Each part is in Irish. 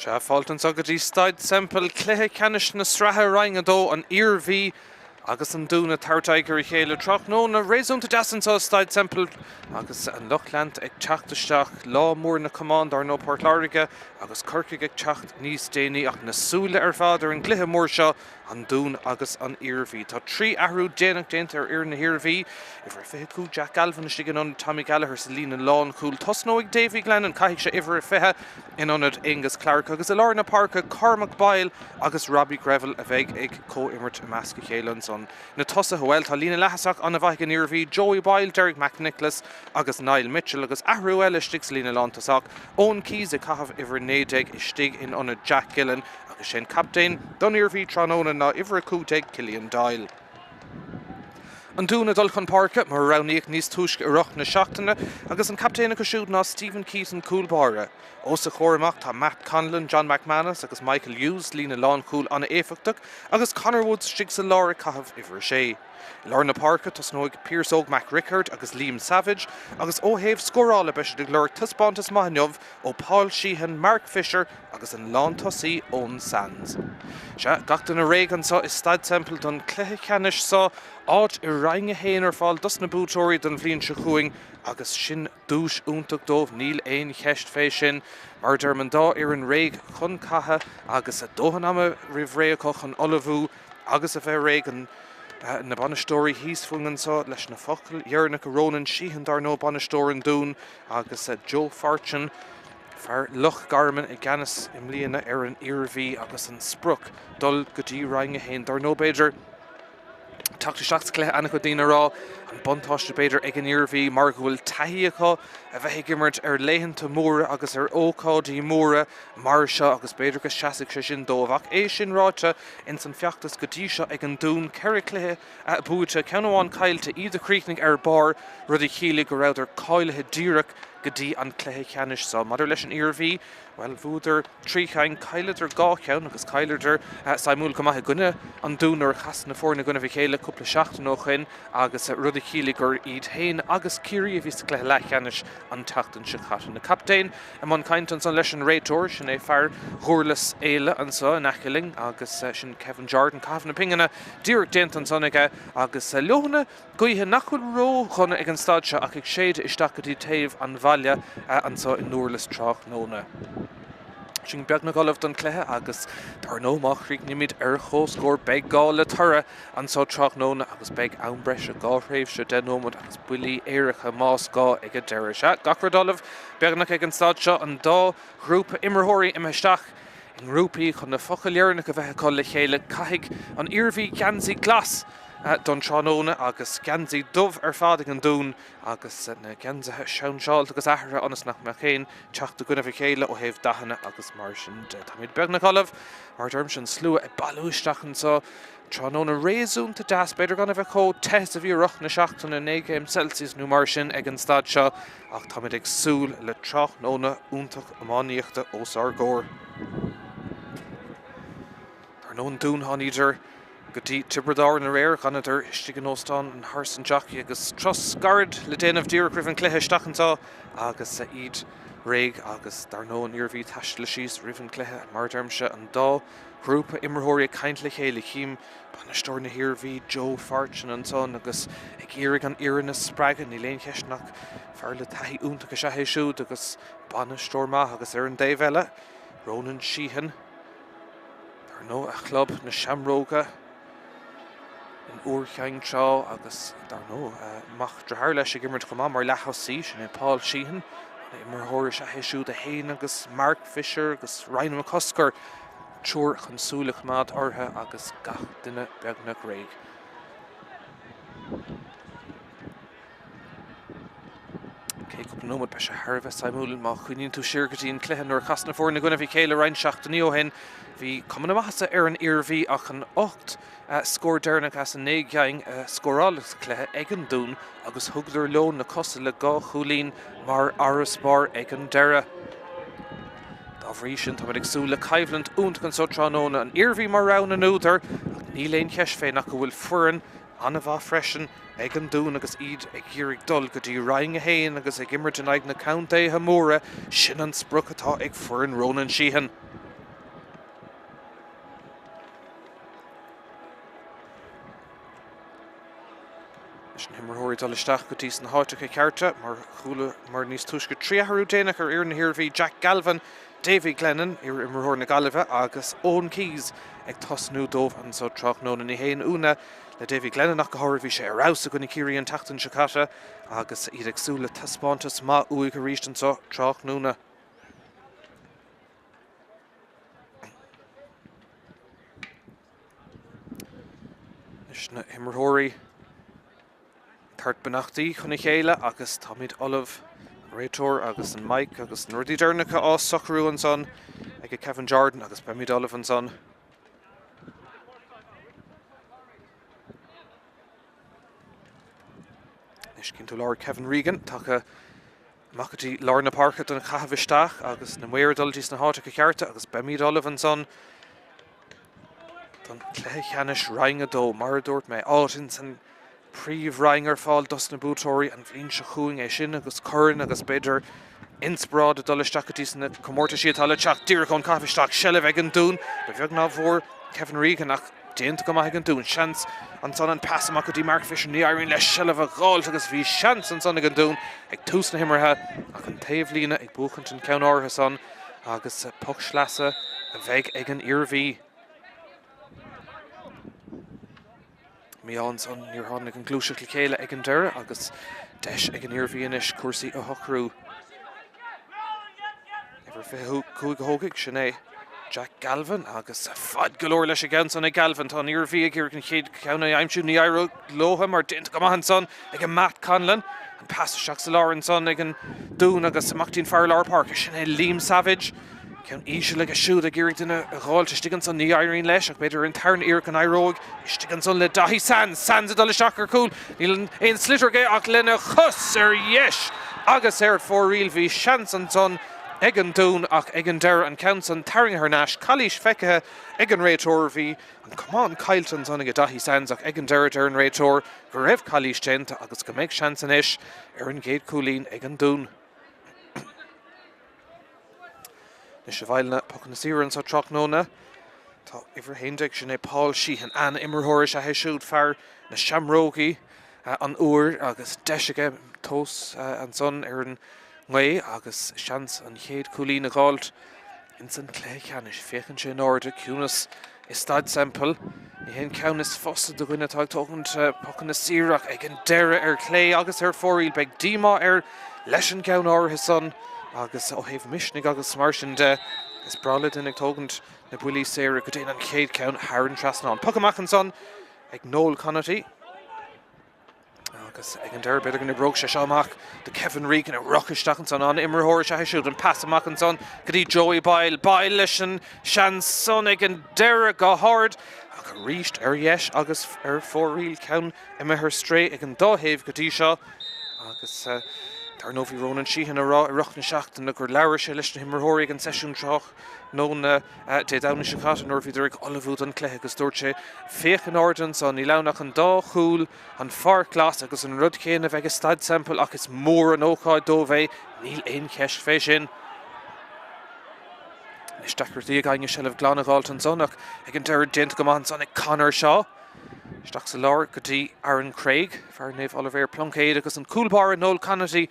Sea, fáilte anseo go dtí Staid Semple, cluiche ceannais na sraithe Roinn 2, an Iarmhí agus an Dún ag tabhairt aghaidh ar a chéile tráthnóna réasúnta deas anseo i Staid Semple agus an lucht leanta ag teacht isteach. Lá mór na camán dar ndóigh Port Láirge agus Corcaigh ag teacht níos déanaí ach na súile ar fad ar an gcluiche mór seo An Dún agus an Iarmhí. Tá 3 athrú déanach déanta ar fhoireann na hIarmhí. Uimhir 25 Jack Galvin istigh in ionad Tommy Gallagher sa líne lánchúil. Tosnóidh Davy Glennon, caithfidh sé uimhir 20 in ionad Aonghus Clarke agus i lár na páirce Cormac Boyle agus Robbie Greville a bheidh ag comhimirt i measc a chéile ansan. Na tosaithe, bhuel, tá líne leath-thosach an-mhaith ag an Iarmhí, Joey Boyle, Derek McNicholas agus Niall Mitchell agus athrú eile istigh sa líne lántosach, Eoin Keyes ag caitheamh uimhir 19 istigh in ionad Jack Gillen Agus sé an captaen don Iarmhí tráthnóna ná uimhir 15, Cillian Doyle. An Dún ag dul chun páirce, mar a roghnaíodh níos túisce i rith na seachtaine, agus an captaen acu siúd ná Stephen Keating, cúl báire. Os a chomhair amach tá Matt Conlon, John McManus agus Michael Hughes, líne lánchúil an-éifeachtach, agus Conor Woods istigh sa lár ag caitheamh uimhir 6. I lár na páirce, tosnóidh Pearse Óg Mac Riocaird agus Liam Savage, agus ó thaobh scórála beidh siad ag lorg taispeántas maith inniu ó Paul Sheehan, Mark Fisher agus an lántosaí Eoin Sands. Sea, gach duine réidh anseo i Staid Semple don chluiche ceannais seo, áit i Roinn 1 ar fáil dos na buaiteoirí don bhliain seo chugainn agus sin duais iontach dóibh, níl aon cheist fé sin. Mar a deirim, an dá fhoireann réidh chun catha agus dóthain ama roimh ré acu chun ullmhú agus a bheith réidh. Na bainisteoirí thíos fúinn anseo leis na focail dheireanacha, Ronan Sheehan, dar ndóigh, bainisteoir an Dúin, agus Joe Fortune, fear Loch Garman i gceannas i mbliana ar an Iarmhí agus an sprioc dul go dtí Roinn 1. Dar ndóigh, b'fhéidir, teacht isteach sa chluiche an-chuid daoine ag rá, an buntáiste b'fhéidir ag an Iarmhí mar go bhfuil taithí acu a bheith ag imirt ar laethanta móra agus ar ócáidí móra mar seo agus b'fhéidir go seasfaidh sé sin dóibh. Ach é sin ráite, ins an feachtas go dtí seo ag an Dún, 4 chluiche buaite, ceann amháin caillte, iad a chríochnaigh ar barr, rud a chiallaigh go rabhadar cáilithe díreach go dtí an cluiche ceannais seo. Maidir leis an Iarmhí, bhuel, bhuadar 3 cheann, chailleadar 2 cheann agus chailleadar suimiúil go maith i gcoinne an Dúin nuair a chas na foirne i gcoinnibh a chéile cúpla seachtain ó shoin agus rud a chiallaigh gur iad féin agus Ciarraí a bhí sa chluiche leathcheannais an tseachtain seo caite. Na captaein i mbun cainte ansan leis an réiteoir, sin é fear Dhurlas Éile anso in aice linn agus sin Kevin Jordan. Caitheamh na pingine díreach déanta ansan aige agus leoithne gaoithe nach bhfuil ró-dhona ag an staid seo ach ag séideadh isteach go dtí taobh an bhaile anso i nDurlas tráthnóna. Sinn beagnach ullamh don chluiche agus dar ndóigh má chríochnaímid ar comhscór beidh gá le toradh anso tráthnóna agus beidh am breise, 2 thréimhse 10 nóiméad agus buillí éirice más gá ag an deireadh. Sea, gach rud ullamh beagnach ag an staid seo, an dá ghrúpa imreoirí imithe isteach i ngrúpaí chun na focail dheireanacha a bheith acu le chéile. Caithfidh an Iarmhí geansaí glas don tráthnóna agus geansaí dubh ar fad ag an Dún agus na geansaithe seinseáilte agus athraithe ionas nach mbeadh aon teacht i gcoinnibh a chéile ó thaobh dathanna agus mar sin de. Táimid beagnach ullamh, mar a deirimse, an slua ag bailiú isteach anseo. Tráthnóna réasúnta deas, b'fhéidir gan a bheith chomh te is a bhí i rith na seachtaine, 9 gcéim Celsius nó mar sin ag an staid seo, ach táimid ag súil le tráthnóna iontach iománaíochta os ár gcomhair. Dar ndóigh an Dún, tháiníodar go dtí Tiobraid Árann aréir, dh'fhanadar istigh in Óstán an Horse and Jockey agus turas gairid le déanamh díreach roimh an chluiche isteach anseo agus iad réidh agus dar ndóigh an Iarmhí taisteal síos roimh an chluiche. Mar a deirimse, an dá ghrúpa imreoirí ag caint le chéile. Chím bainisteoir na hIarmhí, Joe Fortune ansan agus ag iarraidh an fhoireann a spreagadh. Níl aon cheist nach fear le taithí iontach is ea é siúd agus bainisteoir maith agus ar an dtaobh eile, Ronan Sheehan, Dar ndóigh, a chlub, na Seamróga, in Iúr Chinn Trá agus dar ndóigh, mac dearthár leis ag imirt chomh maith mar leath-thosaí, sin é Paul Sheehan, an imreoir is ea é siúd é féin agus Mark Fisher agus Ryan McCusker, triúr chun súil a choimeád orthu agus gach duine beagnach réidh. Cé cúpla nóiméad, beidh sé thar a bheith suimiúil má chuimhníonn tú siar go dtí an cluiche nuair a chas na foirne i gcoinnibh a chéile roinnt seachtainí ó shin. Bhí cuma na maitheasa ar an Iarmhí ach an 8 scór deireanach as an 9 gceann a scóráladh sa chluiche ag an Dún agus thugadar leo na cosa le dhá chúilín mar fharasbarr ag an deireadh. Dá bhrí sin, táimid ag súil le coimhlint iontach anseo tráthnóna. An Iarmhí mar rogha na n-údar ach níl aon cheist fé nach go bhfuil foireann an-mhaith freisin ag an Dún agus iad ag iarraidh dul go dtí Roinn 1 agus ag imirt in aghaidh na contaetha móra, sin an sprioc atá ag foireann Ronan Sheehan. Anois na himreoirí ag dul isteach go dtí sna háiteacha cearta, mar chualamar níos túisce 3 athrú déanach ar fhoireann na hIarmhí, Jack Galvin, Davy Glennon, iar-imreoir na Gaillimhe, agus Eoin Keyes ag tosnú dóibh anso tráthnóna. Ní haon ionadh le Davy Glennon ach go háirithe, bhí sé ar fheabhas i gcoinne Ciarraí an tseachtain seo caite agus iad ag súil le taispeántas maith uaidh arís anso tráthnóna. Anois na himreoirí ag tabhairt beannachtaí chun a chéile agus táimid ullamh, an réiteoir agus an mic agus na rudaí deireanacha á socrú ansan ag Kevin Jordan agus beimid ullamh ansan. Anois cinnte lár Kevin Regan tagtha amach go dtí lár na páirce don chaitheamh isteach agus na maoir ag dul dtí sna háiteacha cearta agus beimid ullamh ansan don chluiche ceannais Roinn 2. Mar a dúirt mé, áit ins an Príomhroinn ar fáil dos na buaiteoirí an bhliain seo chugainn, é sin agus corn agus b'fhéidir inspioráid ag dul isteach go dtí sna comórtaisí atá le teacht. Díreach ón caitheamh isteach, seilbh ag an Dún. Ba bheag ná bhfuair Kevin Regan ach déanta go maith ag an Dún. Seans ansan an pas amach go dtí Mark Fisher. Ní éiríonn leis seilbh a dh'fháilt agus bhí seans ansan ag an Dún ag tús na himeartha ach an taobhlíne ag buachaint an ceann áirithe san agus poc sleasa a bheidh ag an Iarmhí. Mí-ádh ansan, níor tháinig an ghluaiseacht le chéile ag an deireadh agus deis ag an Iarmhí anois cúrsaí a shocrú. Uimhir 25 a thógfaidh, sin é Jack Galvin agus fad go leor leis an gceann san ag Galvin. Tá an Iarmhí ag iarraidh an chéad cheann a aimsiú, ní éireoidh leo mar déanta go maith ansan ag Matt Conlon. An pas isteach sa lár ansan ag an Dún agus amach dtí'n fear lár páirce, sin é Liam Savage. Ceann íseal aige siúd ag iarraidh duine a dh'fháilt istigh ansan. Ní éiríonn leis ach b'fhéidir ar an tarna iarracht go n-éireoidh. Istigh ansan le Daithí Sands. Sands ag dul isteach ar chúl. Níl aon sliotar aige ach lena chos ar dheis agus ar fóraoil. Bhí seans ansan ag an Dún ach ag an deireadh an ceann san tarraingthe thar n-ais. Calaois feicthe ag an réiteoir. Bhí an camán caillte ansan ag Daithí Sands ach ag an deireadh deir an réiteoir go raibh calaois déanta agus go mbeidh seans anois ar an gcéad chúilín ag an Dún. Anois i bhfeighil na pocanna saora anseo tráthnóna, tá uimhir 11, sin é Paul Sheehan, an-imreoir is ea é siúd, fear na Seamrógaí an Iúir agus deis aige tomhas ansan ar an ngaoth agus seans an chéad chúilín a dh'fháilt ins an cluiche ceannais. Féachann sé in airde, ciúnas i Staid Semple. Ní hé an ceann is fusa do dhuine atá ag tógaint pocanna saora ach ag an deireadh ar chlé agus ar fóraoil beidh díomá air leis an gceann áirithe san agus ó thaobh misnigh agus mar sin de is breá le duine ag tógaint na buillí saora go dtéann an chéad cheann thar an trasnán. Poc amach ansan ag Noel Conaty. Agus ag an deireadh, b'fhéidir go n-oibreodh sé seo amach do Kevin Regan ag rith isteach ansan. An-imreoir is ea é siúd. An pas amach ansan go dtí Joey Boyle. Boyle leis an seans san ag an deireadh go hard. Ach arís ar dheis agus ar fóraoil. Ceann imithe ar strae ag an dá thaobh go dtí seo. Agus dar ndóigh bhí Ronan Sheehan ag rá i rith na seachtaine gur labhair sé leis na himreoirí ag an seisiún tráthnóna Dé Domhnaigh seo caite nuair a bhíodar ag ullmhú don chluiche agus dúirt sé, Féach in airde anso, níl ann ach an dá chúl, an pháirc ghlas agus an rud céanna a bheidh i Staid Semple ach is mór an ócáid dóibh é, níl aon cheist fé sin. Anois deacrachtaí ag éinne seilbh glan a dh'fháilt ansan ach ag an deireadh déanta go maith ansan ag Conor Shaw. Isteach sa lár go dtí Aaron Craig, fear Naomh Oilibhéar Pluincéid agus an cúl báire Noel Conaty.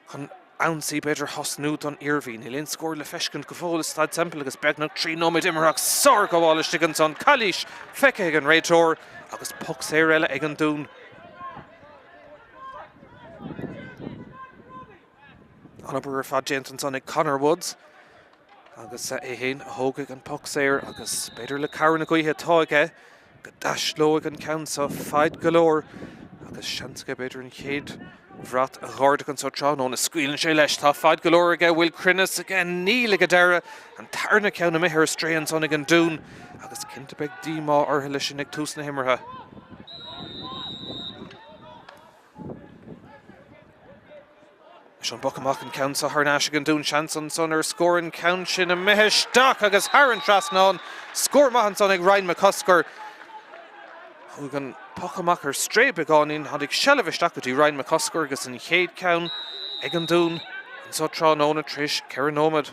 chun ionsaí b'fhéidir a thosnú don Iarmhí. Níl aon scór le feiscint go fóill i Staid Semple agus beagnach 3 nóiméad imeartha ach sárghabháil istigh ansan. Calaois feicthe ag an réiteoir agus poc saor eile ag an Dún. An-obair ar fad déanta ansan ag Conor Woods agus é féin a thógfaidh an poc saor agus b'fhéidir le cabhair na gaoithe atá aige go dtaistealóidh an ceann seo faid go leor agus seans aige b'fhéidir an chéad bhrat a dh'ardú anso tráthnóna. Scaoileann sé leis. Tá faid go leor aige. Bhfuil cruinneas aige? Níl ag an deireadh. An tarna ceann imithe ar strae ansan ag an Dún agus cinnte beidh díomá orthu leis sin ag tús na himeartha. Anois an poc amach an ceann seo thar n-ais ag an Dún. Seans ansan ar scór an ceann sin imithe isteach agus thar an trasnán. Scór maith ansan ag Ryan McCusker. Chuaigh an poc amach ar strae beagáinín. Tháinig seilbh isteach go dtí Ryan McCusker agus an chéad ceann ag an Dún anso tráthnóna tar éis 4 nóiméad.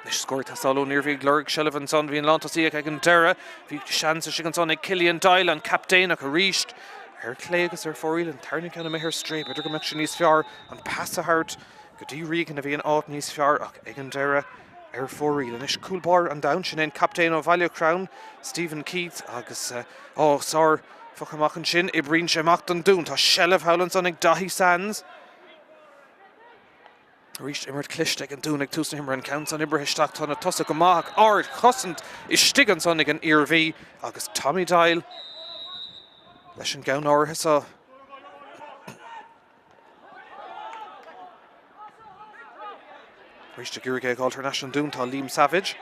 Anois scór ag teastáil ón Iarmhí ag lorg seilbh ansan. Bhí an lántosaí ag an deireadh. Bhí seans istigh ansan ag Cillian Doyle, an captaen, ach arís ar clé agus ar fóraoil an tarna ceann imithe ar strae. B'fhéidir go mbeadh sé níos fearr an pas a thabhairt go dtí Regan a bhí in áit níos fearr ach ag an deireadh ar fóraoil. Anois cúl báire an Dúin, sin é an captaen ó Bhaile Chrann, Stephen Keith agus á sár phoc amach ansin. Oibríonn sé amach don Dún. Tá seilbh thall ansan ag Daithí Sands. Arís imirt cliste ag an Dún ag tús na himeartha, an ceann san oibrithe isteach, tá na tosaithe go maith ach ardchosaint istigh ansan ag an Iarmhí agus Tommy Doyle leis an gceann áirithe seo. Arís ag iarraidh é a fháil thar n-ais an Dún tá Liam Savage.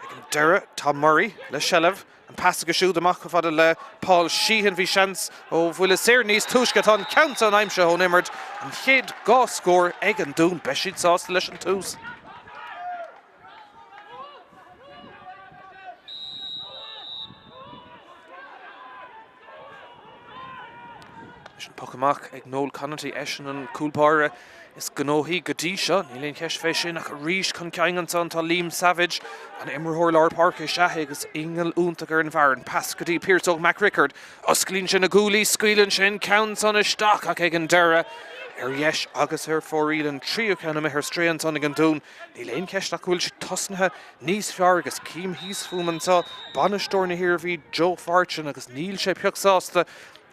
Ag an deireadh Tom Murray le seilbh. An pas aige siúd amach chomh fada le Paul Sheehan. Bhí seans ó bhuille saor níos túisce. Tá an ceann san aimsithe ón imirt. An chéad dá scór ag an Dún. Beidh siad sásta leis an tús. Leis an poc amach ag Noel Connaughty, eisean an cúl báire is gnóthaí go dtí seo. Níl aon cheist fé sin ach arís chun cinn ansan tá Liam Savage, an imreoir lár páirce is ea é agus inneall iontach ar an bhfear. An pas go dtí Pearse Óg Mac Riocaird. Osclaíonn sé na guaillí, scaoileann sé an ceann san isteach ach ag an deireadh, ar dheis agus ar fóraoil, an tríú ceann imithe ar strae ansan ag an Dún. Níl aon cheist ach go bhfuil siad tosnaithe níos fearr agus cím thíos fúm anseo bainisteoir na hIarmhí Joe Fortune agus níl sé pioc sásta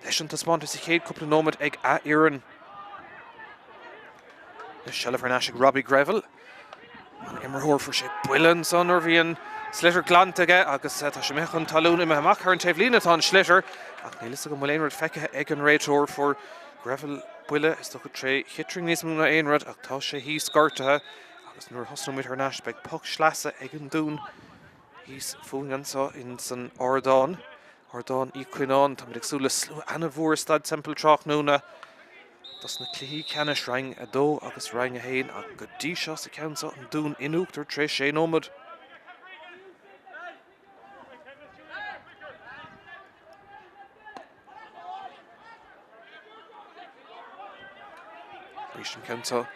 leis an taispeántas sa chéad cúpla nóiméad ag a fhoireann. Anois seilbh thar n-ais ag Robbie Greville. An imreoir fuair sé buille ansan nuair a bhí an sliotar glanta aige agus tá sé imithe chun talún imithe amach thar an taobhlíne atá an sliotar ach níl fhios agam bhfuil aon rud feicthe ag an réiteoir. Fuair Greville buille is dócha tré chitring níos mó ná aon rud ach tá sé thíos gortaithe. Agus nuair a thosnóimid thar n-ais beidh poc sleasa ag an Dún thíos fúinn anseo ins an Ardán, Ardán Uí Chaonáin. Táimid ag súil le slua ana-mhór i Staid Semple tráthnóna dos na cluichí ceannais Roinn 2 agus Roinn 1 ach go dtí seo sa cheann seo an Dún in uachtar tar éis sé nóiméad. Arís an ceann seo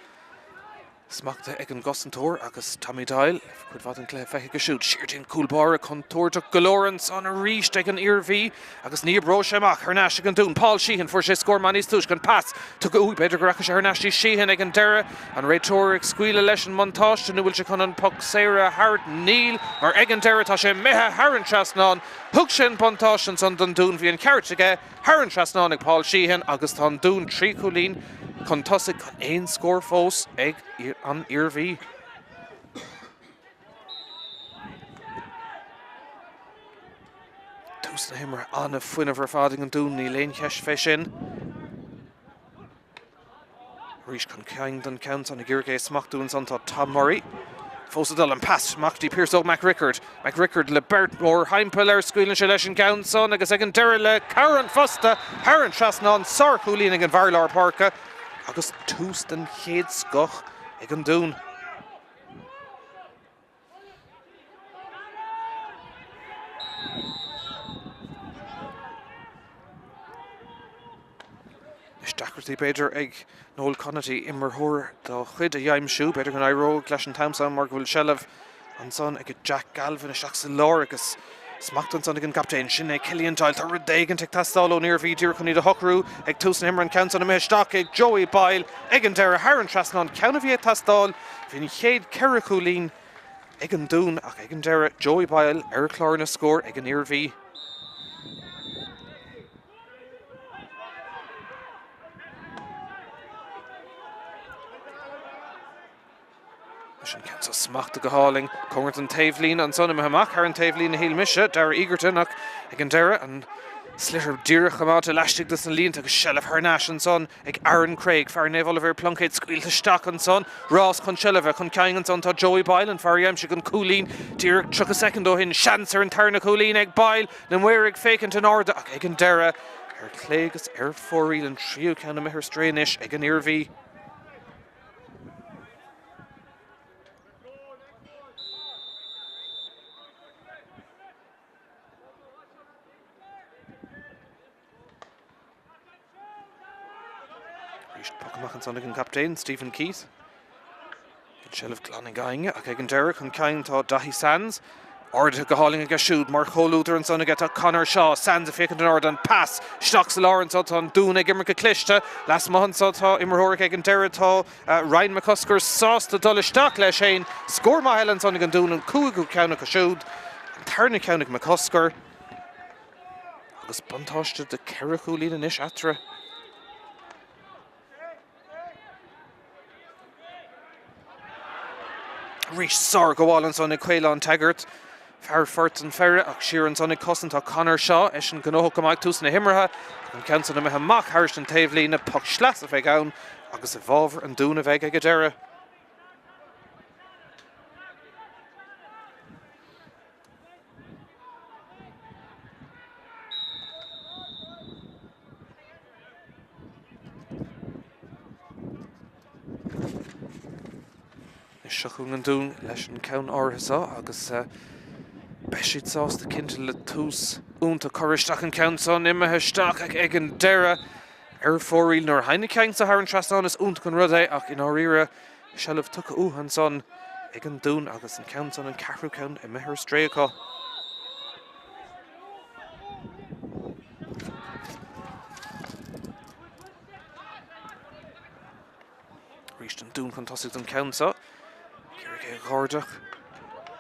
smachtaithe ag an gcosantóir agus Tommy Doyle, cuid mhaith den chluiche feicthe aige siúd. Siar dtí an cúl báire, contúirteach go leor ansan arís ag an Iarmhí agus ní oibreoidh sé amach. Thar n-ais ag an Dún, Paul Sheehan, fuair sé scór maith níos túisce, an pas tugtha uaidh, b'fhéidir go rachaidh sé thar n-ais dtí Sheehan ag an deireadh. An réiteoir ag scaoileadh leis an mbuntáiste nó bhfuil sé chun an poc saor a thabhairt? Níl, mar ag an deireadh tá sé imithe thar an trasnán. Thug sé an buntáiste ansan don Dún, bhí an ceart aige, thar an trasnán ag Paul Sheehan agus tá an Dún 3 chúilín chun tosaigh gan aon scór fós ag an Iarmhí. Tús na himeartha an-fhuinneamh ar fad ag an Dún, níl aon cheist fé sin. Arís chun cinn don cheann san ag iarraidh é a smachtú ansan tá Tom Murray. Fós ag dul an pas amach dtí Pearse Óg Mac Riocaird. Mac Riocaird le beirt mórthimpeall air scaoileann sé leis an gceann san agus ag an deireadh le cabhair an phosta thar an trasnán. Sár-chúilín ag an bhfear lár páirce agus tús den chéad scoth ag an Dún. Anois deacrachtaí b'fhéidir ag Noel Connaughty imreoir dá chuid a aimsiú. B'fhéidir go n-éireoidh leis an t-am seo mar go bhfuil seilbh ansan ag Jack Galvin isteach sa lár agus smacht ansan ag an gcaptaen. Sin é Cillian Doyle. Tá rud éigint ag teastáil ón Iarmhí díreach chun iad a shocrú ag tús na himeartha. An ceann san imithe isteach ag Joey Boyle ag an deireadh thar an trasnán. Ceann a bhí ag teastáil. Bhí an chéad cheithre chúilín ag an Dún ach ag an deireadh, Joey Boyle ar chlár na scór ag an Iarmhí. Leis an ceann seo smachtaithe go hálainn, cóngarach don taobhlíne ansan, imithe amach thar an taobhlíne a shíl mise, Darragh Egerton, ach ag an deireadh, an sliotar díreach coimeádta laistigh de na línte agus seilbh thar n-ais ansan ag Aaron Craig, fear Naomh Oilibhéar Pluincéid scaoilte isteach ansan, rás chun seilbhe, chun cinn ansan tá Joey Boyle, an fear a d'aimsigh an cúilín díreach 30 soicind ó shin, seans ar an tarna cúilín ag Boyle, na maoir ag féachaint in airde ach ag an deireadh, ar clé agus ar fóraoil an tríú ceann imithe ar strae anois ag an Iarmhí. Arís poc amach ansan ag an gcaptaen, Stephen Keith. An tseilbh glan ag éinne ach ag an deireadh chun cinn tá Daithí Sands. Ardaithe go hálainn aige siúd mar chomhluadar ansan aige tá Conor Shaw. Sands ag féachaint in airde, an pas isteach sa lár anso tá an Dún ag imirt go cliste. Lasmuigh anso tá imreoir ag an deireadh tá Ryan McCusker sásta dul isteach leis féin. Scór maith eile ansan ag an Dún, an cúigiú ceann acu siúd. An tarna ceann ag McCusker. Agus buntáiste de cheithre chúilín anois eatarthu. Arís sárghabháil ansan ag Caolán Taggart, fear Phort an Pheire, ach siar ansan ag cosaint tá Conor Shaw, eisean gnóthach go maith ag tús na himeartha, ach an ceann san imithe amach thairis an taobhlíne, poc sleasa a bheidh ann agus i bhfabhar an Dúin a bheidh ag an deireadh. Seo chugainn an Dún leis an ceann áirithe seo agus beidh siad sásta cinnte le tús iontach curtha isteach an ceann san imithe isteach ag an deireadh ar fóraoil nuair a thagann an ceann seo thar an trasnán is iontach an rud é ach i ndáiríre seilbh tugtha uathu ansan ag an Dún agus an ceann san an ceathrú ceann imithe ar strae acu. Arís an Dún chun tosaigh don ceann seo. Ag iarraidh é a dh'ardach.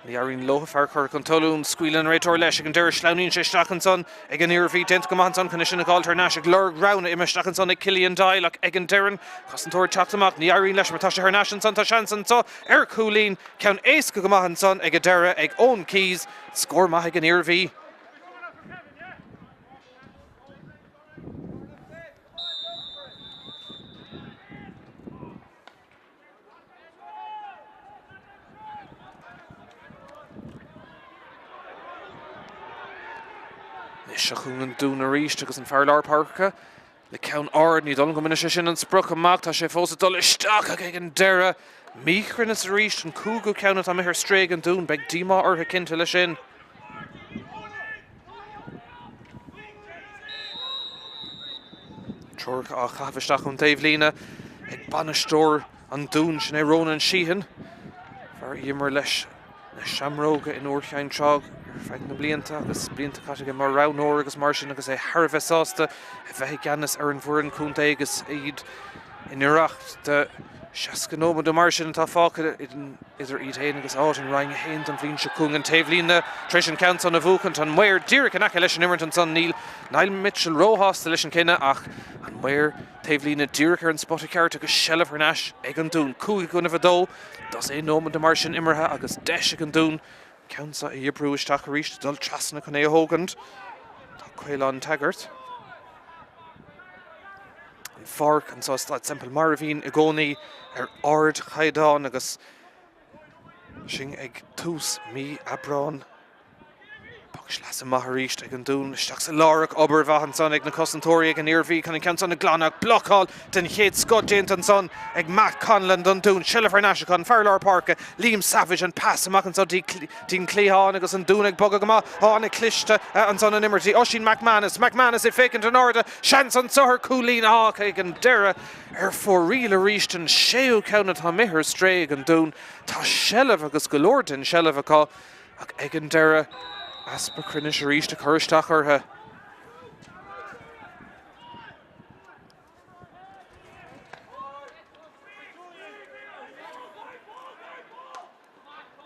Ní éiríonn leo fear curtha chun talún. Scaoileann an réiteoir leis ag an deireadh. Sleamhnaíonn sé isteach ansan ag an Iarmhí. Déanta go maith ansan chun é sin a dh'fháilt thar n-ais ag lorg roghanna. Imithe isteach ansan ag Cillian Doyle ach ag an deireadh an cosantóir ag teacht amach. Ní éiríonn leis mar tá sé thar n-ais ansan. Tá seans anso ar chúilín. Ceann éasca go maith ansan ag an deireadh ag Eoin Keyes. Scór maith ag an Iarmhí. Anois seo chugainn an Dún arís agus an fear lár páirce le ceann ard. Ní dóigh liom go mbainfidh sé sin an sprioc amach. Tá sé fós ag dul isteach ach ag an deireadh míchruinneas arís. An cúigiú ceann atá imithe ar strae ag an Dún. Beidh díomá orthu cinnte leis sin. Treoracha á chaitheamh isteach ón taobhlíne ag bainisteoir an Dúin, sin é Ronan Sheehan, fear a d'imir leis na Seamróga in Iúr Chinn Trá ar feadh na mblianta agus blianta caite aige mar roghnóir agus mar sin agus é thar a bheith sásta a bheith i gceannas ar an bhfoireann contae agus iad i ngiorracht do 60 nóiméad nó mar sin atá fágtha idir iad féin agus áit in Roinn 1 don bhliain seo chugainn. An taobhlíne tar éis an ceann san a bhuachaint, an maor díreach in aice leis an imirt ansan. Níl Niall Mitchell róshásta leis an cinneadh ach an maor taobhlíne díreach ar an spota ceart agus seilbh thar n-ais ag an Dún. 5 i gcoinnibh 2, dosaen nóiméad nó mar sin imeartha agus deis ag an Dún ceann seo a oibriú isteach arís, dul trasna chun é a thógaint. Tá Caolán Taggart. An pháirc anseo i Staid Semple mar a bhíonn i gcónaí ar ardchaighdeán agus sinn ag tús mí Aibreáin. Poc sleasa maith arís ag an Dún isteach sa lár ach obair mhaith ansan ag na cosantóirí ag an Iarmhí chun an ceann san a ghlanadh. Blocáil den chéad scoth déanta ansan ag Matt Conlon don Dún. Seilbh thar n-ais acu an fear lár páirce Liam Savage an pas amach anso dtí'n cliathán agus an Dún ag bogadh go maith. Á an-chliste ansan an imirt. Oisín McManus. McManus ag féachaint in airde. Seans anso ar chúilín ach ag an deireadh ar fóraoil arís an séú ceann atá imithe ar strae ag an Dún. Tá seilbh agus go leor den seilbh acu ach ag an deireadh easpa cruinnis arís ag cur isteach orthu.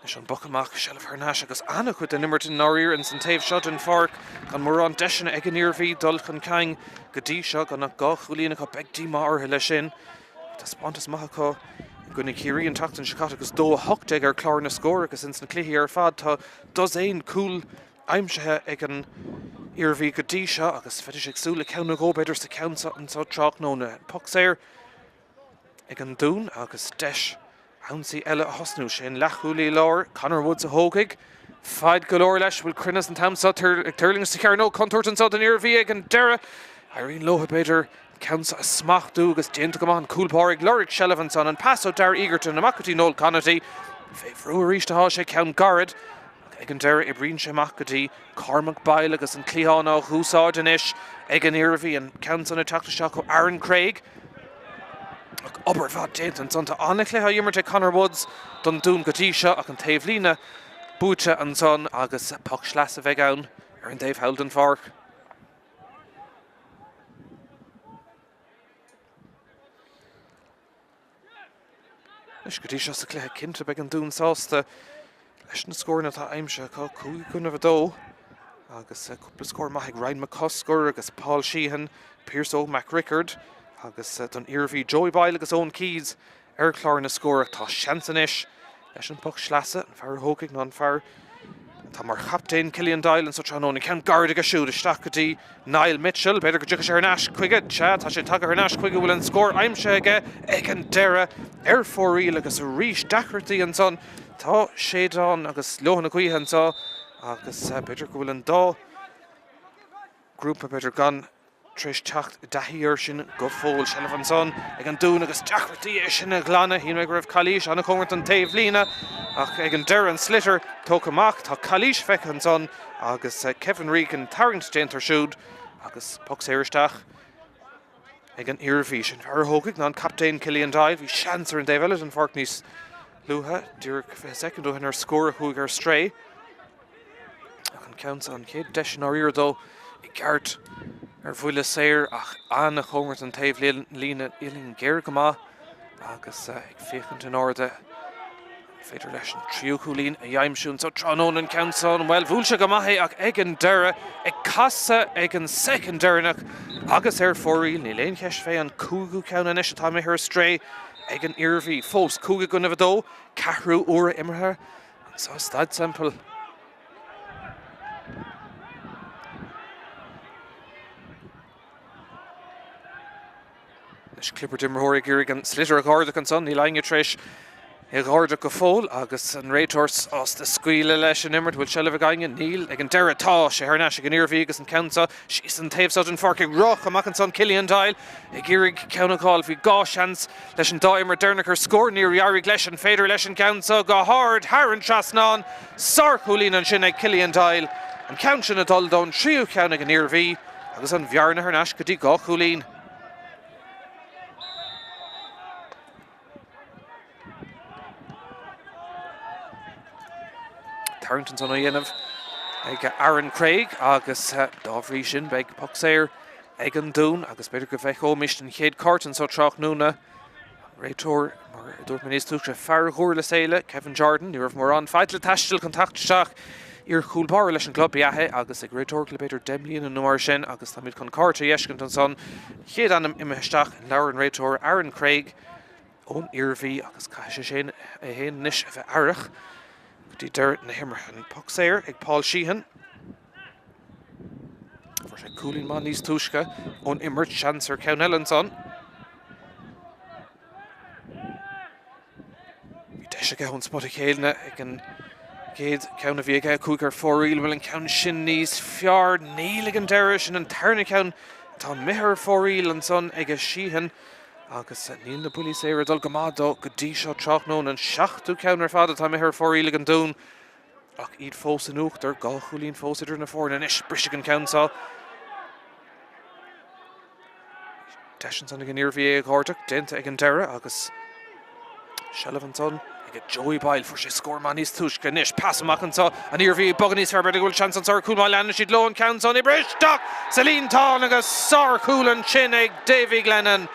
Anois an poc amach, seilbh thar n-ais agus an-chuid den imirt i ndáiríre ins an taobh seo den pháirc. Gan mórán deiseanna ag an Iarmhí dul chun cinn go dtí seo, gan ach 2 chúilín acu, beidh díomá orthu leis sin. Taispeántas maith acu i gcoinne Chiarraí an tseachtain seo caite agus 2-18 ar chlár na scór agus ins na cluichí ar fad tá dosaen cúl aimsithe ag an Iarmhí go dtí seo agus bheidís ag súil le ceann nó dhó b'fhéidir sa cheann seo anso tráthnóna. Poc saor ag an Dún agus deis ionsaí eile a thosnú. Sé an leathchúlaí láir, Conor Woods a thógfaidh. Fad go leor leis, bhfuil cruinneas an t-am seo ag tuirlingt sa chearnóg. Contúirt anso don Iarmhí ag an deireadh. Éiríonn leo b'fhéidir an ceann seo a smachtú agus déanta go maith an cúl báire ag lorg seilbh ansan. An pas ó Darragh Egerton amach go dtí Noel Conaty. Fé bhrú arís atá sé, ceann gairid. Ag an deireadh, oibríonn sé amach go dtí Cormac Boyle agus an cliathán á dh'úsáid anois ag an Iarmhí. An ceann san ag teacht isteach ó Aaron Craig. Ach Obair mhaith déanta ansan. Tá an-chluiche á imirt ag Conor Woods don Dún go dtí seo ach an taobhlíne buaite ansan agus poc sleasa a bheidh ann ar an dtaobh thall den pháirc. Anois go dtí seo sa chluiche, cinnte beidh an Dún sásta leis na scóranna atá aimsithe acu, 5 i gcoinnibh 2 agus cúpla scór maith ag Ryan McCusker agus Paul Sheehan, Pearse Óg Mac Riocard agus don Iarmhí Joey Boyle agus Eoin Keyes ar chlár na scór ach tá seans anois leis an bpoc sleasa, an fear a thógfaidh ná an fear atá mar chaptaen Killian Doyle anso tráthnóna. Ceann gairid aige siúd isteach go dtí Niall Mitchell. B'fhéidir go dtiocfaidh sé thar n-ais chuige. Sea, tá sé tagtha thar n-ais chuige. Bhfuil an scór aimsithe aige ag an deireadh ar fóraoil agus arís deacrachtaí ansan. Tá séideán agus leoithne na gaoithe anso agus b'fhéidir go bhfuil an dá ghrúpa b'fhéidir gan tar éis teacht i dtaithí air sin go fóill. Seilbh ansan ag an Dún agus deacrachtaí é sin a ghlanadh. Shíl mé go raibh calaois an-chóngarach don taobhlíne ach ag an deireadh an sliotar tógtha amach. Tá calaois feicthe ansan agus Kevin Regan tarraingt déanta air siúd agus poc saor isteach ag an Iarmhí. Sin fear a thógfaidh ná an captaen Killian Doyle. Bhí seans ar an dtaobh eile den pháirc níos luaithe, díreach 20 soicind ó shin ar scór a chuaigh ar strae. Ach an ceann seo, an chéad deis i ndáiríre dó i gceart ar bhuille saor ach an-chóngarach don taobh líne, uillinn géar go maith agus ag féachaint in airde. An féidir leis an tríú cúilín a aimsiú anseo tráthnóna an ceann seo? Bhuel, bhuail sé go maith é ach ag an deireadh, ag casadh ag an soicind deireanach agus ar fóraoil. Níl aon cheist fé an cúigiú ceann anois atá imithe ar strae ag an Iarmhí. Fós 5 i gcoinnibh 2, ceathrú uaire imeartha. Anseo i Staid Semple. Anois cliobairt imreoirí ag iarraidh an sliotar a dh'ardach ansan. Níl éinne tar éis é dh'ardach go fóill agus an réiteoir sásta scaoileadh leis an imirt. Bhfuil seilbh ag éinne? Níl. Ag an deireadh tá sé thar n-ais ag an Iarmhí agus an ceann seo síos an taobh seo den pháirc ag rith amach ansan Cillian Doyle ag iarraidh ceann a fháil. Bhí dhá sheans Leis an dá imirt deireanach ar scór, níor éirigh leis. An féidir leis an gceann seo go hard thar an trasnán? Sárchúilín ansin ag Killian Doyle. An ceann sin ag dul don tríú ceann ag an Iarmhí agus an bhearna thar n-ais go dtí dhá chúilín. Tarraingt ansan á dhéanamh ag Aaron Craig agus dá bhrí sin beidh poc saor ag an Dún agus b'fhéidir go bhfeicfeoimis an chéad cárta anseo tráthnóna. An réiteoir, mar a dúirt mé níos túisce, fear Dhurlas Éile, Kevin Jordan, ní raibh mórán fada le taisteal chun teacht isteach. Iar-chúl báire leis an gclub ba ea é agus ag réiteoireacht le b'fhéidir 10 mbliana nó mar sin agus táimid chun cárta a fheiscint ansan. Chéad ainm imithe isteach i leabhar an réiteora, Aaron Craig ón Iarmhí agus caithfidh sé sin é féin anois a bheith aireach go dtí deireadh na himeartha. An poc saor ag Paul Sheehan. Fuair sé cúilín maith níos túisce ón imirt, seans ar cheann eile ansan. Bhí deis aige ón spota céanna ag an gcéad ceann a bhí aige, chuaigh ar fóraoil. Bhfuil an ceann sin níos fearr? Níl ag an deireadh. Sin an tarna ceann atá imithe ar fóraoil ansan ag Sheehan agus níl na buillí saora ag dul go maith dó go dtí seo tráthnóna. An seachtú ceann ar fad atá imithe ar fóraoil ag an Dún ach iad fós in uachtar. Dhá chúilín fós idir na foirne anois. Briseadh an ceann seo. Deis ansan ag an Iarmhí é a dh'ardach, déanta ag an deireadh agus seilbh ansan ag Joey Boyle. Fuair sé scór maith níos túisce anois. Pas amach anseo, an Iarmhí ag bogadh níos fearr, b'fhéidir go bhfuil seans anseo ar chúl má leanann siad leo an ceann san oibrithe isteach sa líontán agus sárchúl ansin ag Davy Glennon.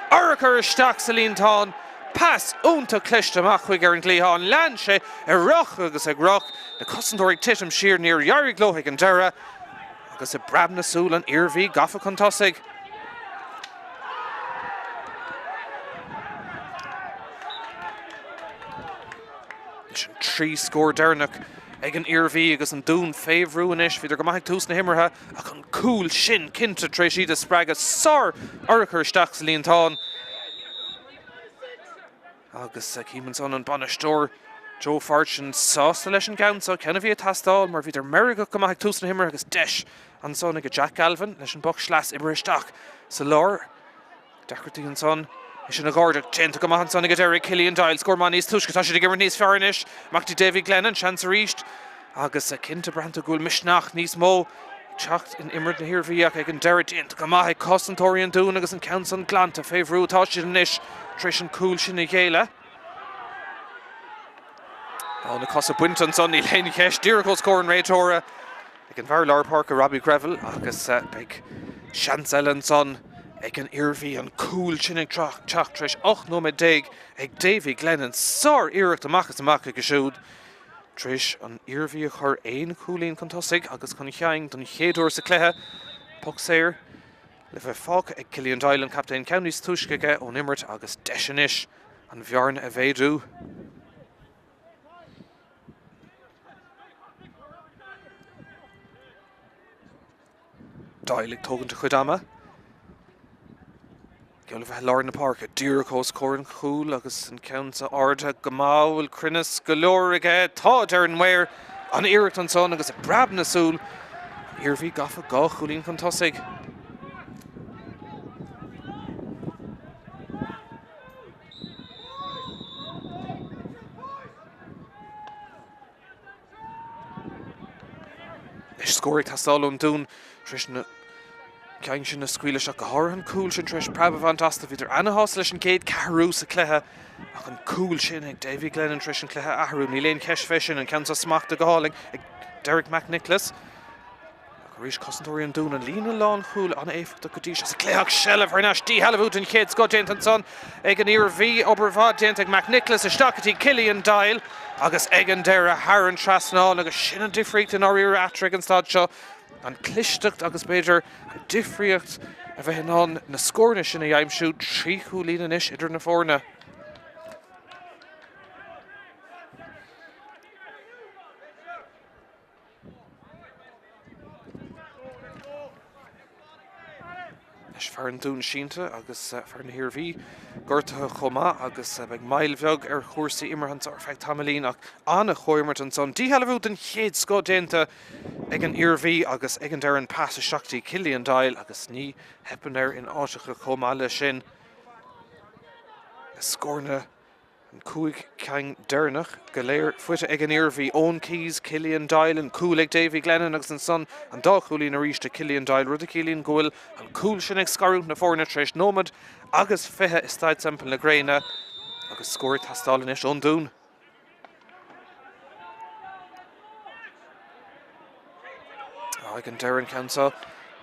Urchar isteach sa líontán. Pas iontach cliste amach chuige ar an gcliathán. Lean sé ag rith agus ag rith. Na cosantóirí ag titim siar, níor éirigh leo ag an deireadh. Agus i bpreab na súl an Iarmhí gafa chun tosaigh. Leis an trí scór deireanach ag an Iarmhí agus an Dún fé bhrú anois, bhíodar go maith ag tús na himeartha ach an cúl sin cinnte tar éis iad a spreagadh sár-urchar isteach sa líontán. Agus cím ansan an bainisteoir Joe Fortune sásta leis an gceann seo, ceann a bhí ag teastáil mar bhíodar meirgeach go maith ag tús na himeartha agus deis ansan ag Jack Galvin leis an bpoc sleas oibrithe isteach sa lár. Deacrachtaí ansan é sin a dh'ardach. Déanta go maith ansan ag deireadh Killian Doyle. Scór maith níos túisce. Tá siad ag imirt níos fearr anois. Amach go dtí Davy Glennon. Seans arís agus cinnte braitheann tú go bhfuil misneach níos mó ag teacht in imirt na hIarmhí ach ag an deireadh déanta go maith ag cosantóirí an Dúin agus an ceann san glanta fé bhrú atá siad anois. tar éis an cúl sin a ghéilleadh. Tá na cosa bainte ansan, níl aon cheist, díreach os comhair an réiteora ag an bhfear lár páirce Robbie Greville agus beidh seans eile ansan ag an Iarmhí an cúl sin ag teacht tar éis 18 nóiméad ag Davy Glennon. Sár-iarracht amach is amach aige siúd tar éis an Iarmhí a chur aon chúilín chun tosaigh agus chun cinn don chéad uair sa chluiche. Poc saor le bheith fágtha ag Killian Doyle, an captaen, ceann níos túisce aige ón imirt agus deis anois an bhearna a mhéadú. Doyle ag tógaint a chuid ama. Geall le bheith i lár na páirce, díreach os comhair an chúil agus an ceann seo ardaithe go maith, bhfuil cruinneas go leor aige, tá, a deir an maor, an iarracht ansan agus i bpreab na súl, an Iarmhí gafa dhá chúilín chun tosaigh. Anois scór ag teastáil ón Dún tar éis na cinn sin a scaoileadh isteach, go háirithe an cúl sin tar éis preab a bhaint astu. Bhíodar ana-shásta leis an gcéad ceathrú sa chluiche ach an cúl sin ag Davy Glennon tar éis an cluiche a athrú. Níl aon cheist fé sin, an ceann seo smachtaithe go hálainn ag Derek Mac Nioclais. Ach arís cosantóirí an Dúin, an líne lánchúil an-éifeachtach go dtí seo sa chluiche ach seilbh thar n-ais, díshealbhú den chéad scoth déanta ansan ag an Iarmhí. Obair mhaith déanta ag Mac Nioclais isteach go dtí Killian Doyle agus ag an deireadh thar an trasnán agus sin an difríocht i ndáiríre eatarthu ag an staid seo, an clisteacht agus b'fhéidir an difríocht a bheith in ann na scóranna sin a aimsiú, 3 chúilín anois idir na foirne. Anois fear an Dúin sínte agus fear na hIarmhí gortaithe chomh maith agus beidh moill bheag ar chúrsaí imeartha anseo ar feadh tamaillín ach an-chomhimirt ansan. Díshealbhú den chéad scoth déanta ag an Iarmhí agus ag an deireadh an pas isteach dtí Killian Doyle agus ní theipeann air in áiteacha chomh maith leis sin. Na scóranna An 5 ceann deireanach go léir faighte ag an Iarmhí, Eoin Keyes, Killian Doyle, an cúl ag Davy Glennon agus ansan an dá chúilín arís ag Killian Doyle, rud a chiallaíonn go bhfuil an cúl sin ag scarúint na foirne tar éis nóiméad agus 20 i Staid Semple na Gréine agus scór ag teastáil anois ón Dún. Ag an deireadh an ceann seo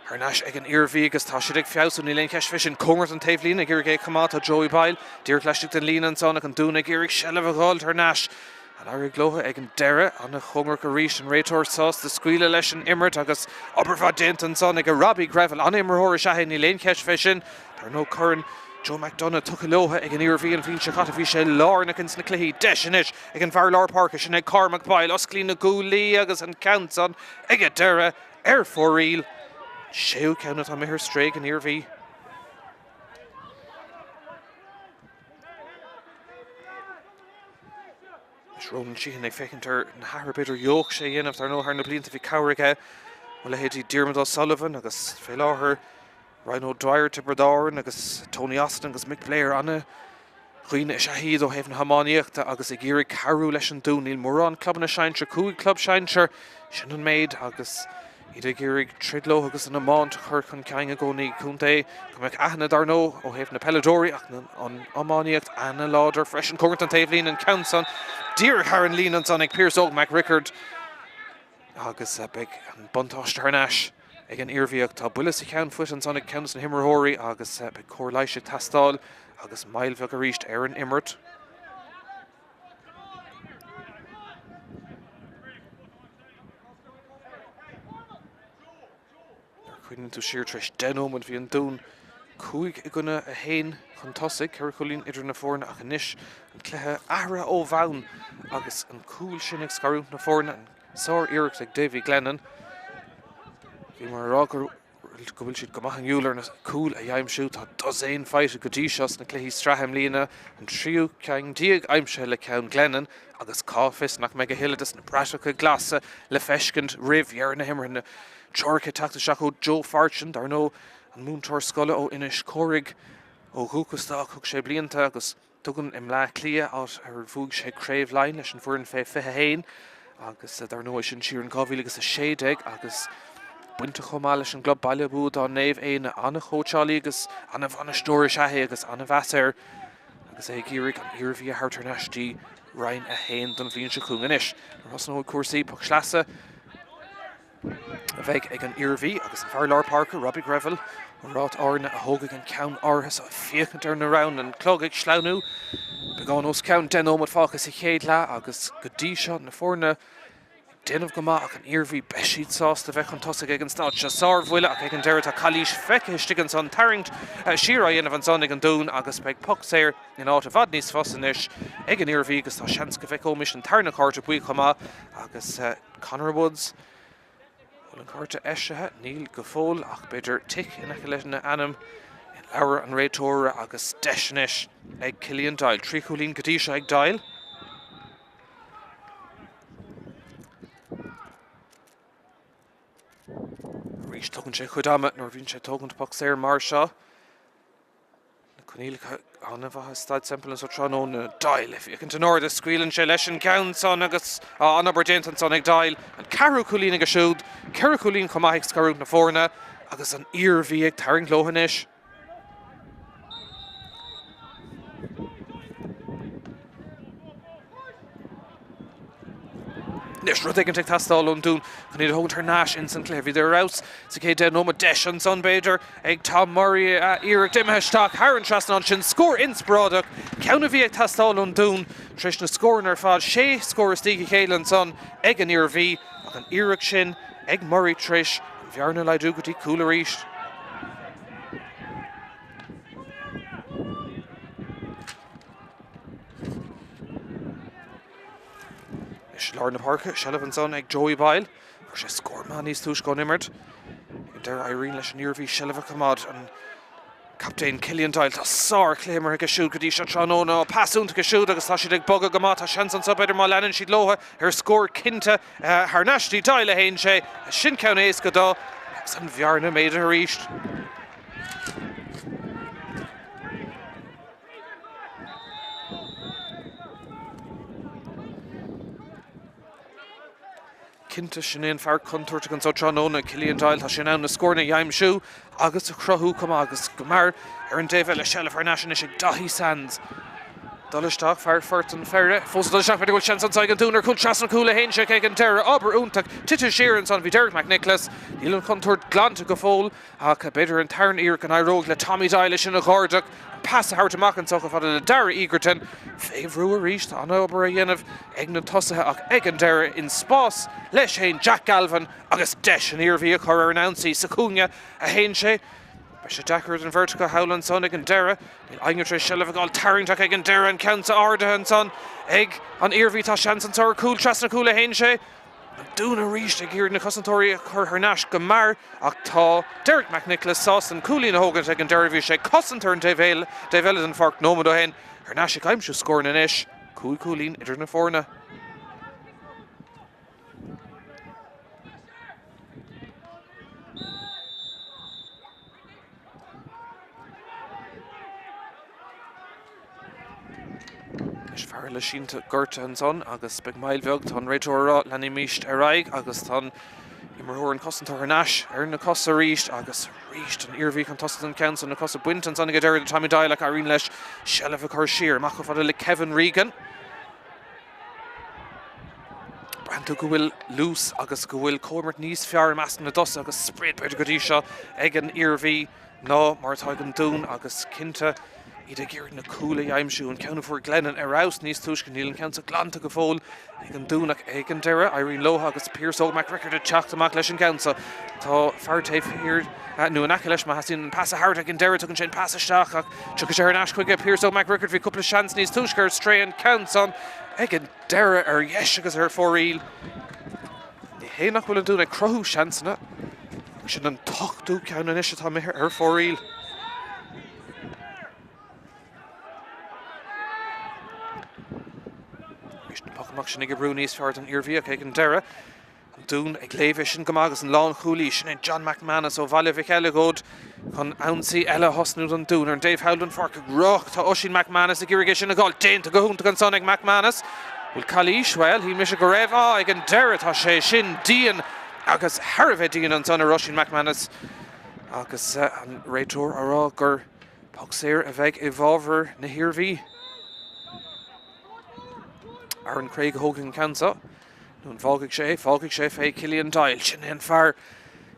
thar n-ais ag an Iarmhí agus tá siad ag feabhsú, níl aon cheist fé sin. Cóngarach don taobhlíne ag iarraidh é a choimeád tá Joey Boyle díreach laistigh den líne ansan ach an Dún ag iarraidh seilbh a dh'fháilt thar n-ais. An éireoidh leo ag an deireadh, an-chóngarach arís, an réiteoir sásta scaoileadh leis an imirt agus obair mhaith déanta ansan ag Robbie Greville. An-imreoir is ea é, níl aon cheist fé sin. Dar ndóigh Corn Joe McDonagh tugtha leo ag an Iarmhí an bhliain seo caite. Bhí sé lárnach ins na cluichí. Deis anois ag an bhfear lár páirce, sin é Cormac Boyle. Osclaíonn na guaillí agus an ceann san ag an deireadh ar fóraoil. An séú ceann atá imithe ar strae ag an Iarmhí. Anois Ronan Sheehan ag féachaint ar na hathruithe b'fhéidir a gheobhadh sé a dhéanamh. Dar ndóigh thar na blianta bhí cabhair aige ó leithéidí Diarmuid O'Sullivan agus fé láthair Ryan O'Dwyer, Tiobraid Árann, agus Tony Austin agus Mick Blair, ana-dhaoine is ea iad ó thaobh na hiománaíochta agus ag iarraidh cabhrú leis an Dún. Níl mórán clubanna sinsir, 5 club sinsir, sin an méid agus iad ag iarraidh troid leo agus an iomáint a chur chun cinn i gcónaí. Contae go mbeadh aithne dar ndóigh ó thaobh na peileadóirí ach an iománaíocht ana-láidir freisin. Cóngarach don taobhlíne an ceann san díreach thar an líne ansan ag Pearse Óg Mac Riocard. Agus beidh an buntáiste thar n-ais ag an Iarmhí ach tá buille sa cheann faighte ansan ag ceann de na himreoirí agus beidh cóir leighis ag teastáil agus moill bheag arís ar an imirt. Nuair a chuimhníonn tú siar tar éis 10 nóiméad bhí an Dún 5 i gcoinne 1 chun tosaigh, ceithre chúilín idir na foirne ach anois an cluiche athraithe ó bhonn agus an cúl sin ag scarúint na foirne, an sár-iarracht ag Davy Glennon. Bhíomar ag rá go go bhfuil siad go maith inniúil ar na cúil a aimsiú. Tá dosaen faighte go dtí seo sna cluichí sraithe i mbliana, an tríú ceann déag aimsithe le ceann Glennon agus cá bhfios nach mbeidh a thuilleadh de na bratacha glasa le feiscint roimh dheireadh na himeartha. Treoracha ag teacht isteach ó Joe Fortune, dar ndóigh, an múinteoir scoile ó Inis Córthaidh ó dhúchas dó ach thug sé blianta agus Duggan i mBleá Cliath, áit ar bhuaigh sé Craobh Laighean leis an bhfoireann fé 21 agus dar ndóigh sin siar in 2016 agus bainteach chomh maith leis an gclub baile ab fhiú dá Naomh Éanna. An-chóitseálaí agus an-bhainisteoir is ea é agus an-mheas air. agus é ag iarraidh an Iarmhí a thabhairt thar n-ais dtí Roinn 1 don bhliain seo chugainn. Anois, nuair a thosnóidh cúrsaí, poc sleasa a bheidh ag an Iarmhí agus an fear lár páirce, Robbie Greville ó Ráth Áirne a thógfaidh an ceann áirithe so. Ag féachaint ar na rann, an clog ag sleamhnú, beagán os cionn 10 nóiméad fágtha sa chéad leath agus go dtí seo na foirne ag déanamh go maith ach an Iarmhí, beidh siad sásta bheith chun tosaigh ag an staid seo. Sárbhuille ach ag an deireadh tá calaois feicthe istigh ansan, tarraingt siar á dhéanamh ansan ag an Dún agus beidh poc saor in áit i bhfad níos fusa anois ag an Iarmhí agus tá seans go bhfeiceoimis an tarna cárta buí chomh maith agus Conor Woods, Bhfuil an cárta eisithe? Níl go fóill ach b'fhéidir tic in aice lena ainm i leabhar an réiteora agus deis anois ag Killian Doyle. 3 chúilín go dtí seo ag Doyle. Arís tógann sé a chuid ama nuair a bhíonn sé ag tógaint poc saor mar seo. Na coinníollacha an-mhaith i Staid Semple anso tráthnóna. Doyle ag féachaint in airde, scaoileann sé leis an gceann san agus an-obair déanta ansan ag Doyle. An ceathrú cúilín aige siúd, 4 chúilín chomh maith ag scarúint na foirne agus an Iarmhí ag tarraingt leo anois. Anois, rud éigin ag teastáil ón Dún chun iad a thógaint thar n-ais ins an cluiche. Bhíodar ar fheabhas sa chéad 10 nóiméad. Deis ansan, b'fhéidir, ag Tom Murray a iarracht imithe isteach thar an trasnán sin. Scór inspioráideach, ceann a bhí ag teastáil ón Dún tar éis na scóranna ar fad. Sé scór istigh a chéile ansan ag an Iarmhí ach an iarracht sin ag Murray tar éis an bhearna a laghdú go dtí cúl arís. Anois i lár na páirce, seilbh ansan ag Joey Boyle. Fuair sé scór maith níos túisce ón imirt. Ag an deireadh éiríonn leis an Iarmhí seilbh a choimeád. An captaen Killian Doyle, tá sár-chluiche imeartha aige siúd go dtí seo tráthnóna. Pas iontach aige siúd agus tá siad ag bogadh go maith. Tá seans anso b'fhéidir má leanann siad leo ar scór cinnte thar n-ais dtí Doyle a théann sé. Sin ceann éasca dó agus an bhearna méadaithe arís. Cinnte, sin é an fear contúirteach anseo tráthnóna, Killian Doyle. Tá sé in ann na scóranna a aimsiú agus a chruthú chomh maith agus go mear ar an dtaobh eile. Seilbh thar n-ais anois ag Daithí Sands. Dul isteach, fear Phort an Pheire. Fós ag dul isteach, b'fhéidir go bhfuil seans anso ag an Dún ar chúl trasna cúl a théann sé ag an deireadh. Obair iontach tite siar ansan bhí Derek McNicholas. Níl an chontúirt glanta go fóill. Ach b'fhéidir an tarna iarracht go n-éireoidh le Tommy Doyle é sin a dh'ardú, an pas a thabhairt amach anseo chomh fada le Darragh Egerton. Fé bhrú arís, tá an-obair á dhéanamh ag na tosaithe ach ag an deireadh, in spás leis féin, Jack Galvin agus deis an Iarmhí a chur ar an ionsaí sa chúinne a théann sé. Beidh sé deacair don bheirt acu thall ansan ag an deireadh. Níl éinne tar éis seilbh a fháil, tarraingt ach ag an deireadh an ceann seo ardaithe ansan ag an Iarmhí. Tá seans anseo ar chúl, trasna cúl a théann sé. An Dún arís ag iarraidh na cosantóirí a chur thar n-ais go mear ach tá Derek McNicholas sásta an cúilín a thógaint ag an deireadh. Bhí sé ag cosaint ar an taobh eile den pháirc nóiméad ó shin. Thar n-ais ag aimsiú scóranna anois. 5 chúilín idir na foirne. Anois fear eile sínte gortaithe ansan agus beidh moill bheag, tá an réiteoir ag rá leanaimis ar aghaidh agus tá an imreoir an cosantóir thar n-ais ar na cosa arís agus arís an Iarmhí chun tosaigh don ceann san, na cosa bainte ansan ag an deireadh do Tommy Doyle ach éiríonn leis seilbh a chur siar amach chomh fada le Kevin Regan. Braitheann tú go bhfuil luas agus go bhfuil comhimirt níos fearr i measc na dtosaithe agus sprid b'fhéidir go dtí seo ag an Iarmhí ná mar atá ag an Dún agus cinnte iad ag iarraidh na cúil a aimsiú. An ceann a fuair Glennon ar fheabhas níos túisce, níl an ceann seo glanta go fóill ag an Dún ach ag an deireadh éiríonn leo agus Pearse Óg Mac Riocaird ag teacht amach leis an gceann seo. Tá fear taobh thiar nó in aice leis má theastaíonn an pas a thabhairt ag an deireadh tugann sé an pas isteach ach tiocfaidh sé thar n-ais chuige Pearse Óg Mac Riocaird. Bhí cúpla seans níos túisce ar strae an ceann san ag an deireadh ar dheis agus ar fóraoil. Ní hé nach bhfuil an Dún ag cruthú seansanna ach sin an t-ochtú ceann anois atá imithe ar fóraoil. Arís an poc amach sin ag oibriú níos fearr don Iarmhí ach ag an deireadh an Dún ag léamh é sin go maith agus an lánchúlaí, sin é John McManus ó Bhaile Mhic Eileagóid chun ionsaí eile a thosnú don Dún ar an dtaobh thall den pháirc ag rith. Tá Oisín McManus ag iarraidh é sin a fháil. Déanta go hiontach ansan ag McManus. Bhfuil calaois? Bhuel, shíl mise go raibh. Á, ag an deireadh tá sé sin dian agus thar a bheith dian ansan ar Oisín McManus agus an réiteoir á rá gur Poc saor a bheidh i bhfabhar na hIarmhí. Aaron Craig a thógfaidh an ceann seo. Nó an bhfágfaidh sé é? Fágfaidh sé fé Cillian Doyle. Sin é an fear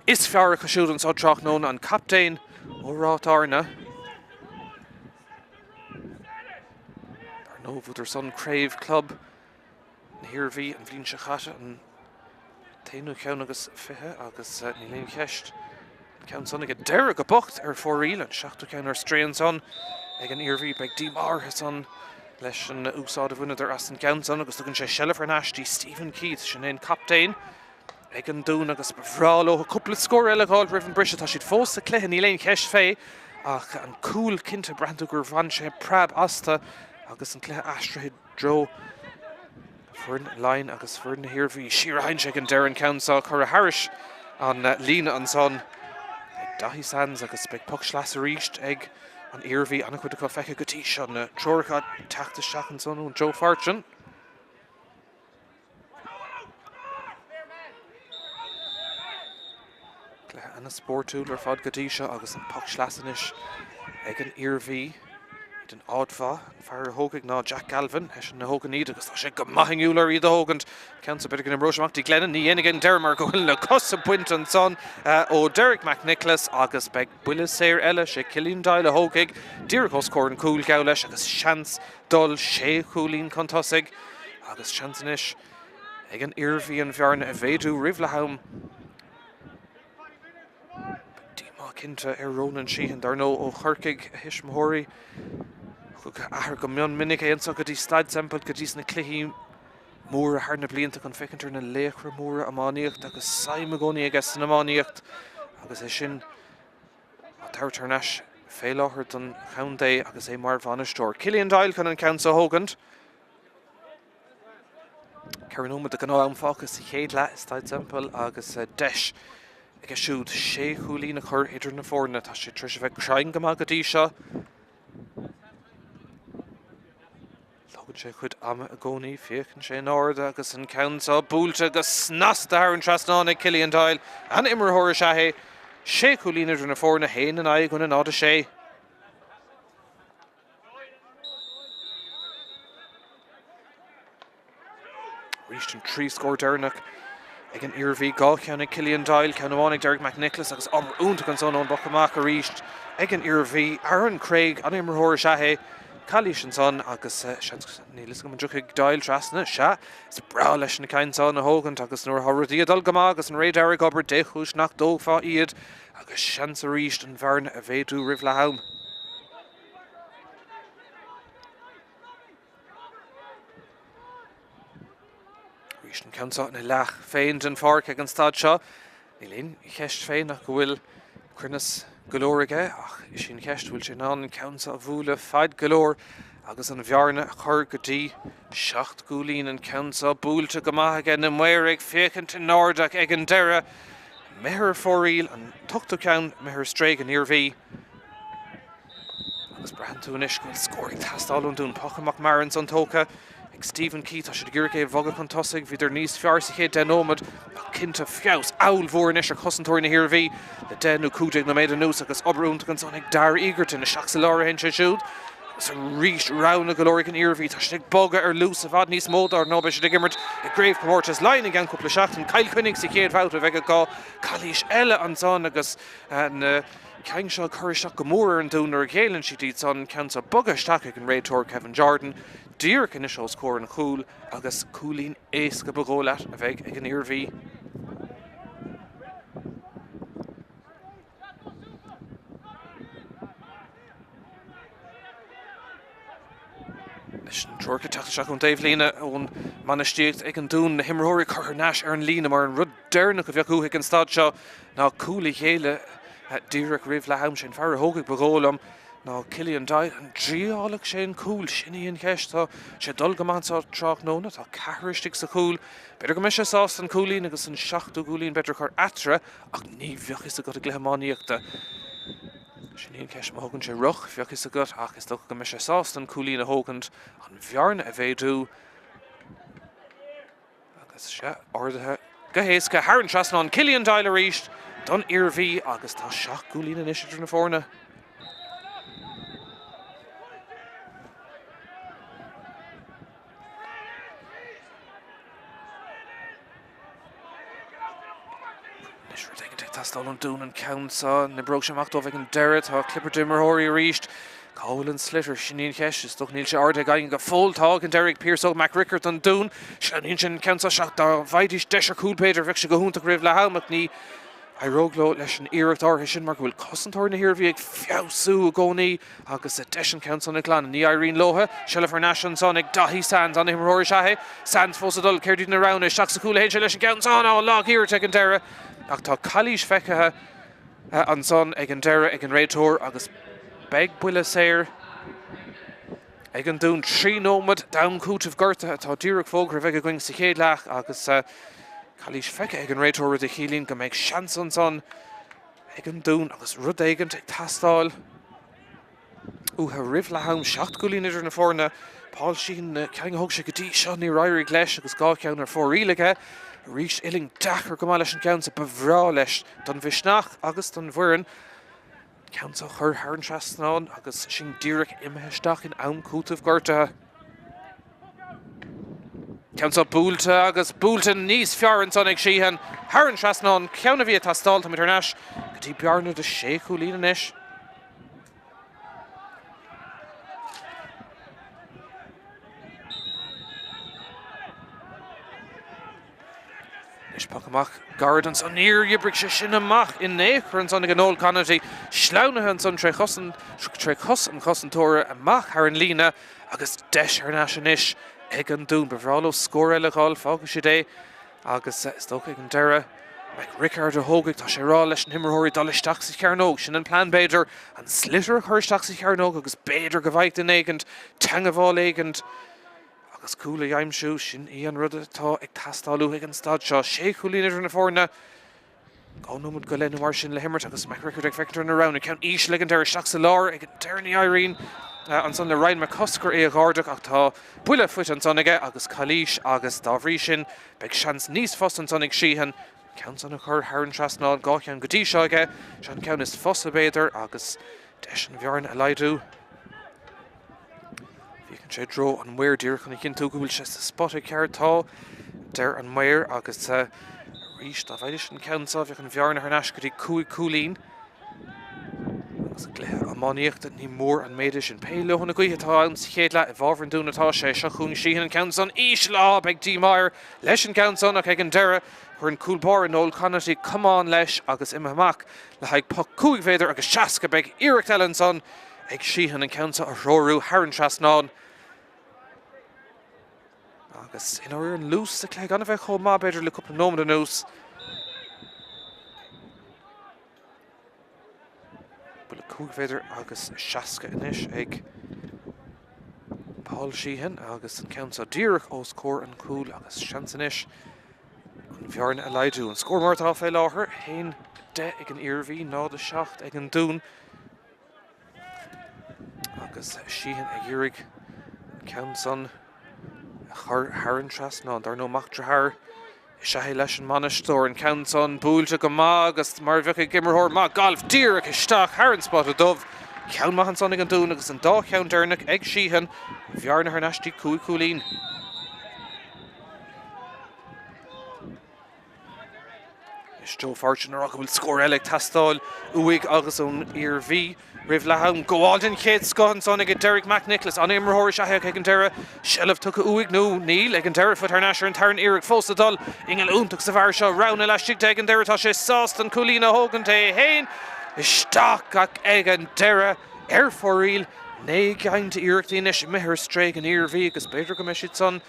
is fearr acu siúd anso tráthnóna, an captaen ó Ráth Fhearna. Dar ndóigh, bhuadar san craobh club na hIarmhí an bhliain seo chaite, an t-aonú ceann agus 20 agus níl aon cheist an ceann san ag an deireadh go bocht ar fóraoil, an seachtú ceann ar strae ansan ag an Iarmhí. Beidh díomá orthu san leis an úsáid a bhaineadar as an gceann san agus tugann sé seilbh thar n-ais dtí Stephen Keith, sin é an captaen ag an Dún agus ba bhreá leo cúpla scór eile a dh'fháil roimh an briseadh. Tá siad fós sa chluiche, níl aon cheist fé ach an cúl cinnte, braitheann tú gur bhain sé preab astu agus an cluiche aistrithe dtreo foireann Laighean agus foireann na hIarmhí. Siar a théann sé ag an deireadh an ceann seo curtha thairis an líne ansan ag Daithí Sands agus beidh poc sleasa arís ag an Iarmhí. An-chuid acu feicthe go dtí seo. Na treoracha ag teacht isteach ansan ón Joe Fortune. Cluiche ana-spórtúil ar fad go dtí seo agus an poc sleasa anois ag an Iarmhí. Iad in áit mhaith. An fear a thógfaidh ná Jack Galvin, eisean a thógann iad agus tá sé go maith inniúil ar iad a thógaint. Ceann so b'fhéidir go n-imreoidh sé amach dtí Glennon. Ní dhéanfaidh ag an deireadh mar go bhfuil na cosa bainte ansan ó Derek McNicholas agus beidh buille saor eile, sé Cillian Doyle a thógfaidh díreach os comhair an chúil geall leis agus seans dul sé chúilín chun tosaigh agus seans anois ag an Iarmhí an bhearna a mhéadú roimh leath am. Beidh díomá cinnte ar Ronan Sheehan, dar ndóigh, ó Chorcaigh, a thuismitheoirí. Thug a athair go mion minic é anso go dtí Staid Semple go dtí sna cluichí móra thar na blianta chun féachaint ar na laochra móra iománaíochta agus suim i gcónaí aige san iománaíocht agus é sin á tabhairt thar n-ais fé láthair don chontae agus é mar bhainisteoir. Cillian Doyle chun an ceann so a thógaint. 4 nóiméad de ghnáth-am fágtha sa chéad leath i Staid Semple agus deis aige siúd sé chúilín a chur idir na foirne. Tá sé tar éis a bheith cruinn go maith go dtí seo. Tógann sé a chuid ama i gcónaí, féachann sé in airde agus an ceann seo buailte go snasta thar an trasnán ag Cillian Doyle. An-imreoir is ea é. Sé chúilín idir na foirne, 1 in aghaidh 0-6. Arís an 3 scór deireanach ag an Iarmhí, 2 cheann ag Cillian Doyle, ceann amháin ag Derek McNicholas agus obair iontach ansan ón bpoc amach arís ag an Iarmhí. Aaron Craig, an-imreoir is ea é. Calaois ansan agus seans, níl fhios agam an dtiocfaidh Doyle trasna, sea, is breá leis na cinn san a thógaint agus nuair atá rudaí ag dul go maith agus an Ré Dearg ag obair, dé chúis nach dtógfá iad agus seans arís an bhearna a mhéadú roimh leath am. Arís an ceann seo ina leath féin den pháirc ag an staid seo. Níl aon cheist fé nach go bhfuil cruinneas go leor aige ach is í an cheist bhfuil sé in ann an ceann seo a bhualadh fad go leor agus an bhearna a chur go dtí 7 gcúilín. An ceann seo buailte go maith aige na maoir ag féachaint in airde ach ag an deireadh imithe ar fóraoil an t-ochtú ceann imithe ar strae ag an Iarmhí. Agus braitheann tú anois go bhfuil scór ag teastáil ón Dún. Poc amach mear ansan tógtha ag Stephen Keith. Tá siad ag iarraidh é a bhogadh chun tosaigh. Bhíodar níos fearr sa chéad 10 nóiméad ach cinnte feabhas ollmhór anois ar chosantóirí na hIarmhí le 10 nó 15 nóiméad anuas agus obair iontach ansan ag Darragh Egerton. Isteach sa lár a théann sé siúd. Agus arís roghanna go leor ag an Iarmhí. Tá siad ag bogadh ar luas i bhfad níos mó dar ndóigh. Beidh siad ag imirt i gcraobhchomórtas Laighean i gceann cúpla seachtain. Cill Chainnigh sa chéad bhabhta a bheidh acu. Calaois eile ansan agus na cinn seo ag cur isteach go mór ar an Dún nuair a ghéilleann siad iad san, ceann seo bogtha isteach ag an réiteoir Kevin Jordan, díreach anois os comhair an chúil agus cúilín éasca ba dhóigh leat a bheidh ag an Iarmhí. Leis an treoir ag teacht isteach ón dtaobhlíne ón mbainistíocht ag an Dún, na himreoirí curtha thar n-ais ar an líne mar an rud deireanach a bheadh uathu ag an staid seo ná cúl a ghéilleadh díreach roimh leath am. Sé an fear a thógfaidh ba dhóigh liom ná Cillian Doyle. An dtriálfadh sé an cúl? Sin í an cheist. Tá sé ag dul go maith anseo tráthnóna. Tá ceathrar istigh sa chúl. B'fhéidir go mbeidh sé sásta an cúilín agus an seachtú cúilín b'fhéidir a chur eatarthu ach ní bheadh fhios agat i gcluiche iománaíochta. Sin í an cheist, má thugann sé rith, bheadh fhios agat, ach is dócha go mbeidh sé sásta an cúilín a thógaint, an bhearna a mhéadú agus sea, ardaithe go héasca thar an trasnán. Cillian Doyle arís don Iarmhí agus tá 7 gcúilín anois idir na foirne. Rud éigin ag teastáil ón Dún an ceann seo. An oibreoidh sé amach dóibh ag an deireadh. Tá clipear d'imreoirí arís. Cá bhfuil an sliotar? Sin í an cheist. Is dócha níl sé ardaithe ag éinne go fóill. Tá ag an deireadh ag Pearse Óg Mac Riocaird don Dún. Sleamhnaíonn sé an ceann seo isteach. Dá bhfaighidís deis ar chúl b'fhéidir bheadh sé go hiontach roimh leath am ach ní éireoidh leo leis an iarracht áirithe sin mar go bhfuil cosantóirí na hIarmhí ag feabhsú i gcónaí agus deis an ceann san a ghlanadh. Ní éiríonn leo. Seilbh thar n-ais ansan ag Daithí Sands. An-imreoir is ea é. Sands fós ag dul. Céard iad na roghanna? Isteach sa chúl a théann sé leis an gceann san. Á, lag-iarracht ag an deireadh ach tá calaois feicthe ansan ag an deireadh ag an réiteoir agus beidh buille saor ag an Dún. 3 nóiméad d'am cúitimh gortaithe atá díreach fógartha a bheidh againn sa chéad leath agus calaois feicthe ag an réiteoir rud a chiallaíonn go mbeidh seans ansan ag an Dún agus rud éigint ag teastáil uathu roimh leath am. 7 gcúilín idir na foirne. Paul Sheehan, na cinn a thóg sé go dtí seo níor éirigh leis agus 2 cheann ar fóraoil aige. Arís uillinn deacair go maith leis an gceann so. Ba bhreá leis don mhisneach agus don bhfoireann. Ceann so a chur thar an trasnán agus sin díreach imithe isteach in am cúitimh gortaithe. Ceann so buailte agus buailte níos fearr ansan ag Sheehan thar an trasnán. Ceann a bhí ag teastáil. Táimid thar n-ais go dtí bearna de sé chúilín anois. Anois poc amach gairid ansan. Níor oibrigh sé sin amach in aon chor ansan ag Noel Conaty. Sleamhnaithe ansan tré chos an chosantóra amach thar an líne agus deis thar n-ais anois ag an Dún. Ba bhreá leo scór eile a dh'fháil, fágfaidh siad é agus is dócha ag an deireadh Mac Riocard a thógfaidh. Tá sé ag rá leis na himreoirí dul isteach sa chearnóg. Sin an plean b'fhéidir, an sliotar a chur isteach sa chearnóg agus b'fhéidir go bhfaigheadh duine éigint teangabháil éigint. Agus cúl a aimsiú, sin í an rud atá ag teastáil uathu ag an staid seo. Sé chúilín idir na foirne. 2 nóiméad go leith nó mar sin le himirt agus Mac Riocard ag féachaint ar na roghanna. Ceann íseal ag an deireadh, isteach sa lár ag an deireadh ní éiríonn ansan le Ryan McCusker é a dh'ardach ach tá buille faighte ansan aige agus calaois agus dá bhrí sin beidh seans níos fusa ansan ag Sheehan ceann san a chur thar an trasnán. 2 cheann go dtí seo aige. Seo an ceann is fusa b'fhéidir agus deis an bhearna a laghdú. Féachann sé i dtreo an maor díreach chun a chinntiú go bhfuil sé sa spota ceart. Tá, deir an maor, agus arís dá bhfaighidís an ceann seo bheadh an bhearna thar n-ais go dtí 5 cúilín. Agus i gcluiche iománaíochta ní mór an méid é sin. Pé leoithne na gaoithe atá ann sa chéad leath i bhfabhar an Dúin atá sé. Seo chugainn Sheehan an ceann san íseal. Á, beidh díomá air leis an gceann san ach ag an deireadh chuir an cúl báire Noel Conaty camán leis agus imithe amach le haghaidh poc 5 mhéadar agus 60. Beidh iarracht eile ansan ag Sheehan an ceann seo a threorú thar an trasnán agus i ndáiríre an luas sa chluiche gan a bheith chomh maith b'fhéidir le cúpla nóiméad anuas. Buille 5 mhéadar agus 60 anois ag Paul Sheehan agus an ceann seo díreach os comhair an chúil agus seans anois an bhearna a laghdú. An scór mar atá fé láthair, 1, 10 ag an Iarmhí, 0, 7 ag an Dún. Agus Sheehan ag iarraidh an ceann san a chur thar an trasnán. Dar ndóigh, mac dearthár is ea é leis an mbainisteoir. An ceann san buailte go maith agus mar a bheadh ag imreoir maith gailf díreach isteach thar an spota dubh. Ceann maith ansan ag an Dún agus an dá cheann deireanach ag Sheehan. An bhearna thar n-ais dtí 5 chúilín. Anois Joe Fortune ag rá go bhfuil scór eile ag teastáil uaidh agus ón Iarmhí roimh leath am. Gabháil den chéad scoth ansan ag Derek McNicholas. An-imreoir is ea é ag an deireadh. Seilbh tugtha uaidh nó níl ag an deireadh. Faighte thar n-ais ar an tarna iarraidh fós ag dul. Ingeal iontach sa bhfear seo. Roghanna laistigh de ag an deireadh. Tá sé sásta an cúilín a thógaint é féin isteach ach ag an deireadh ar fóraoil. 9 gceann d'iarrachtaí anois imithe ar strae ag an Iarmhí agus b'fhéidir go mbeidh siad san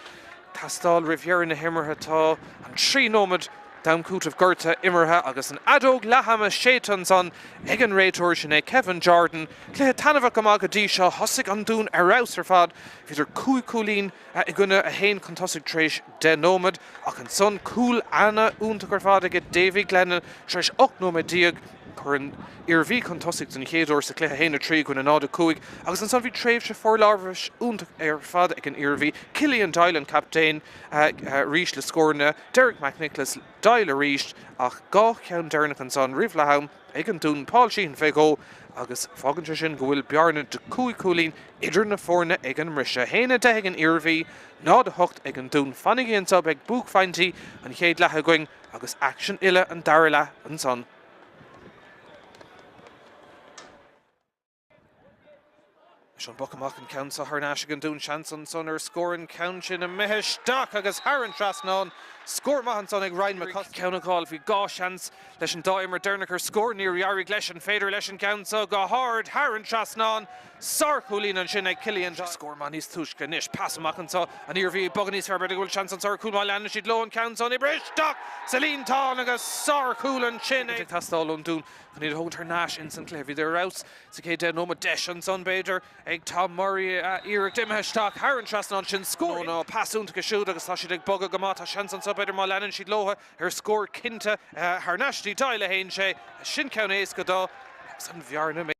teastáil roimh dheireadh na himeartha. Tá an 3 nóiméad d'am cúitimh gortaithe imeartha agus an fheadóg leath-ama séidte ansan ag an réiteoir, sin é Kevin Jordan. Cluiche taitneamhach go maith go dtí seo. Thosaigh an Dún ar fheabhas ar fad. Bhíodar 5 cúilín i gcoinne 1 chun tosaigh tar éis 10 nóiméad ach ansan cúl ana-iontach ar fad ag Davy Glennon tar éis 18 nóiméad. Chuir an Iarmhí chun tosaigh den chéad uair sa chluiche, 1-3 i gcoinne 0-5, agus ansan bhí tréimhse forlámhais iontach ar fad ag an Iarmhí. Cillian Doyle an captaen arís le scóranna, Derek McNicholas, Doyle arís ach 2 cheann deireanach ansan roimh leath am ag an Dún, Paul Sheehan fé dhó. agus fágann sé sin go bhfuil bearna de 5 chúilín idir na foirne ag an mbriseadh. 1-10 ag an Iarmhí, 0-8 ag an Dún. Fanaigí anseo, beidh buaicphointí an chéad leath againn agus aicsean uile an dara leath ansan. Leis an bpoc amach an ceann seo thar n-ais ag an Dún. Seans ansan ar scór an ceann sin imithe isteach agus thar an trasnán. Scór maith ansan ag Ryan McCusker. Ceann a fháil. Bhí dhá sheans leis an dá imreoir deireanach ar scór. Níor éirigh leis. An féidir leis an gceann seo go hard thar an trasnán. Sárchúilín ansin ag Cillian. Scór maith níos túisce anois. Pas amach anseo. An Iarmhí ag bogadh níos fearr. B'fhéidir go bhfuil seans anso ar chúl má leanann siad leo an ceann seo oibrithe isteach sa líontán agus sárchúl ansin ag. Ag teastáil ón Dún chun iad a thógaint thar n-ais ins an cluiche. Bhíodar ar fheabhas sa chéad 10 nóiméad. Deis ansan, b'fhéidir, ag Tom Murray a iarracht imithe isteach thar an trasnán. Sin scór nó pas iontach siúd agus tá siad ag bogadh go maith. Tá seans anso, b'fhéidir, má leanann siad leo ar scór cinnte thar n-ais dtí Doyle a théann sé. Sin ceann éasca dó agus an bhearna.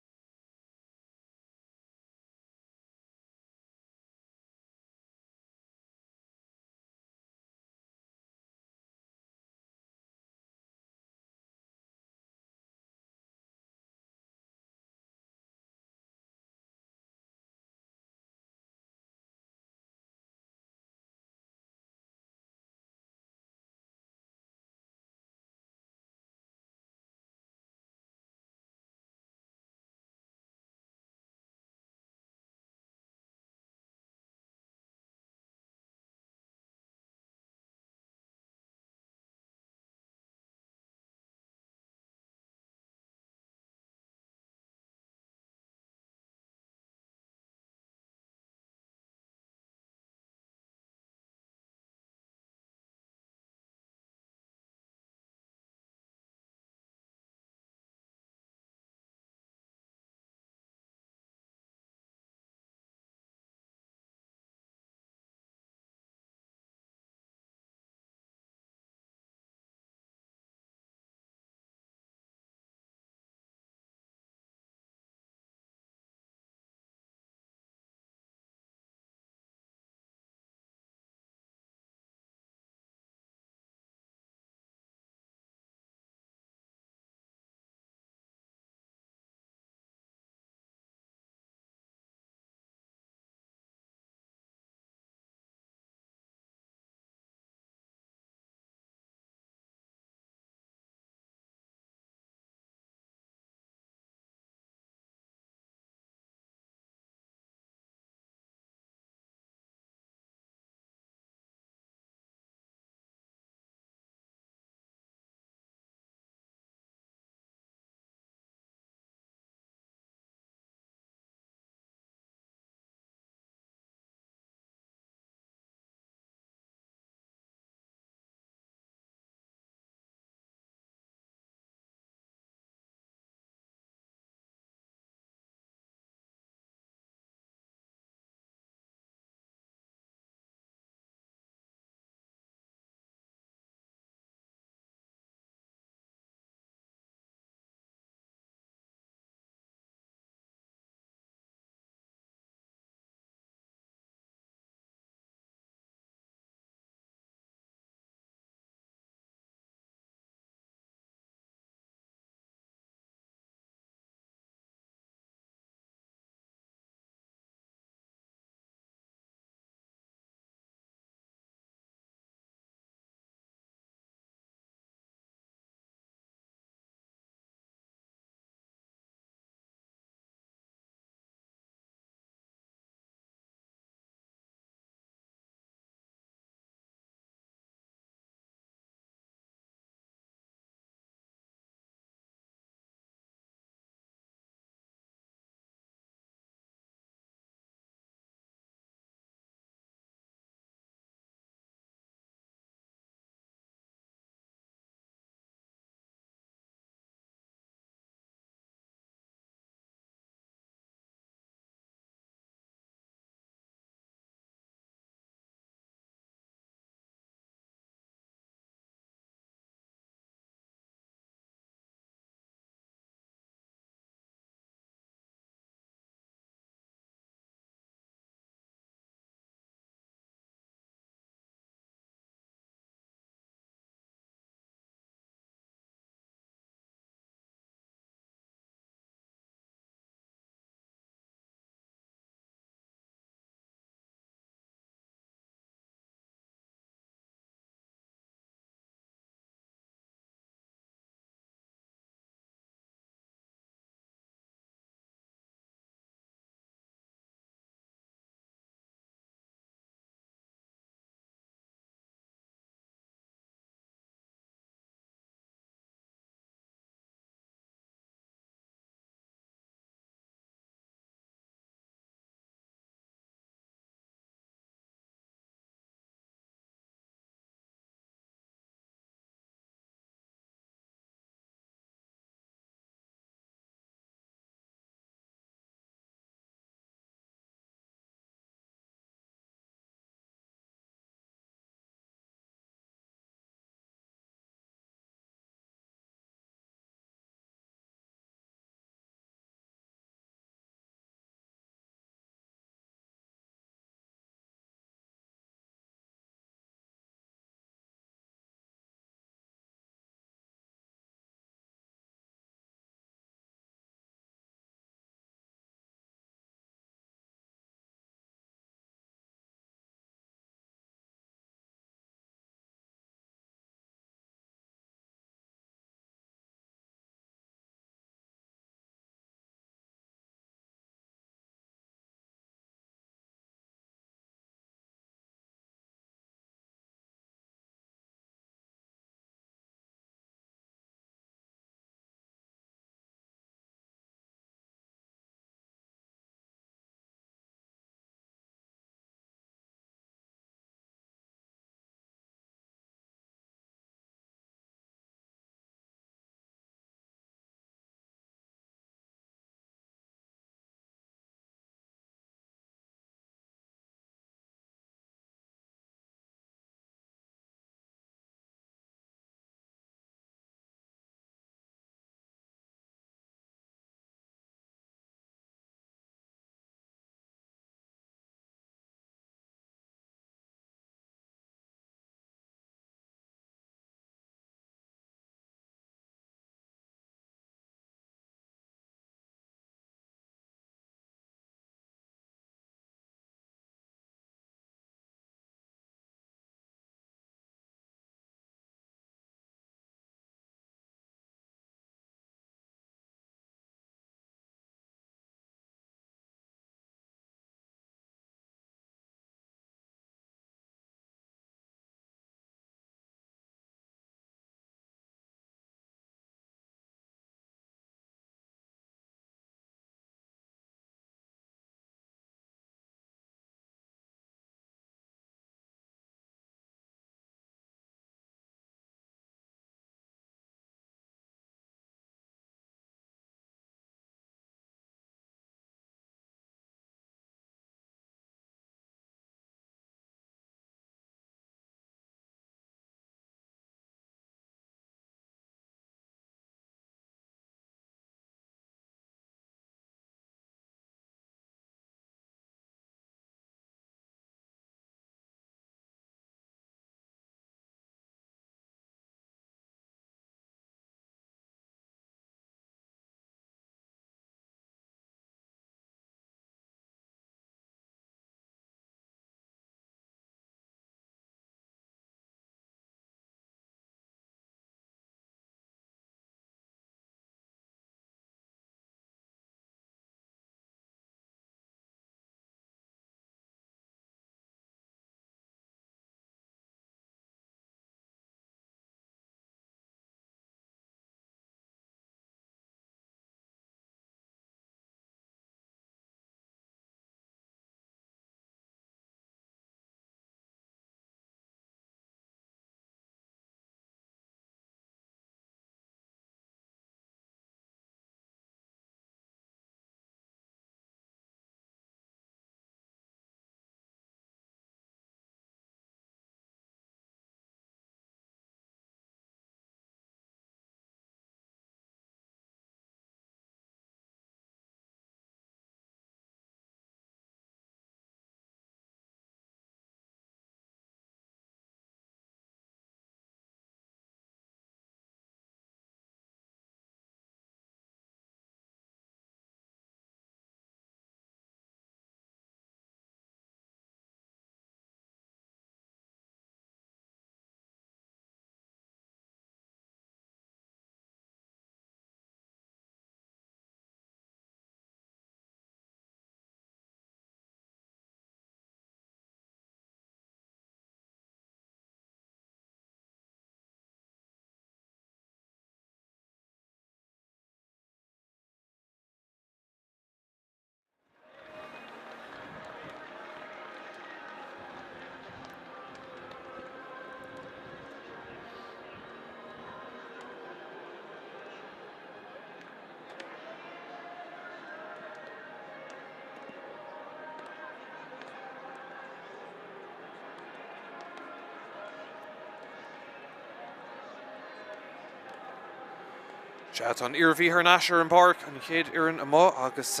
Sea, tá an Iarmhí thar n-ais ar an bpáirc, an chéad fhoireann amuigh agus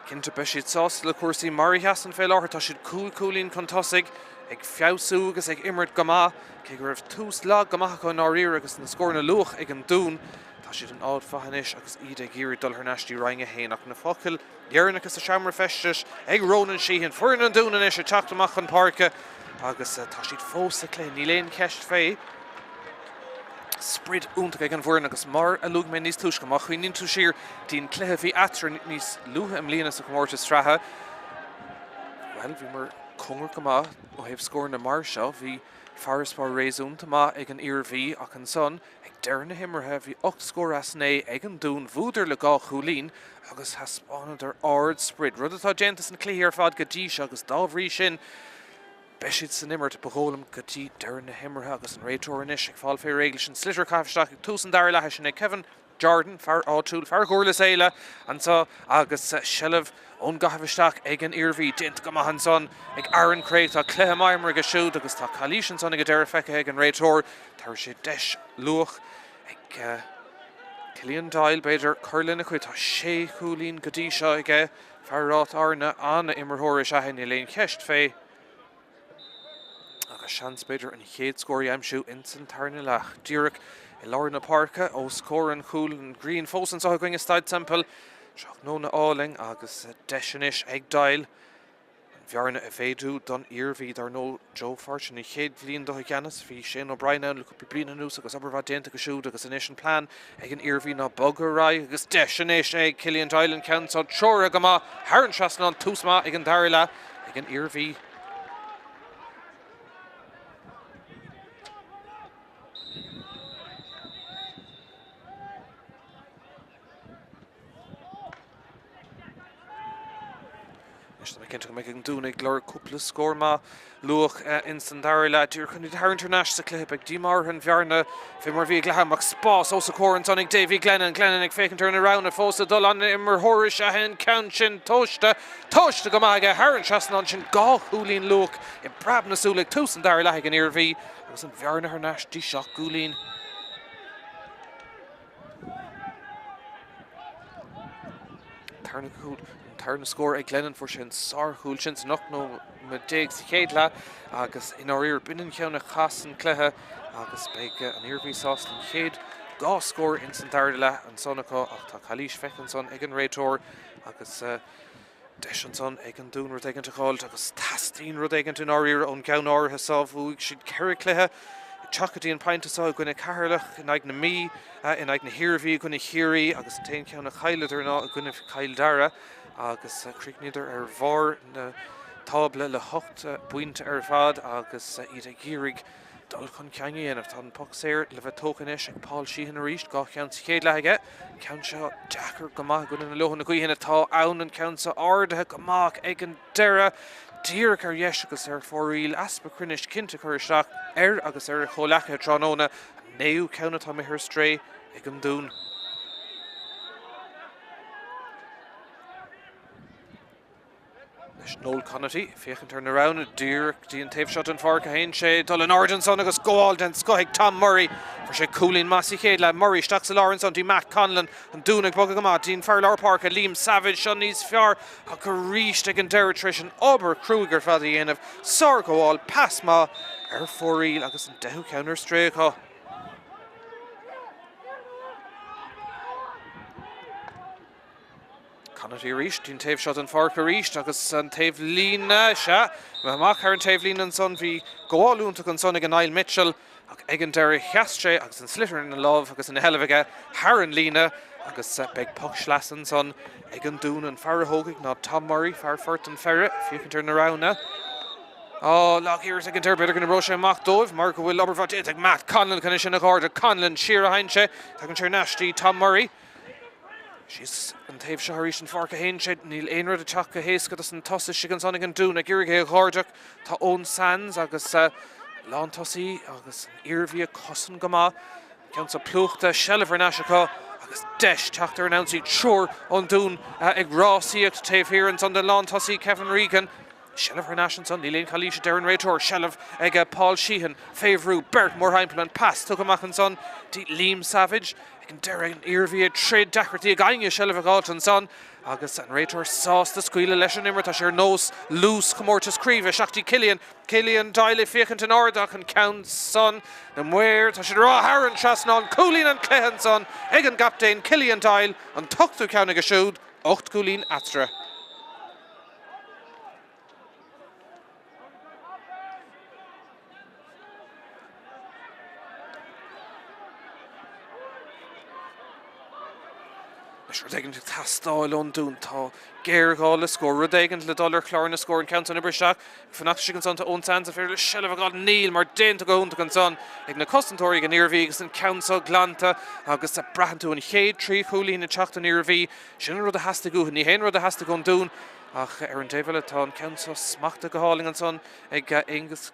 cinnte beidh siad sásta le cúrsaí mar a sheasann fé láthair. Tá siad cúig chúilín chun tosaigh, ag feabhsú agus ag imirt go maith, cé go raibh tús lag go maith acu i ndáiríre agus na scóranna luath ag an Dún. Tá siad in áit mhaith anois agus iad ag iarraidh dul thar n-ais dtí Roinn 1 ach na focail dheireanacha sa seomra feistis ag Ronan Sheehan. Foireann an Dúin anois ag teacht amach chun páirce agus tá siad fós sa chluiche, níl aon cheist fé. Sprid iontach ag an bhfoireann agus mar a luaigh mé níos túisce, má chuimhníonn tú siar dtí'n cluiche a bhí eatarthu níos luaithe i mbliana sa chomórtas sraithe, bhuel, bhíomar cóngarach go maith ó thaobh scóranna mar seo. Bhí farasbarr réasúnta maith ag an Iarmhí ach ansan, Ag deireadh na himeartha bhí 8 scór as 9 ag an Dún, bhuadar le 2 chúilín agus thaispeánadar ard-sprid, rud atá déanta sna cluichí ar fad go dtí seo agus dá bhrí sin beidh siad san imirt, ba dhóigh liom, go dtí deireadh na himeartha agus an réiteoir anois ag fáil fé réidh leis an sliotar a chaitheamh isteach ag tús an dara leatha, sin é Kevin Jordan, fear áitiúil, fear Dhurlas Éile anseo agus seilbh ón gcaitheamh isteach ag an Iarmhí. Déanta go maith ansan ag Aaron Craig. Tá cluiche maith imeartha aige siúd agus tá calaois ansan ag an deireadh feicthe ag an réiteoir. Tabharfaidh sé deis luach ag Cillian Doyle, b'fhéidir, cur lena chuid. Tá sé chúilín go dtí seo aige. Fear Ráth Fhearna, an-imreoir is ea é, níl aon cheist fé. Agus seans, b'fhéidir, an chéad scór a aimsiú ins an tarna leath. Díreach i lár na páirce, os comhair an chúil, an ghrian fós anseo againn i Staid Semple. Tráthnóna álainn agus deis anois ag Doyle an bhearna a mhéadú don Iarmhí. Dar ndóigh, Joe Fortune, an chéad bhliain dó i gceannas, bhí Shane O'Brien ann le cúpla bliain anuas agus obair mhaith déanta aige siúd agus anois an plean ag an Iarmhí ná bogadh ar aghaidh agus deis anois ag Cillian Doyle an ceann seo treoraithe go maith thar an trasnán, tús maith ag an dara leath ag an Iarmhí. Anois tá mé cinnte go mbeidh an Dún ag lorg cúpla scór maith luath ins an dara leath. Díreach chun iad a tharraingt thar n-ais sa chluiche, beidh díomá orthu an bhearna fé mar a bhí ag leath ama ach spás os a comhair ansan ag Davy Glennon. Glennon ag féachaint ar na roghanna fós ag dul an imreoir is ea an ceann sin tomhaiste, tomhaiste go maith aige thar an trasnán sin. 2 chúilín luath i bpreab na súl ag tús an dara leath ag an Iarmhí agus an bhearna thar n-ais dtí 7 gcúilín. Tarna cúl, an tarna scór ag Glennon, fuair sé an sárchúl sin san 18 nóiméad sa chéad leath agus i ndáiríre b'in an ceann a chas an cluiche agus beidh an Iarmhí sásta an chéad dá scór ins an dara leath ansan acu ach tá calaois feicthe ansan ag an réiteoir agus Deis ansan ag an Dún rud éigint a dh'fháilt agus teastaíonn rud éigint i ndáiríre ón gceann áirithe so. Bhuaigh siad 4 chluiche ag teacht go dtí an pointe so i gcoinne Ceatharlach, in aghaidh na Mí, in aghaidh na hIarmhí, i gcoinne Chiarraí agus an t-aon cheann a chailleadar ná i gcoinne Chill Dara agus chríochnaíodar ar bharr na tábla le hocht bpointe ar fad agus iad ag iarraidh Dul chun cinn a dhéanamh. Tá an poc saor le bheith tógtha anois ag Paul Sheehan arís. 2 cheann sa chéad leath aige. An ceann seo deacair go maith i gcoinne na leoithne gaoithe atá ann. An ceann seo ardaithe go maith ag an deireadh. Díreach ar dheis agus ar fóraoil. Easpa cruinnis cinnte curtha isteach air agus ar a chomhleacaithe tráthnóna. An naoú ceann atá imithe ar strae ag an Dún. Anois Noel Conaty ag féachaint ar na roghanna díreach go dtí an taobh seo den pháirc a théann sé. Dul in airde ansan agus gabháil den scoth ag Tom Murray. Fuair sé cúilín maith sa chéad leath. Murray isteach sa lár ansan dtí Matt Conlon. An Dún ag bogadh go maith dtí an fear lár páirce Liam Savage. Seo níos fearr ach arís ag an deireadh tar éis an obair cruaidh ar fad a dhéanamh. Sárghabháil, pas maith ar fóraoil agus an deichiú ceann ar strae acu. Conaty arís, dtí'n taobh seo den pháirc arís agus an taobh líne, sea, imithe amach ar an taobh líne ansan, bhí gabháil iontach ansan ag Niall Mitchell ach ag an deireadh sheas sé agus an sliotar ina lámh agus ina sheilbh aige thar an líne agus beidh poc sleasa ansan ag an Dún. An fear a thógfaidh ná Tom Murray, fear Phort an Pheire, féachaint ar na roghanna. Á, lag-iarracht ag an deireadh, b'fhéidir go n-oibreoidh sé amach dóibh mar go bhfuil obair mhaith déanta ag Matt Conlon chun é sin a dh'ardú. Conlon siar a théann sé, tagann sé ar ais dtí Tom Murray. Síos an taobh seo arís den pháirc a théann sé. Níl aon rud ag teacht go héasca dos na tosaithe ansan ag an Dún. Ag iarraidh é a dh'ardú tá Eoin Sands agus lántosaí agus an Iarmhí ag cosaint go maith. Ceann seo plúchta, seilbh thar n-ais acu agus deis teacht ar an ionsaí. Triúr ón Dún ag rásaíocht taobh thiar ansan den lántosaí Kevin Regan. Seilbh thar n-ais ansan, níl aon chalaois a deir an réiteoir. Seilbh ag Paul Sheehan fé bhrú, beirt mórthimpeall, an pas tugtha amach ansan dtí Liam Savage. Ag an deireadh an Iarmhí ag troid, deacrachtaí ag éinne seilbh a dh'fháilt ansan agus an réiteoir sásta scaoileadh leis an imirt. Tá sé ar nós luas chomórtas craoibhe. Isteach dtí Cillian. Cillian Doyle ag féachaint in airde ach an ceann san, na maoir, tá siad ag rá thar an trasnán. Cúilín an chluiche ansan ag an gcaptaen Cillian Doyle, an t-ochtú ceann aige siúd, 8 gcúilín eatarthu. Anois rud éigin ag teastáil ón Dún. Tá géarghá le scór. Rud éigin le dul ar chlár na scór. An ceann san oibrithe isteach. Fanacht istigh ansan tá Eoin Sands. An féidir leis seilbh a fháil? Níl, mar déanta go hiontach ansan ag na cosantóirí ag an Iarmhí agus an ceann so glanta agus braitheann tú an chéad 3 chúilín ag teacht ón Iarmhí. Sin an rud a theastaigh uathu. Ní hé an rud a theastaigh ón Dún ach ar an dtaobh eile tá an ceann so smachtaithe go hálainn ansan ag Aonghus,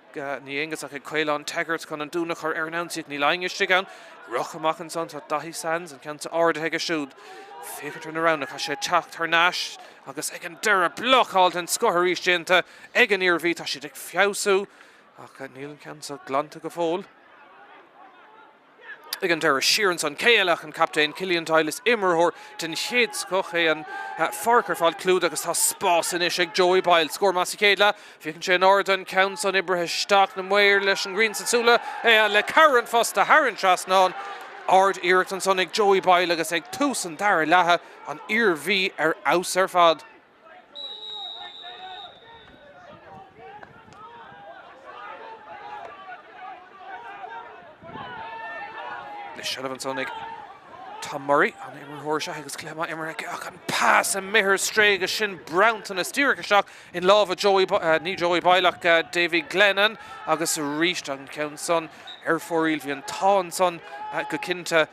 ní Aonghus ach ag Caolán Teggart chun an Dún a chur ar an ionsaí ach níl éinne istigh ann. Rith amach ansan tá Daithí Sands, an ceann so ardaithe aige siúd. Féachaint ar na roghanna, caithfidh sé teacht thar n-ais agus ag an deireadh blocáil den scoth arís déanta ag an Iarmhí. Tá siad ag feabhsú ach níl an ceann so glanta go fóill. Ag an deireadh siar ansan, cé eile ach an captaen Cillian Doyle. Is imreoir den chéad scoth é an pháirc ar fad clúdaithe agus tá spás anois ag Joey Boyle. Scór maith sa chéad leath. Féachann sé in airde an ceann san oibrithe isteach na maoir leis an ngrian sna súile é le cabhair an phosta thar an trasnán. Ard iarracht ansan ag Joey Boyle agus ag tús an dara leatha an Iarmhí ar fheabhas ar fad. Le seilbh ansan ag Tom Murray, an imreoir is ea agus cluiche maith imeartha aige ach an pas imithe ar strae agus sin bronntanas díreach isteach in lámha Joey, ní Joey Boyle ach Davy Glennon agus arís an ceann san ar fóraoil. Bhí an t-ádh ansan go cinnte.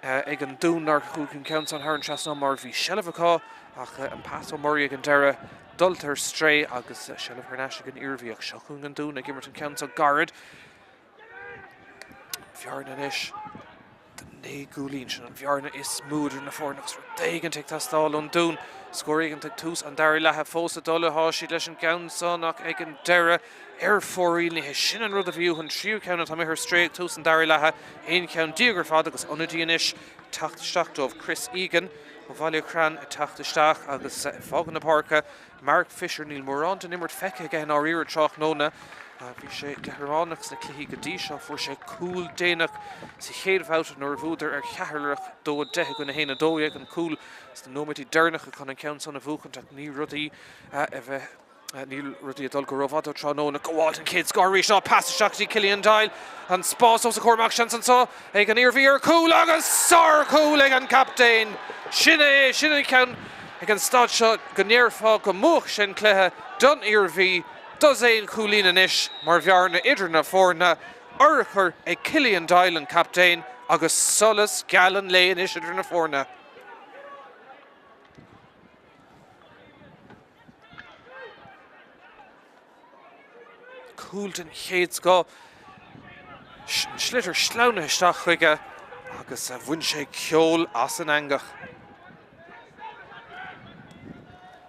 ag an Dún nár chuaigh an ceann san thar an trasnán mar bhí seilbh acu ach an pas ó Murray ag an deireadh dulta ar strae agus seilbh thar n-ais ag an Iarmhí ach seo chugainn an Dún ag imirt an ceann seo gairid. Bhearna anois de 9 gcúilín, sin an bhearna is mó idir na foirne agus rud éigin ag teastáil ón Dún. Scór éigin ag tús an dara leatha fós ag dul atá siad leis an gceann san ach ag an deireadh ar fóraoil. Ní hé sin an rud a bhí uathu, an tríú ceann atá imithe ar strae ag tús an dara leatha, 11 cheann ar fad agus ionadaí anois ag teacht isteach dóibh, Chris Egan ó Bhaile Chrainn ag teacht isteach agus ag fágáil na páirce, Mark Fisher, níl mórán den imirt feicthe aige i ndáiríre tráthnóna. Bhí sé leadránach sna cluichí go dtí seo, fuair sé cúl déanach sa chéad bhabhta nuair a bhuadar ar Cheatharlach 2-10 i gcoinne 1-12, an cúl sna nóiméidí deireanacha chun an ceann san a bhuachaint ach ní rudaí a bheith Níl rudaí ag dul go rómhaith dó tráthnóna. Gabháil den chéad scoth arís. Á, pas isteach go dtí Cillian Doyle. An spás os a chomhair amach. Seans anseo ag an Iarmhí ar chúl agus sár-chúl ag an gcaptaen. Sin é, sin an ceann ag an staid seo go ndéarfá go mbuafadh sé an cluiche don Iarmhí. Dosaen chúilín anois mar bhearna idir na foirne. Urchar ag Cillian Doyle, an captaen, agus solas geal an lae anois idir na foirne. Cúl den chéad scoth. An sliotar sleamhnaithe isteach chuige agus bhain sé ceol as an eangach.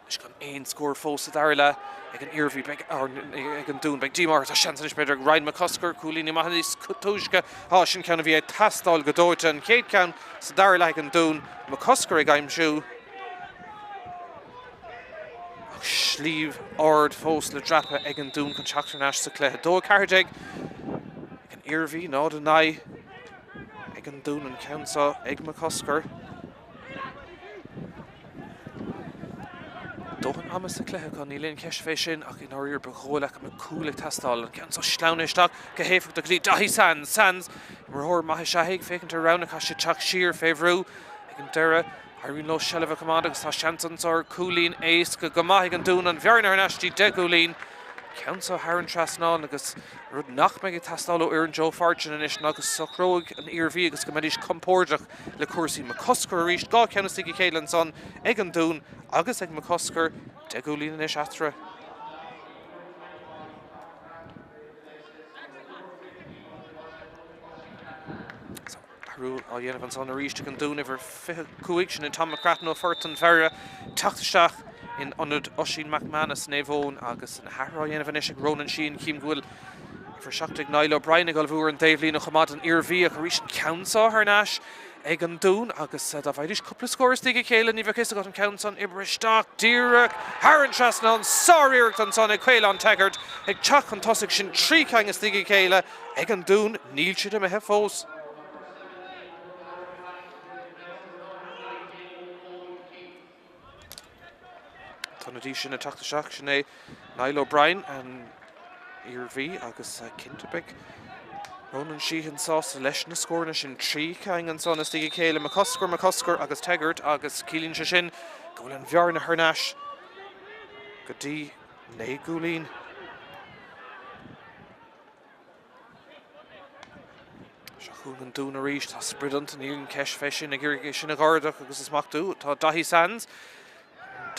Anois gan aon scór fós sa dara leath ag an Iarmhí, beidh, ag an Dún, beidh díomá orthu. Tá seans anois b'fhéidir ag Ryan McCusker, cúilíní maithe níos túisce. Á, sin ceann a bhí ag teastáil go dóite. An chéad cheann sa dara leath ag an Dún, McCusker ag aimsiú. Ach sliabh ard fós le dreapadh ag an Dún chun teacht thar n-ais sa chluiche. 2-14 ag an Iarmhí, 0-9 ag an Dún an ceann seo ag McCusker. Dóthain ama sa chluiche acu, níl aon cheist fé sin ach i ndáiríre ba dhóigh leat go mbeadh cúl ag teastáil. An ceann seo sleamhnaithe isteach go héifeachtach go dtí Daithí Sands. Sands, imreoir maith is ea é, ag féachaint ar roghanna, caithfidh sé teacht siar fé bhrú ag an deireadh. Éiríonn leo seilbh a choimeád agus tá seans anseo ar chúilín éasca go maith ag an Dún. An bhearna thar n-ais dtí 10 gcúilín. Ceann seo thar an trasnán agus rud nach mbeidh ag teastáil ó fhoireann Joe Fortune anois ná go socróidh an Iarmhí agus go mbeidís compordach le cúrsaí. McCusker arís, 2 cheann istigh a chéile ansan ag an Dún agus ag McCusker. 10 gcúilín anois eatarthu. Athrú á dhéanamh ansan arís ag an Dún, uimhir 25, sin é Tom McCrattan ó Phort an Pheire, teacht isteach in ionad Oisín McManus, Naomh Eoin, agus na hathruithe á dhéanamh anois ag Ronan Sheehan. Chím go bhfuil uimhir 17 Niall O'Brien ag ullmhú ar an dtaobhlíne chomh maith don Iarmhí ach arís an ceann seo thar n-ais ag an Dún agus dá bhfaighidís cúpla scór istigh a chéile ní bheadh fhios agat an ceann san oibrithe isteach díreach thar an trasnán. Sár-iarracht ansan ag Caolán Teggart ag teacht chun tosaigh sin 3 ceann istigh a chéile ag an Dún. Níl siad imithe fós. Tá na sin ag teacht isteach sin é Niall O'Brien an Iarmhí agus cinnte beidh Ronan Sheehan sásta leis na scóranna sin. 3 cinn ansan istigh a chéile, McCusker, McCusker agus Teggart agus ciallaíonn sé sin go bhfuil an bhearna thar n-ais go dtí 9 gcúilín. Seo chugainn an Dún arís. Tá sprid iontu, níl aon cheist fé sin, ag iarraidh é sin a dh'ardach agus is maith dó. Tá Daithí Sands.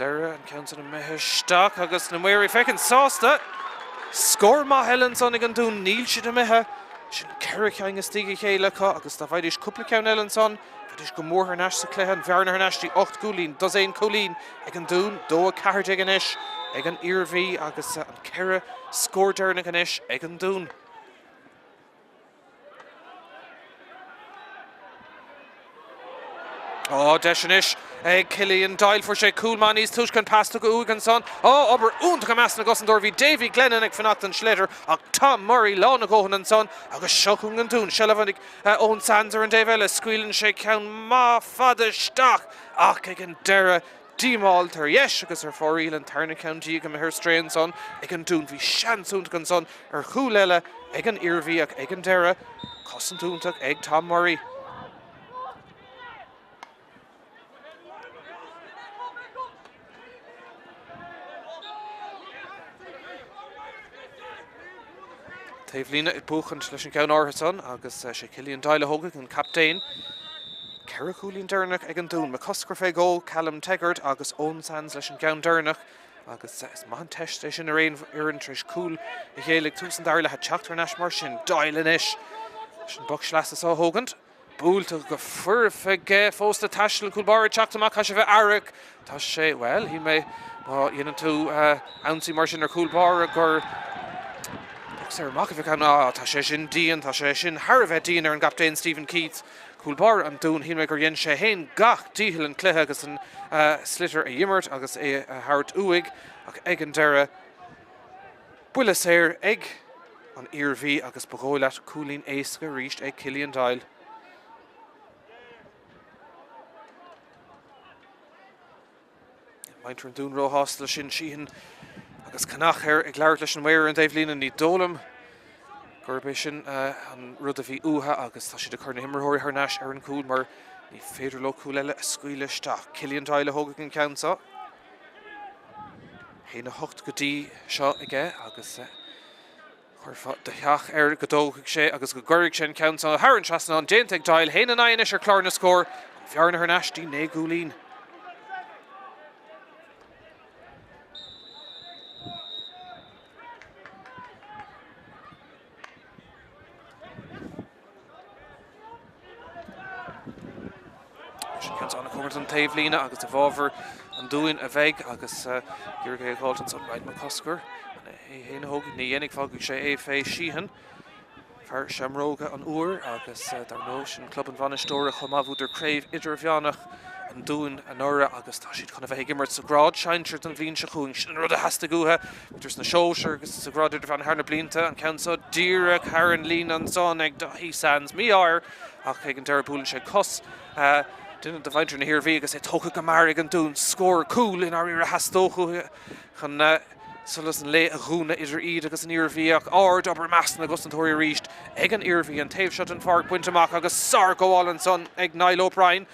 Deireadh an ceann san imithe isteach agus na maoir ag féachaint sásta. Scór maith eile ansan ag an Dún. Níl siad imithe. Sin 4 cheann istigh a chéile acu agus dá bhfaighidís cúpla ceann eile ansan, bheidís go mór thar n-ais sa chluiche. An bhearna thar n-ais dtí 8 gcúilín, dosaen cúilín ag an Dún, 2 14 anois ag an Iarmhí agus an 4 scór deireanach anois ag an Dún. Á, deis anois ag Cillian Doyle. Fuair sé cúl maith níos túisce an pas tugtha uaidh ansan. Á, obair iontach i measc na gcosantóirí. Bhí Davy Glennon ag fanacht don sliotar ach Tom Murray lán a dhóthain ansan agus seo chugainn an Dún. Seilbh ag Eoin Sands ar an dtaobh eile. Scaoileann sé ceann maith fada isteach ach ag an deireadh Díomáilte ar dheis agus ar fóraoil an tarna ceann díobh imithe ar strae ansan ag an Dún. Bhí seans iontach ansan ar chúl eile ag an Iarmhí ach ag an deireadh, cosaint iontach ag Tom Murray. Taobhlíne ag buachaint leis an gceann áirithe san agus sé Cillian Doyle a thógfaidh an captaen. 4 chúilín deireanach ag an Dún. McCusker fé dhó, Callum Teggart agus Eoin Sands leis an gceann deireanach agus is maith an teist é sin ar aon fhoireann tar éis cúl a ghéilleadh ag tús an dara leath teacht thar n-ais mar sin. Doyle anois leis an bpoc sleasa seo a thógaint. Buailte go foirfe aige fós le taisteal an cúl báire ag teacht amach, caithfidh sé bheith aireach. Tá sé, bhuel, shíl mé má dhéanann tú ionsaí mar sin ar chúl báire gur poc saor amach a bheadh ann. Á, tá sé sin dian, tá sé sin thar a bheith dian ar an gcaptaen Stephen Keats, cúl báire an Dúin. Shíl mé gur dhein sé féin gach dícheall an cluiche agus an sliotar a dh'imirt agus é a thabhairt uaidh ach ag an deireadh, Buille saor ag an Iarmhí agus ba dhóigh leat cúilín éasca arís ag Cillian Doyle. Muintir an Dúin róshásta leis sin, Sheehan agus conach air ag labhairt leis an maor ar an dtaobh líne. Ní dóigh liom gurb é sin an rud a bhí uathu agus tá siad ag cur na himreoirí thar n-ais ar an gcúl mar ní féidir leo cúl eile a scaoileadh isteach. Cillian Doyle a thógfaidh an ceann seo. 1-8 go dtí seo aige agus chuirfeá do theach air go dtógfaidh sé agus go gcuirfidh sé an ceann seo thar an trasnán. Déanta ag Doyle, 1-9 anois ar chlár na scór, an bhearna thar n-ais dtí 9 gcúilín. Sin ceann an cúram don taobhlíne agus i bhfabhar an Dúin a bheidh agus iarraidh é a fháilt ansan Ryan McCusker. É féin a thógfaidh, ní dhéanfaidh, fágfaidh sé é fé Sheehan. Fear Seamróga an Iúir agus dar ndóigh sin club an bhainisteora chomh maith bhuadar craobh idirmheánach an Dúin anuraidh agus tá siad chun a bheith ag imirt sa ghrád sinsir don bhliain seo chugainn. Sin an rud a theastaigh uathu idir sna sóisir agus sa ghrád idirmheánach thar na blianta. An ceann seo díreach thar an líne ansan ag Daithí Sands. Mí-ádh air ach ag an deireadh buaileann sé cos duine de mhuintir na hIarmhí agus é tógtha go mear ag an Dún. Scór cúl i ndáiríre a theastódh uathu chun solas an lae a dhúnadh idir iad agus an Iarmhí ach ard-obair i measc na gcosantóirí arís ag an Iarmhí an taobh seo den pháirc bainte amach agus sárghabháil ansan ag Niall O'Brien.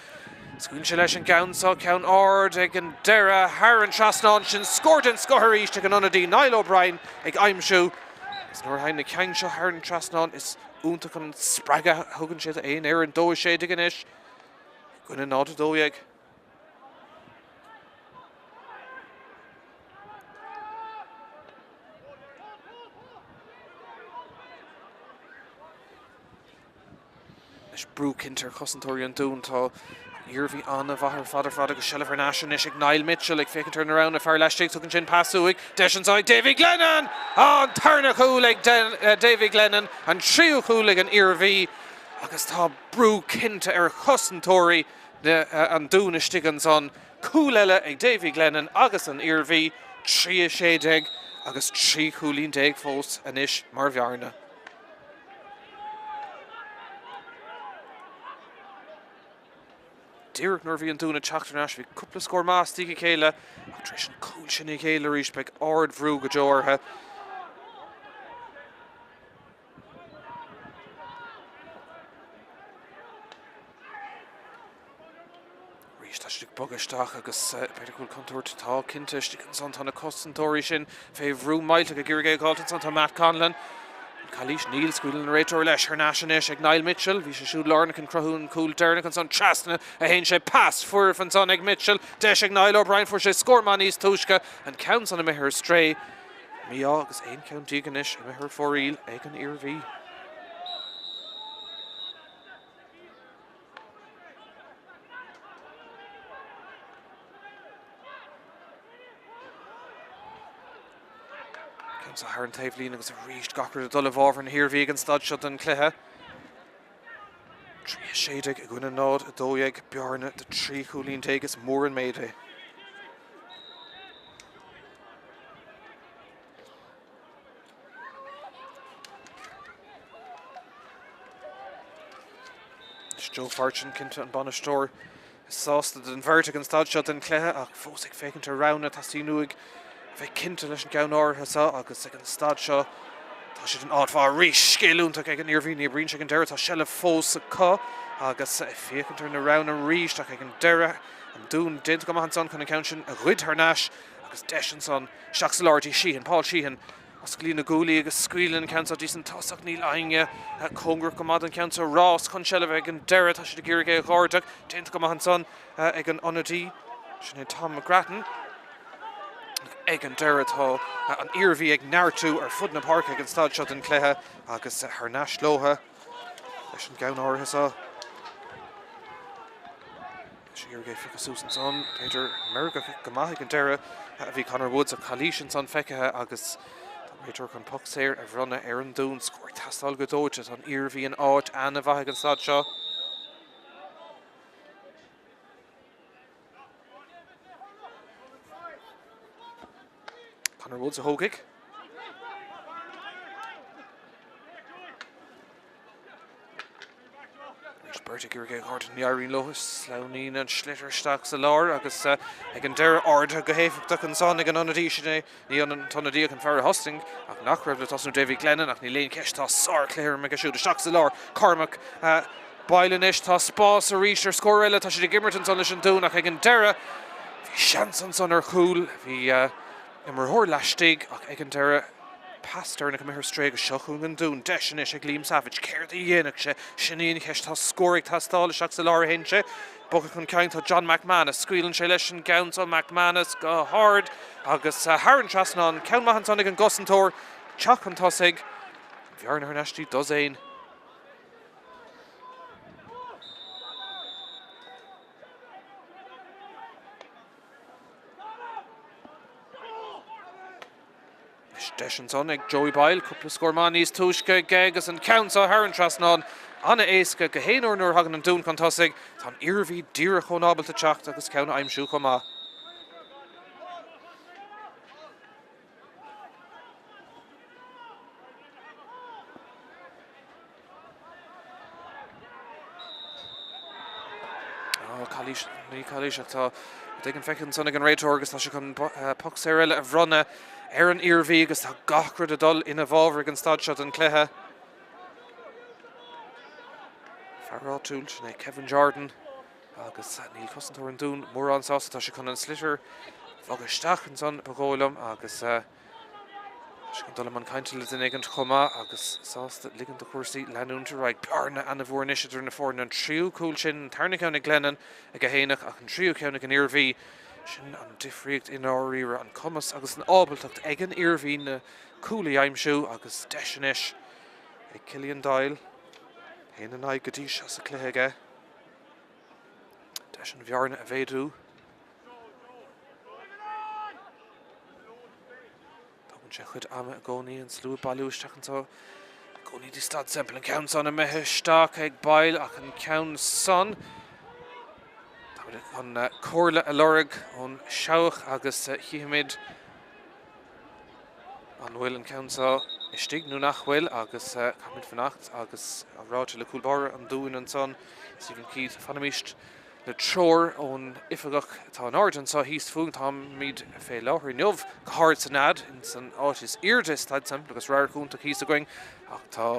Scaoileann sé leis an gceann seo, ceann ard ag an deireadh thar an trasnán sin. Scór den scoth arís ag an ionadaí Niall O'Brien ag aimsiú agus nuair a thagann na cinn seo thar an trasnán is iontach an spreagadh a thugann sé d'aon fhoireann. 2-16 anois i gcoinne 0-12. Anois brú cinnte ar chosantóirí an Dúin. Tá an An Iarmhí an-mhaith ar fad ar fad agus seilbh thar n-ais anois ag Niall Mitchell ag féachaint ar na roghanna fear laistigh. Tugann sin pas uaidh. Deis anseo ag Davy Glennon! An tarna cúl ag Davy Glennon, an tríú cúl ag an Iarmhí agus tá brú cinnte ar chosantóirí an Dúin istigh ansan. Cúl eile ag Davy Glennon agus an Iarmhí, 3 16 agus 13 chúilín fós anois mar bhearna. Díreach nuair a bhí an Dún ag teacht thar n-ais, bhí cúpla scór maith as a chéile ach tar éis an cúl sin a ghéilleadh arís beidh ard-bhrú go deo orthu. Arís tá siad ag bogadh isteach agus b'fhéidir go bhfuil contúirt. Tá, cinnte, istigh ansan tá na cosantóirí sin fé bhrú millteach ag iarraidh é a dh'fháilt ansan. Tá Matt Conlon. An calaois? Níl. Scaoileann an réiteoir leis. Thar n-ais anois ag Niall Mitchell. Bhí sé siúd lárnach in cruthú an cúil deireanach ansan. Trasna a théann sé. Pas foirfe ansan ag Mitchell. Deis ag Niall O'Brien. Fuair sé scór maith níos túisce. An ceann san imithe ar strae. Mí-ádh agus 11 ceann anois imithe ar fóraoil ag an Iarmhí. Ceann seo thar an taobhlíne agus arís gach rud ag dul i bhfabhar na hIarmhí ag an staid seo den chluiche. 3 16 i gcoinne 0 12 bearna de 13 chúilín is mór an méid é. Is Joe Fortune cinnte an bainisteoir is sásta den bheirt ag an staid seo den chluiche ach fós ag féachaint ar roghanna teastaíonn uaidh a bheith cinnte leis an gceann áirithe seo agus ag an staid seo tá siad in áit mhaith arís. Scéal iontach ag an Iarmhí, ní oibríonn sé ag an deireadh, tá seilbh fós acu agus ag féachaint ar na roghanna arís ach ag an deireadh an Dún déanta go maith ansan chun an ceann sin a ghoid thar n-ais agus deis ansan isteach sa lár dtí Sheehan, Paul Sheehan. Osclaíonn na guaillí agus scaoileann an ceann seo dtí an tosach. Níl éinne cóngarach go maith don cheann seo. Rás chun seilbhe ag an deireadh. Tá siad ag iarraidh é a dh'ardadh. Déanta go maith ansan ag an ionadaí. Sin é Tom McGrattan. Ag an deireadh tá an Iarmhí ag neartú ar fud na páirce ag an staid seo den chluiche agus thar n-ais leotha leis an gceann áirithe seo. Iarraidh é a phiocadh suas ansan, b'fhéidir meirgeach go maith ag an deireadh a bhí Conor Woods ach calaois ansan feicthe agus tá an réiteoir chun poc saor a bhronnadh ar an Dún. Scór ag teastáil go dóite. Tá an Iarmhí in áit ana-mhaith ag an staid seo. Conor Woods a thógfaidh. Arís beirt ag iarraidh é a dh'ardú, ní éiríonn leo. Sleamhnaíonn an sliotar isteach sa lár agus ag an deireadh ardaithe go héifeachtach ansan ag an ionadaí sin é. Ní an t-ionadaí ach an fear a thosnaigh ach nach raibh le tosnú Davy Glennon ach níl aon cheist tá sárchluiche aige siúd isteach sa lár. Cormac Boyle anois, tá spás arís ar scór eile. Tá siad ag imirt ansan leis an Dún ach ag an deireadh bhí seans ansan ar chúl. Bhí imreoir laistigh ach ag an deireadh pas deireanach imithe ar strae agus seo chugainn an Dún. Deis anois ag Liam Savage. Céard a dhéanfadh sé? Sin í an cheist. Tá scór ag teastáil isteach sa lár a théann sé. Bogtha chun cinn tá John McManus. Scaoileann sé leis an gceann seo McManus go hard agus thar an trasnán. Ceann maith ansan ag an gcosantóir. Teacht chun tosaigh. Bhearna thar n-ais dtí dosaen. Anois deis ansan ag Joey Boyle, cúpla scór maith níos túisce aige agus an ceann seo thar an trasnán an-éasca go haon uair nuair a thagann an Dún chun tosaigh. Tá an Iarmhí díreach chomh ábalta teacht agus ceann a aimsiú chomh maith. Calaois, ní calaois ach tá rud éigin feicthe ansan ag an réiteoir agus tá sé chun poc saor eile a bhronnadh ar an Iarmhí agus tá gach rud ag dul ina bhfabhar ag an staid seo den chluiche. Fear áitiúil, sin é Kevin Jordan agus níl cosantóir an Dúin mórán sásta, tá sé chun an sliotar a bhogadh isteach ansan ba dhóigh liom agus Tá sé chun dul i mbun cainte le duine éigin chomh maith agus sásta ligean do chúrsaí leanúint ar aghaidh. Bearna ana-mhór anois idir na foirne. An tríú cúl sin, an tarna ceann ag Glennon ag a hAonach ach an tríú ceann ag an Iarmhí. Sin an difríocht i ndáiríre, an cumas agus an ábaltacht ag an Iarmhí na cúil a aimsiú agus deis anois ag Killian Doyle. Haon in aghaidh go dtí seo sa chluiche aige. Deis an bhearna a mhéadú. Tógann sé a chuid ama i gcónaí an slua ag bailiú isteach anseo i gcónaí dtí Staid Semple. An ceann san imithe isteach ag Boyle ach an ceann san táimid chun comhairle a lorg ón Seabhac agus chífimid an bhfuil an ceann seo istigh nó nach bhfuil agus caithfimid fanacht agus ráite le cúl báire an Dúin ansan Stephen Keith fanaimis le treoir ón oifigeach atá in airde anseo thíos fúinn. Táimid fé láthair inniu go hard sa nead, ins an áit is airde i Staid Semple agus radharc iontach thíos againn ach tá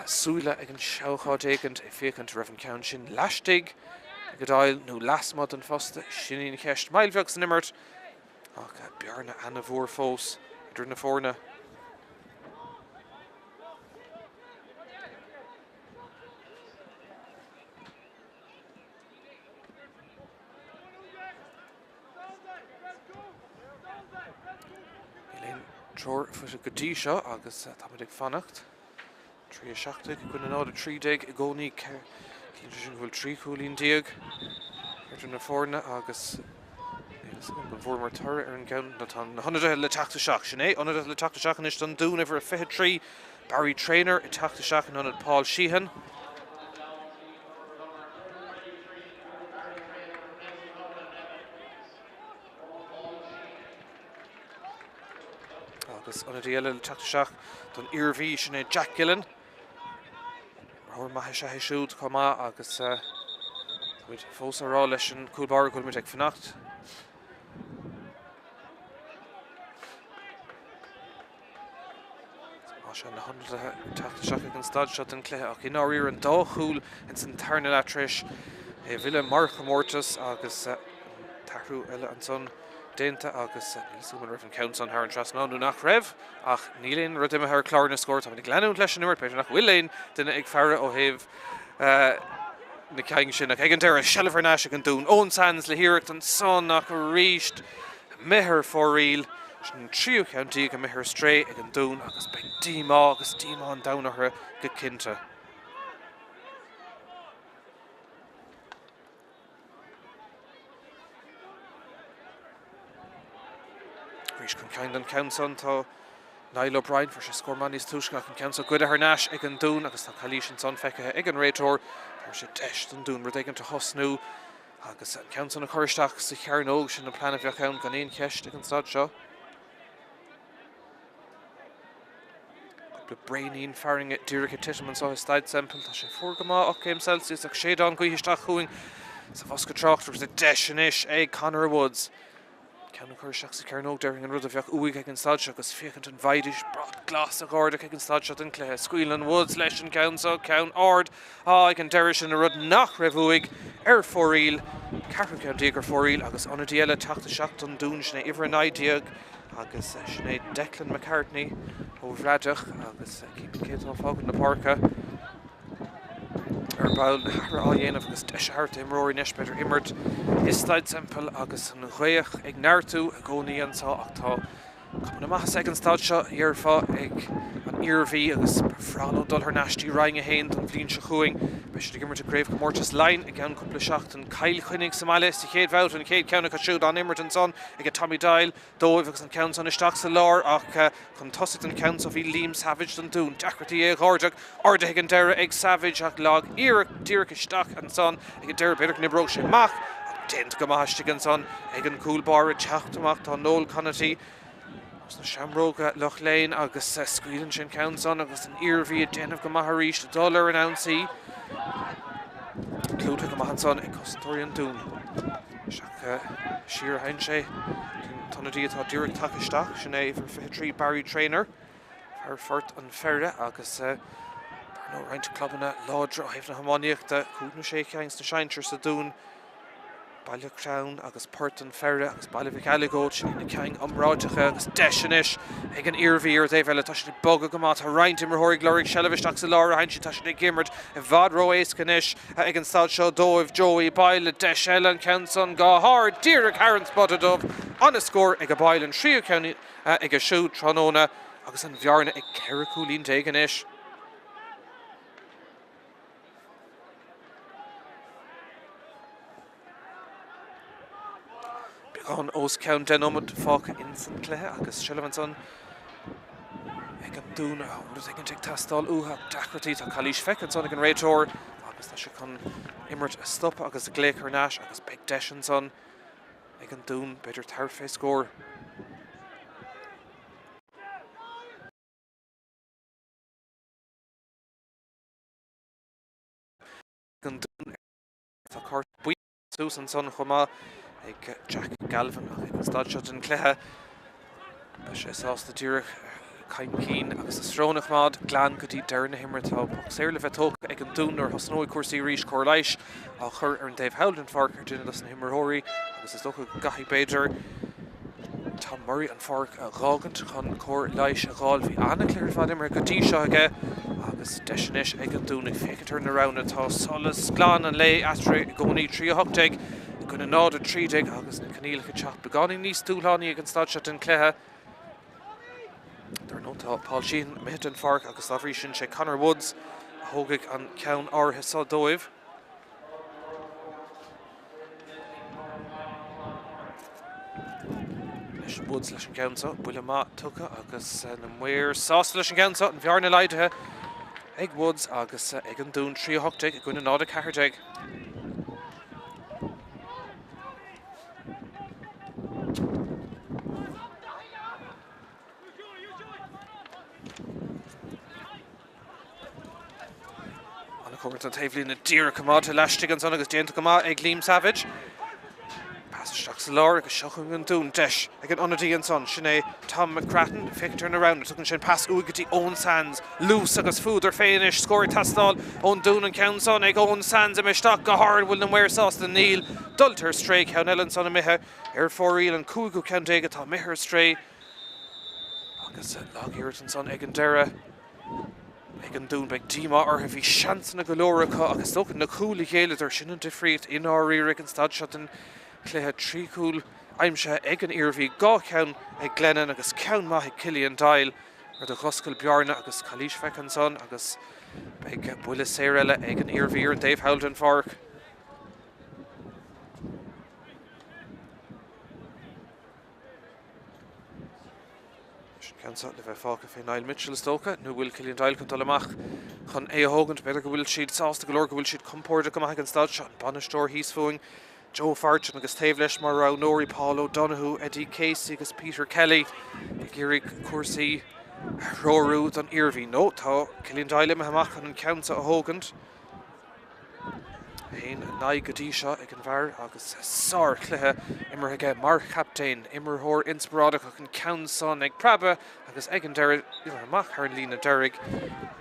súile ag an Seabhac áit éicint ag féachaint raibh an ceann sin laistigh ag Doyle nó lasmuigh den phosta. Sin í an cheist. Moill bheag san imirt ach bearna ana-mhór fós idir na foirne. Níl aon treoir faighte go dtí seo agus táimid ag fanacht. 3 17 i gcoinne 0 13 i gcónaí. Ciallaíonn sé sin go bhfuil 13 chúilín idir na foirne agus níl a fhios agam an bhfuaireamar toradh ar an gceann. Tá na hionadaithe le teacht isteach. Sin é, ionadaithe le teacht isteach anois don Dún, uimhir a 23, Barry Traynor ag teacht isteach in ionad Paul Sheehan. Agus ionadaí eile le teacht isteach don Iarmhí, sin é Jack Gillen. Imreoir maith is ea é siúd chomh maith agus táimid fós á rá leis an cúl báire go bhfuilimid ag fanacht. Tá sé na hionadaithe ag teacht isteach ag an staid seo den chluiche ach i ndáiríre an dá chúl ins an tarna leath tar éis é a mhilleadh mar chomórtas agus an t-athrú eile ansan déanta agus níl a fhios agam an raibh an ceann san thar an trasnán nó nach raibh ach níl aon rud imithe ar chlár na scór. Táimid ag leanúint leis an imirt, b'fhéidir nach bhfuil aon duine ag faire ó thaobh na cinn sin ach ag an deireadh seilbh thar n-ais ag an Dún. Owen Sands le hiarracht ansan ach arís imithe ar fóraoil. Sin an tríú ceann déag imithe ar strae ag an Dún agus beidh díomá agus díomá an domhain orthu go cinnte. Arís chun cinn don cheann san tá Niall O'Brien, fuair sé scór maith níos túisce ach an ceann seo goidte thar n-ais ag an Dún agus tá calaois ansan feicthe ag an réiteoir. Tabharfaidh sé deis don Dún rud éigin a thosnú agus an ceann san a chur isteach sa chearnóg, sin an plean a bheadh ann gan aon cheist ag an staid seo. Cúpla braonín fearthainne díreach ag titim anseo i Staid Semple. Tá sé fuar go maith, 8 gcéim Celsius ach séideán gaoithe isteach chugainn sa bhosca tráchta agus deis anois ag Conor Woods. Ceann a chur isteach sa chearnóg, déarfainn an rud a bheadh uaidh ag an staid seo agus féachaint an bhfaighidís brat glas a dh'ardú ag an staid seo den chluiche. Scaoileann Woods leis an gceann seo, ceann ard á ag an deireadh sin an rud nach raibh uaidh ar fóraoil. Ceathrú ceann déag ar fóraoil agus ionadaí eile teacht isteach don Dún, sin é uimhir 19. Agus sin é Declan McCartney ó Bhradeach agus cífimid cé atá ag fágáil na páirce ar ball na hathruithe á dhéanamh agus deis a thabhairt d'imreoirí anois b'fhéidir imirt i Staid Semple agus an ghaoth ag neartú i gcónaí anseo ach tá cuma na maitheasa ag an staid seo, dhéarfá, ag an Iarmhí agus ba bhreá leo dul thar n-ais dtí Roinn 1 don bhliain seo chugainn. Beidh siad ag imirt i gCraobhchomórtas Laighean i gceann cúpla seachtain. Cill Chainnigh sa mbaile sa chéad bhabhta, an chéad cheann acu siúd á n-imirt ansan ag Tommy Doyle dóibh agus an ceann san isteach sa lár ach chun tosaigh don cheann so bhí Liam Savage don Dún. Deacrachtaí é a dh'ardú, ardaithe ag an deireadh ag Savage ach lag iarracht díreach isteach ansan ag an deireadh. B'fhéidir go n-oibreodh sé amach ach déanta go maith istigh ansan ag an gcúl báire. Teacht amach tá Noel Conaty ós na Seamróga Loch Léin agus scaoileann sé an ceann san agus an Iarmhí ag déanamh go maith arís ag dul ar an ionsaí. Clúdaithe go maith ansan ag cosantóirí an Dúin. Isteach siar a théann sé don t-ionadaí atá díreach tagtha isteach, sin é uimhir 23 Barry Traynor, fear Phort an Pheire agus dar ndóigh roinnt clubanna láidre ó thaobh na hiománaíochta, cúig nó sé cheann sna sinsir sa Dún. Baile Chrann agus Port an Pheire agus Baile Mhic Ailgeoid, sin iad na cinn iomráiteacha agus deis anois ag an Iarmhí ar an dtaobh eile. Tá siad ag bogadh go maith, tá roinnt imreoirí ag lorg seilbh isteach sa lár a théann siad, tá siad ag imirt i bhfad ró-éasca anois ag an staid seo dóibh. Joey Boyle le deis eile, an ceann san go hard, díreach thar an spota dubh. An-scór ag Boyle, an tríú ceann aige siúd tráthnóna agus an bhearna ag 14 cúilín anois. Beagán os cionn 10 nóiméad fágtha ins an cluiche agus seilbh ansan ag an Dún. Rud éigin ag teastáil uathu ach deacrachtaí. Tá calaois feicthe ansan ag an réiteoir agus tá sé chun imirt a stopadh agus a glaoch thar n-ais agus beidh deis ansan ag an Dún b'fhéidir tabhairt fé scór. An Dún Tá cárta buí suas ansan chomh maith ag Jack Galvin ach ag an staid seo den chluiche beidh sé sásta díreach caimcín agus a srón a choimeád glan go dtí deireadh na himeartha. Tá poc saor le bheith tógtha ag an Dún nuair a thosnóidh cúrsaí arís. Cóir leighis á chur ar an dtaobh thall den pháirc ar duine dos na himreoirí agus is dócha go gcaithfidh b'fhéidir Tom Murray an pháirc a dh'fhágaint chun cóir leighis a dh'fháil. Bhí an-chluiche ar fad imeartha go dtí seo aige agus deis anois ag an Dún ag féachaint ar na roghanna. Tá solas glan an lae eatarthu i gcónaí, 3 18 i gcoinne 0 13 agus na coinníollacha ag teacht beagáinín níos dúshlánaí ag an staid seo den chluiche. Dar ndóigh tá Paul Sheehan imithe den pháirc agus dá bhrí sin sé Conor Woods a thógfaidh an ceann áirithe seo dóibh. Anois Woods leis an gceann seo, buille maith tugtha agus na maoir sásta leis an gceann seo, an bhearna laghdaithe ag Woods agus ag an Dún, 3 18 i gcoinne 0 14. An-chomhairt an taobhlíne díreach coimeádta laistigh ansan agus déanta go maith ag Liam Savage. Pas isteach sa lár agus seo chugainn an Dún. Deis ag an ionadaí ansan, sin é Tom McGrattan. Féachaint ar na roghanna, tugann sé an pas uaidh go dtí Eoin Sands. Luas agus fuadar fé anois. Scór ag teastáil ón Dún an ceann san ag Eoin Sands. Imithe isteach go hard. Bhfuil na maoir sásta? Níl. Dulta ar strae. Ceann eile ansan imithe ar fóraoil. An cúigiú ceann déag atá imithe ar strae. Agus lag-iarracht ansan ag an deireadh ag an Dún. Beidh díomá orthu. Bhí seansanna go leor acu ach is dócha na cúil a ghéilleadar. Sin an difríocht i ndáiríre ag an staid seo den chluiche. 3 chúl aimsithe ag an Iarmhí, 2 cheann ag Glennon agus ceann maith ag Killian Doyle, rud a dh'oscail bearna agus calaois feicthe ansan agus beidh buille saor eile ag an Iarmhí ar an dtaobh thall den pháirc. An ceann seo le bheith fágtha fé Niall Mitchell is dócha, nó bhfuil Killian Doyle chun dul amach chun é a thógaint? B'fhéidir go bhfuil siad sásta go leor go bhfuil siad compordach go maith ag an staid seo. An bainisteoir thíos fúinn, Joe Fortune, agus taobh leis mar roghnóirí Paul O'Donoghue, Eddie Casey agus Peter Kelly ag iarraidh cúrsaí a threorú don Iarmhí. Nó tá Killian Doyle imithe amach chun an ceann seo a thógaint. 1, 9 go dtí seo ag an bhfear agus sárchluiche imeartha aige mar chaptaen. Imreoir inspioráideach ach an ceann san ag preabadh agus ag an deireadh imithe amach thar an líne deiridh.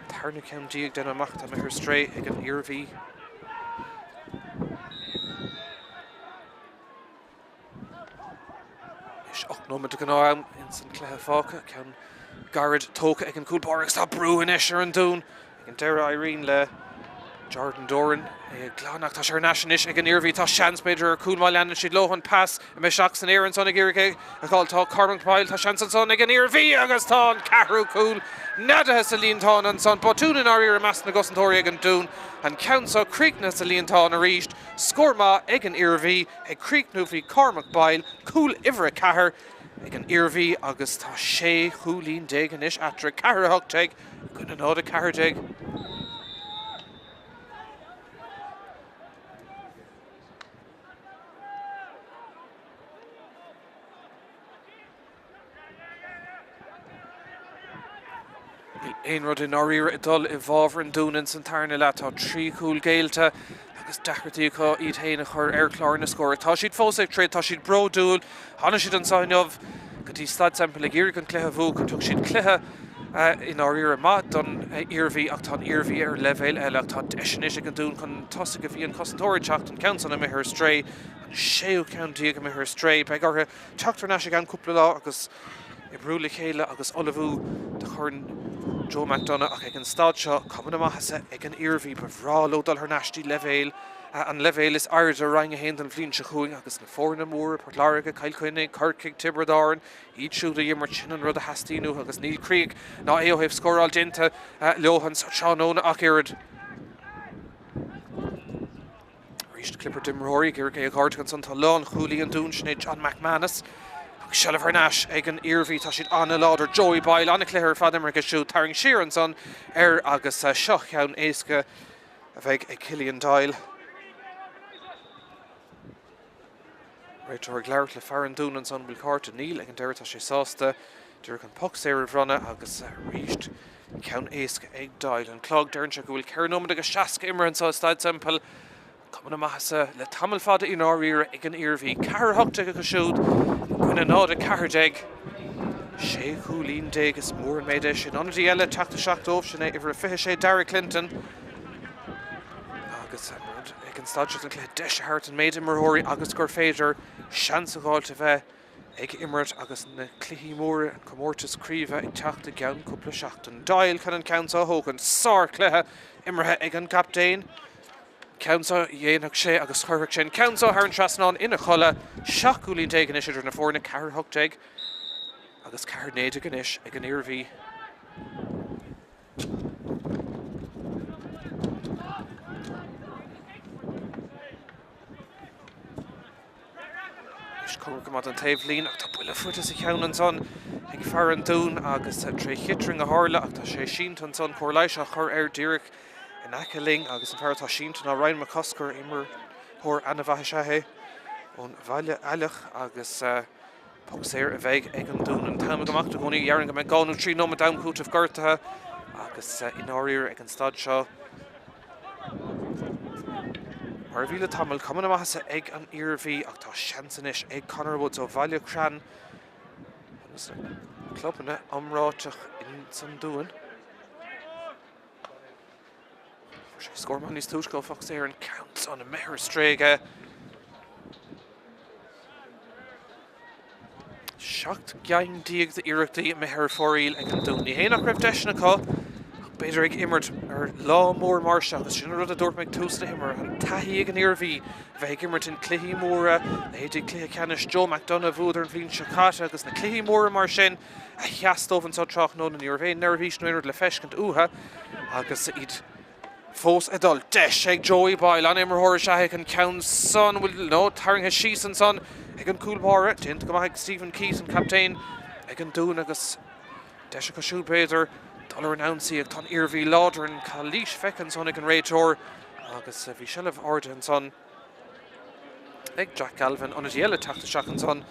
Tarna ceann déag déanamh amach atá imithe ar strae ag an Iarmhí. Anois 8 nóiméad de ghnáth-am ins an cluiche fágtha. Ceann gairid tógtha ag an gcúl báire agus tá brú anois ar an Dún. Ag an deireadh éiríonn le Jordan Doran é a ghlanadh ach tá sé thar n-ais anois ag an Iarmhí. Tá seans b'fhéidir ar chúl má leanann siad leo an pas imithe isteach san aer ansan ag iarraidh é a fháil. Tá Cormac Boyle, tá seans ansan ag an Iarmhí agus tá an ceathrú cúl neadaithe sa líontán ansan. Botún i ndáiríre i measc na gcosantóirí ag an Dún. An ceann seo críochnaithe sa líontán arís. Scór maith ag an Iarmhí. Ag críochnú bhí Cormac Boyle, cúl uimhir 4 ag an Iarmhí agus tá 16 chúilín anois eatarthu, 4 18 i gcoinne 0 14. Níl aon rud i ndáiríre ag dul i bhfabhar an Dúin ins an tarna leath. Tá 3 chúl géillte agus deacrachtaí acu iad féin a chur ar chlár na scór. Tá siad fós ag troid, tá siad bródúil. Tháinig siad anseo inniu go dtí Staid Semple ag iarraidh an cluiche a bhuachan. Thug siad cluiche i ndáiríre maith don Iarmhí ach tá an Iarmhí ar leibhéal eile. Ach tá deis anois ag an Dún chun tosaigh a bhí an cosantóir ag teacht, an ceann san imithe ar strae, an séú ceann déag imithe ar strae. Beidh orthu teacht thar n-ais i gceann cúpla lá agus oibriú le chéile agus ullmhú do Chorn Joe McDonagh ach ag an staid seo, cuma na maitheasa ag an Iarmhí. Ba bhreá leo dul thar n-ais dtí leibhéal an leibhéal is airde, Roinn 1 don bhliain seo chugainn agus na foirne móra, Port Láirge, Cill Chainnigh, Corcaigh, Tiobraid Árann, iad siúd a imirt, sin an rud a theastaíonn uathu agus níl críoch ná é ó thaobh scóráil déanta leo an tráthnóna ach oiread. Arís clipear d'imreoirí ag iarraidh é a dh'ardú ansan. Tá lánchúlaí an Dúin, sin é John McManus. Agus seilbh thar n-ais ag an Iarmhí. Tá siad an-láidir. Joey Boyle, an-chluiche ar fad imeartha aige siúd. Tarraingt siar ansan air agus seo ceann éasca a bheidh ag Killian Doyle. Réiteoir ag labhairt le fear an Dúin ansan, bhfuil cárta? Níl, ag an deireadh tá sé sásta díreach an poc saor a bhronnadh agus arís ceann éasca ag Doyle. An clog, deireann sé go bhfuil 4 nóiméad agus 60 imeartha anseo i Staid Semple. Cuma na maitheasa le tamall fada i ndáiríre ag an Iarmhí. 4-18 acu siúd i gcoinne 0-14. 16 chúilín, is mór an méid é sin. Ionadaí eile ag teacht isteach dóibh, sin é uimhir a 26 Darragh Clinton. Agus an rud ag an staid seo den chluiche, deis a thabhairt an méid imreoirí agus gur féidir seans a dh'fháilt a bheith ag imirt agus na cluichí móra, an comórtas craoibhe ag teacht i gceann cúpla seachtain. Doyle chun an ceann seo a thógaint. Sárchluiche imeartha ag an gcaptaen. Ceann seo dhéanfadh sé agus chuirfeadh sé an ceann seo thar an trasnán ina chodladh. 17 cúilín anois idir na foirne, 4-18 agus 4-19 anois ag an Iarmhí. Anois cóngarach go maith don taobhlíne ach tá buille faighte sa cheann ansan ag fear an Dúin agus tré chiotrang a tharla ach tá sé sínte ansan, cóir leighis á chur air díreach in aice linn agus an fear atá sínte ná Ryan McCusker, imreoir ana-mhaith is ea é ón Bhaile Aileach agus Poc saor a bheidh ag an Dún. An t-am ag imeacht i gcónaí. Déarfainn go mbeidh 2 nó 3 nóiméad d'am cúitimh gortaithe agus i ndáiríre ag an staid seo, mar a bhí le tamall, cuma na maitheasa ag an Iarmhí ach tá seans anois ag Conor Woods ó Bhaile Chrainn, ceann de na clubanna iomráiteach ins an Dúin. Fuair sé scór maith níos túisce ó phoc saor an ceann san imithe ar strae aige. 17 gceann d'iarrachtaí imithe ar fóraoil ag an Dún. Ní hé nach raibh deiseanna acu, ach b'fhéidir ag imirt ar lá mór mar seo, agus sin an rud a dúirt mé ag tús na himeartha, an taithí ag an Iarmhí a bheith ag imirt in cluichí móra, leithéidí cluiche ceannais Joe McDonagh a bhuadar an bhliain seo caite agus na cluichí móra mar sin a sheas dóibh anseo tráthnóna. Ní raibh aon neirbhís nó aon rud le feiscint uathu agus iad fós ag dul. Deis ag Joey Boyle, an-imreoir is ea é an ceann san, bhfuil, nó tarraingthe síos ansan ag an gcúl báire. Déanta go maith ag Stephen Keat, an captaen ag an Dún agus deis acu siúd b'fhéidir dul ar an ionsaí ach tá an Iarmhí láidir an calaois feicthe ansan ag an réiteoir agus bhí seilbh ardaithe ansan. ag Jack Galvin, ionadaí eile teacht isteach ansan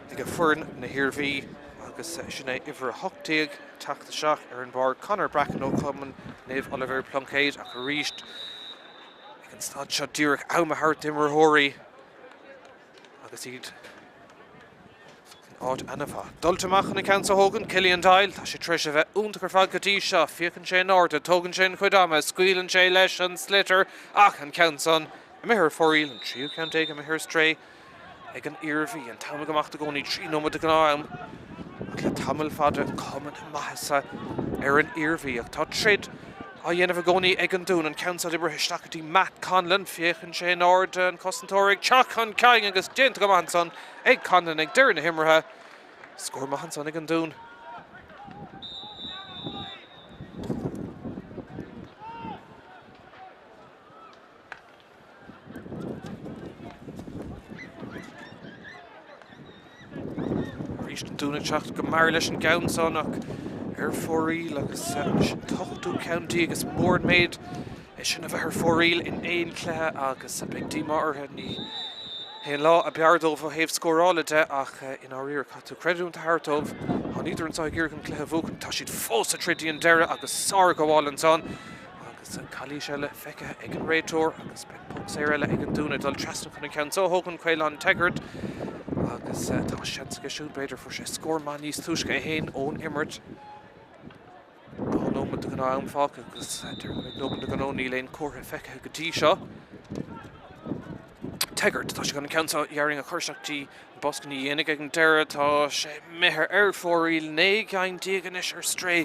ag foireann na hIarmhí agus sin é uimhir 18 teacht isteach ar an bpáirc, Conor Bracken ó Chumann Naomh Oilibhéir Pluincéid ach arís ag an staid seo díreach am a thabhairt d'imreoirí agus iad in áit ana-mhaith. Dulta amach chun an ceann seo a thógaint, Killian Doyle, tá sé tar éis a bheith iontach ar fad go dtí seo, féachann sé in airde, tógann sé an chuid ama, scaoileann sé leis an sliotar ach an ceann san imithe ar fóraoil, an tríú ceann imithe ar strae ag an Iarmhí. An t-am ag imeacht i gcónaí, 3 nóiméad de ghnáth-am ach le tamall fada cuma na maitheasa ar an Iarmhí. Ach tá troid á dhéanamh i gcónaí ag an Dún, an ceann san oibrithe isteach go dtí Matt Conlon, féachann sé in airde, an cosantóir ag teacht chun cinn agus déanta go maith ansan ag Conlon ag deireadh na himeartha. Scór maith ansan ag an Dún. Arís an Dún ag teacht go mear leis an gceann san ach ar fóraoil agus anois an t-ochtú ceann déag is mór an méid é sin a bheith ar fóraoil in aon chluiche agus beidh díomá orthu. Ní hé an lá ab fhearr dóibh ó thaobh scórála de ach i ndáiríre caithfidh tú creidiúint a thabhairt dóibh. Tháiníodar anseo ag iarraidh an cluiche a bhuachan. Tá siad fós ag troid dtí an deireadh agus sárghabháil ansan. Agus calaois eile feicthe ag an réiteoir agus beidh poc saor eile ag an Dún ag dul trasna chun an ceann so a thógaint, Caolán Teggart agus tá seans aige siúd b'fhéidir, fuair sé scór maith níos túisce é féin ón imirt. 2 nóiméad de ghnáth am fágtha agus déarfainn go mbeidh nóiméad de ghnó, níl aon comhartha feicthe go dtí seo. Teggart, tá sé chun an ceann seo déarfainn a chur isteach dtí an bosca, ní dhéanfaidh ag an deireadh, tá sé imithe ar fóraoil, 19 gceann anois ar strae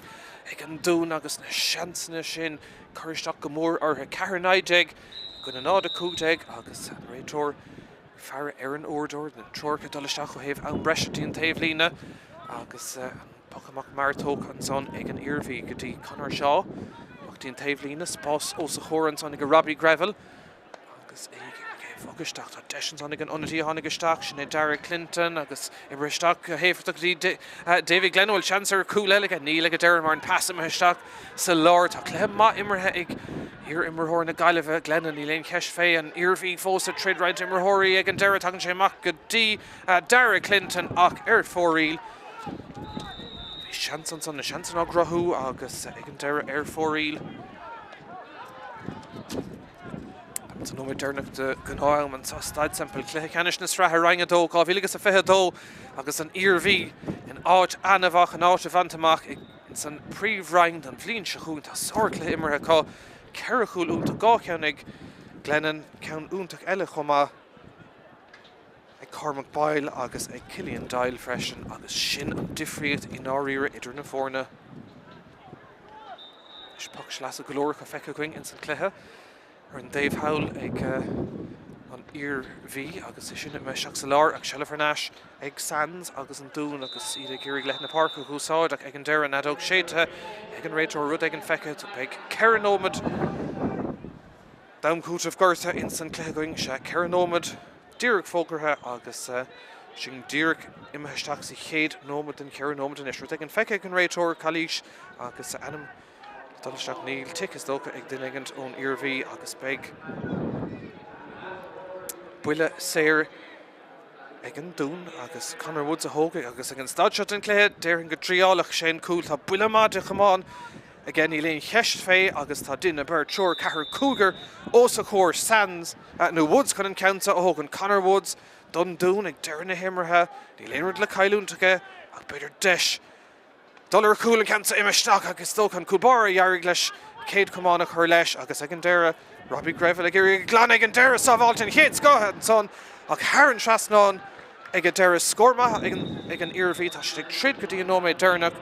ag an Dún agus na seansanna sin cur isteach go mór orthu. 4 19 i gcoinne 0 15 agus an réiteoir ag faire ar an uaireadóir, na treoracha ag dul isteach ó thaobh am breise dtí an taobhlíne agus an poc amach mear tógtha ansan ag an Iarmhí go dtí Conor Shaw amach dtí an taobhlíne, spás os a chomhair ansan ag Robbie Greville. Agus é ag iarraidh é. É ag bogadh isteach. Tá deis ansan ag an ionadaí a tháinig isteach, sin é Darragh Clinton agus oibrithe isteach go héifeachtach go dtí Davy Glennon. Bhfuil seans ar chúl eile aige? Níl ag an deireadh mar an pas imithe isteach sa lár. Tá cluiche maith imeartha ag iar-imreoir na Gaillimhe, Glennon, níl aon cheist fé. An Iarmhí fós ag troid roinnt imreoirí ag an deireadh. Tagann sé amach go dtí Darragh Clinton ach ar fóraoil. Bhí seans ansan, na seansanna á gcruthú agus ag an deireadh ar fóraoil. Táimid sa nóiméad deireanach de ghnáth-am anseo, Staid Semple, Cluiche Ceannais na Sraithe Roinn 2, 2022 agus an Iarmhí in áit an-mhaith chun áit a bhaint amach san Príomhroinn don bhliain seo chugainn. Tá sárchluiche imeartha acu, ceithre chúl iontach, dhá cheann ag Glennon, ceann iontach eile chomh maith ag Cormac Boyle agus ag Killian Doyle freisin agus sin an difríocht i ndáiríre idir na foirne. Anois poc sleasa go leor acu feicthe againn ins an cluiche ar an dtaobh thall ag an Iarmhí agus é sin imithe isteach sa lár ach seilbh thar n-ais ag Sands agus an Dún agus iad ag iarraidh leath na páirce a úsáid ach ag an deireadh an fheadóg séidte ag an réiteoir rud éigin feicthe beidh 4 nóiméad d'am cúitimh gorta ins an cluiche againn. Sea, 4 nóiméad díreach fógartha agus sinn díreach imithe isteach sa chéad nóiméad den cheithre nóiméad anois. Rud éigin feicthe ag an réiteoir, calaois agus ainm le dul isteach. Níl tic is dócha ag duine éigin ón Iarmhí agus beidh buille saor ag an Dún agus Conor Woods a thógfaidh agus ag an staid seo den chluiche déarfainn go dtriálfadh sé an cúl. Tá buille maith de chamán aige, níl aon cheist fé agus tá duine, beirt, triúr, ceathrar, cúigear os a chomhair. Sands nó Woods chun an ceann seo a thógaint. Conor Woods don Dún ag deireadh na himeartha. Níl aon rud le cailliúint aige ach b'fhéidir deis dul ar chúl an ceann seo imithe isteach agus is dócha an cúl báire a d'éirigh leis chéad chamán a chur leis agus ag an deireadh Robbie Greville ag iarraidh glanadh ag an deireadh sábháilte den chéad scoth ansan ach thar an trasnán ag an deireadh. Scór maith ag an Iarmhí, tá siad ag troid go dtí an nóiméad deireanach.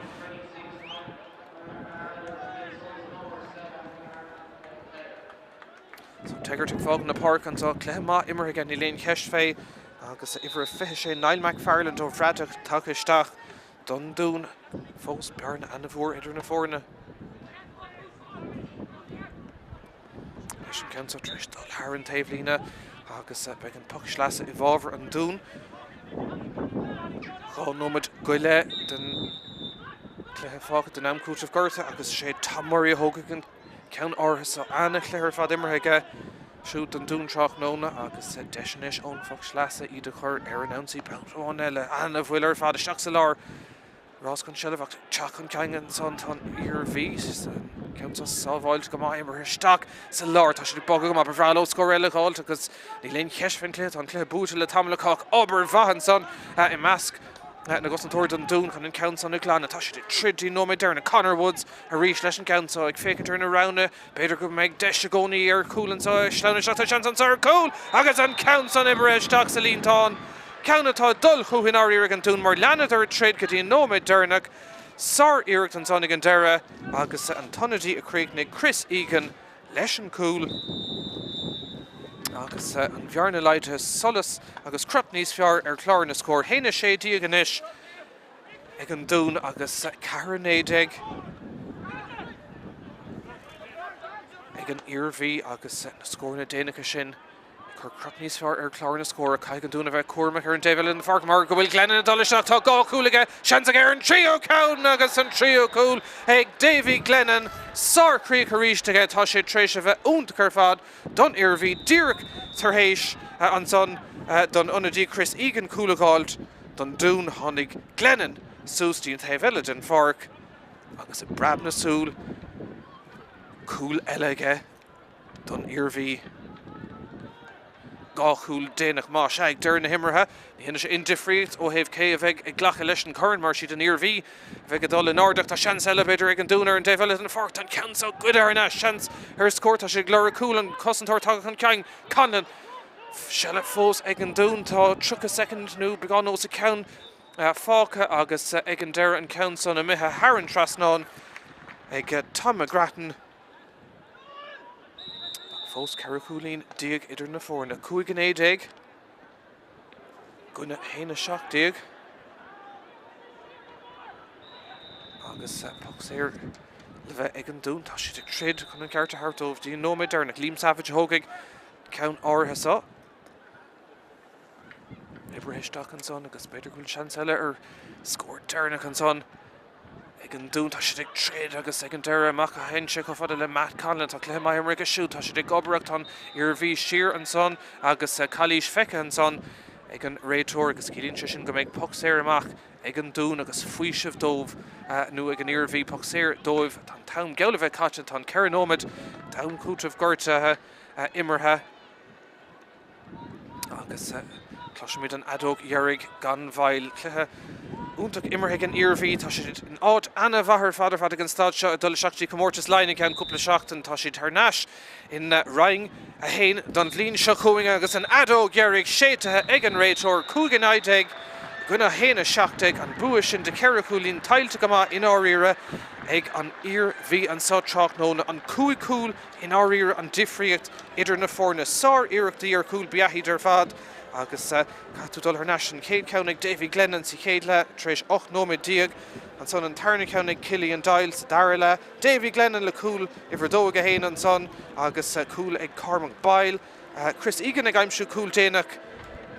So Teggart ag fágaint na páirce anseo, cluiche maith imeartha aige, níl aon cheist fé agus uimhir a 26 Niall McFarland ó Bhradach tagtha isteach don Dún. Fós bearna an-mhór idir na foirne. Leis an gceann seo tar éis dul thar an taobhlíne agus beidh an poc sleasa i bhfabhar an Dúin. 2 nóiméad go leith den chluiche fágtha den am cúitimh gorta agus sé Tom Murray a thógfaidh an ceann áirithe seo. An-chluiche ar fad imeartha aige siúd don Dún tráthnóna agus deis anois ón phoc sleasa iad a chur ar an ionsaí babhta amháin eile. An-bhuille ar fad isteach sa lár. Rás chun seilbh ach teacht chun cinn ansan tá an Iarmhí. An ceann seo sábháilte go maith imeartha isteach sa lár. Tá siad ag bogadh go maith. Ba bhreá leo scór eile a dh'fháilt agus níl aon cheist faoin chluiche. Tá an cluiche buaite le tamall acu ach obair mhaith ansan i measc na gcosantóirí don Dún chun an ceann san a ghlanadh. Tá siad ag troid dtí an nóiméad deireanach. Conor Woods arís leis an gceann seo ag féachaint ar na roghanna. B'fhéidir go mbeidh deis i gcónaí ar chúl anseo. Sleamhnaigh isteach, tá seans anseo ar chúl agus an ceann san oibrithe isteach sa líontán. Ceann atá ag dul chucu i ndáiríre ag an Dún mar leanadar ag troid go dtí an nóiméad deireanach. Sár-iarracht ansan ag an deireadh agus an t-ionadaí a chríochnaigh, Chris Egan, leis an gcúl agus an bhearna laghdaithe, solas agus crot níos fearr ar chlár na scór. 1-16 anois ag an Dún agus 4-19 ag an Iarmhí agus na scóranna déanacha sin ag cur crot níos fearr ar chlár na scór. Caithfidh an Dún a bheith cúramach ar an dtaobh eile den pháirc mar go bhfuil Glennon ag dul isteach. Tá dhá chúl aige, seans aige ar an tríú ceann agus an tríú cúl ag Davy Glennon. Sár-chríoch arís aige, tá sé tar éis a bheith iontach ar fad don Iarmhí díreach tar éis ansan don ionadaí Chris Egan cúl a dh'fháilt don Dún. Tháinig Glennon suas dtí an taobh eile den pháirc agus i bpreab na súl cúl eile aige don Iarmhí. 2 chúl déanach más ea ag deireadh na himeartha. Ní dhéanfaidh sé aon difríocht ó thaobh cé a bheidh ag glacadh leis an chorn mar siad an Iarmhí a bheidh ag dul in airde ach tá seans eile b'fhéidir ag an Dún ar an dtaobh eile den pháirc. Tá an ceann seo goidte thar n-ais. Seans ar scór. Tá sé ag lorg cúl an cosantóir tagtha chun cinn. Conlon. Seilbh fós ag an Dún. Tá 30 soicind nó beagán os a cionn fágtha agus ag an deireadh an ceann san imithe thar an trasnán ag Tom McGrattan. Ach fós 14 chúilín idir na foirne. 5-19 i gcoinne 1-17 agus poc saor le bheith ag an Dún. Tá siad ag troid chun an ceart a thabhairt dóibh dtí an nóiméad deireanach. Liam Savage a thógfaidh ceann áirithe seo. Oibrithe isteach ansan agus b'fhéidir go bhfuil seans eile ar scór deireanach ansan ag an Dún. Tá siad ag troid agus ag an deireadh amach a théann sé chomh fada le Matt Conlon. Tá cluiche maith imeartha aige siúd. Tá siad ag obair ach tá an Iarmhí siar ansan agus calaois feicthe ansan ag an réiteoir agus ciallaíonn sé sin go mbeidh poc saor amach ag an Dún agus faoiseamh dóibh nó ag an Iarmhí, poc saor dóibh. Tá an t-am geall le bheith caite, tá an 4 nóiméad d'am cúitimh gortaithe imeartha. Agus cloisfimid an fheadóg dheiridh gan mhoill. Cluiche iontach imeartha ag an Iarmhí. Tá siad in áit ana-mhaith ar fad ar fad ag an staid seo ag dul isteach dtí Comórtas Laighean i gceann cúpla seachtain. Tá siad thar n-ais in Roinn 1 don bhliain seo chugainn agus an fheadóg dheiridh séidte ag an réiteoir. 5-19 i gcoinne 1-17. An bua sin de cheithre chúilín tuillte go maith i ndáiríre ag an Iarmhí anseo tráthnóna. An 5 chúl I ndáiríre an difríocht idir na foirne. Sár-iarrachtaí ar chúl beathaithe ar fad agus caithfidh tú dul thar n-ais. An chéad cheann ag Davy Glennon sa chéad leath tar éis 18 nóiméad. Ansan an tarna ceann ag Killian Doyle sa dara leath. Davy Glennon le cúl uimhir a dó aige féin ansan agus cúl ag Cormac Boyle. Chris Egan ag aimsiú cúl déanach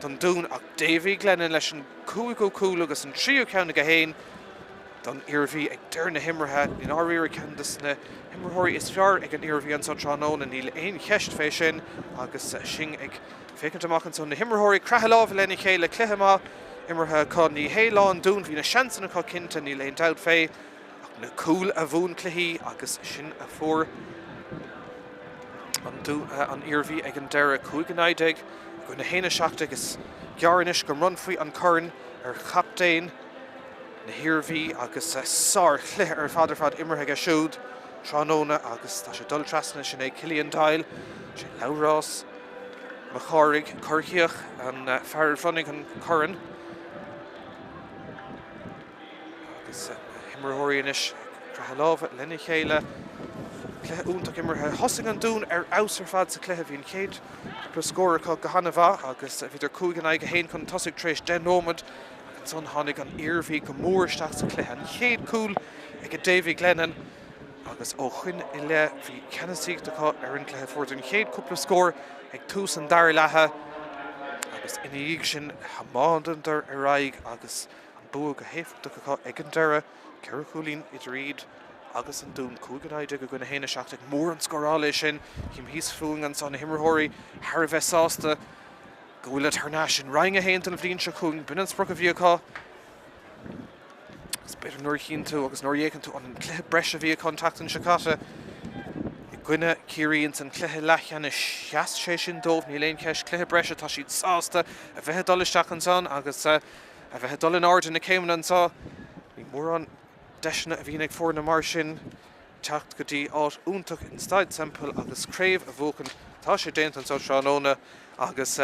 don Dún ach Davy Glennon leis an cúigiú cúl agus an tríú ceann aige féin. don Iarmhí ag deireadh na himeartha. I ndáiríre ceann de na himreoirí is fearr ag an Iarmhí anso tráthnóna, níl aon cheist fé sin agus sinn ag féachaint amach anso na himreoirí ag croitheadh lámha lena chéile, cluiche maith imeartha acu. Ní hé lá an Dúin, bhí na seansanna acu cinnte, níl aon dabht fé ach na cúil a bhuann cluichí agus sin a fuair an Dún, an Iarmhí ag an deireadh. 5-19 i gcoinne 1-17. Is gearr anois go mbronnfaí an corn ar chaptaen. na hIarmhí agus sár-chluiche ar fad ar fad imeartha aige siúd tráthnóna agus tá sé ag dul trasna, sin é Cillian Doyle, sé Labhrás Mac Cárthaigh, Corcaíoch, an fear a bhronnfaidh an corn agus na himreoirí anois ag croitheadh lámha lena chéile. Cluiche iontach imeartha. Thosaigh an Dún ar fheabhas ar fad sa chluiche. Bhí an chéad chúpla scór acu go han-mhaith agus bhíodar 5 in aghaidh 1 chun tosaigh tar éis 10 nóiméad. Ansan tháinig an Iarmhí go mór isteach sa chluiche. An chéad cúl ag Davy Glennon agus ó shoin i leith bhí ceannasaíocht acu ar an gcluiche. Fuaireadar an chéad cúpla scór ag tús an dara leatha agus ina dhiaidh sin thiomáineadar ar aghaidh agus an bua go héifeachtach acu ag an deireadh. Ceithre chúilín idir iad agus an Dún. 5-19 i gcoinne 1-17. Mór an scóráil é sin. Cím thíos fúinn anso na himreoirí thar a bheith sásta. go bhfuilid thar n-ais in Roinn 1 don bhliain seo chugainn. B'in an sprioc a bhí acu. Agus b'fhéidir nuair a chíonn tú agus nuair a fhéachann tú an cluiche breise a bhí acu an tseachtain seo caite i gcoinne Ciarraí ins an cluiche leathcheannais, sheas sé sin dóibh, níl aon cheist. Cluiche breise, tá siad sásta a bheith ag dul isteach ansan agus a bheith ag dul in airde na céimeanna anso. Ní mórán deiseanna a bhíonn ag foirne mar sin. teacht go dtí áit iontach in Staid Semple agus craobh a bhuachan. Tá sé déanta anseo tráthnóna agus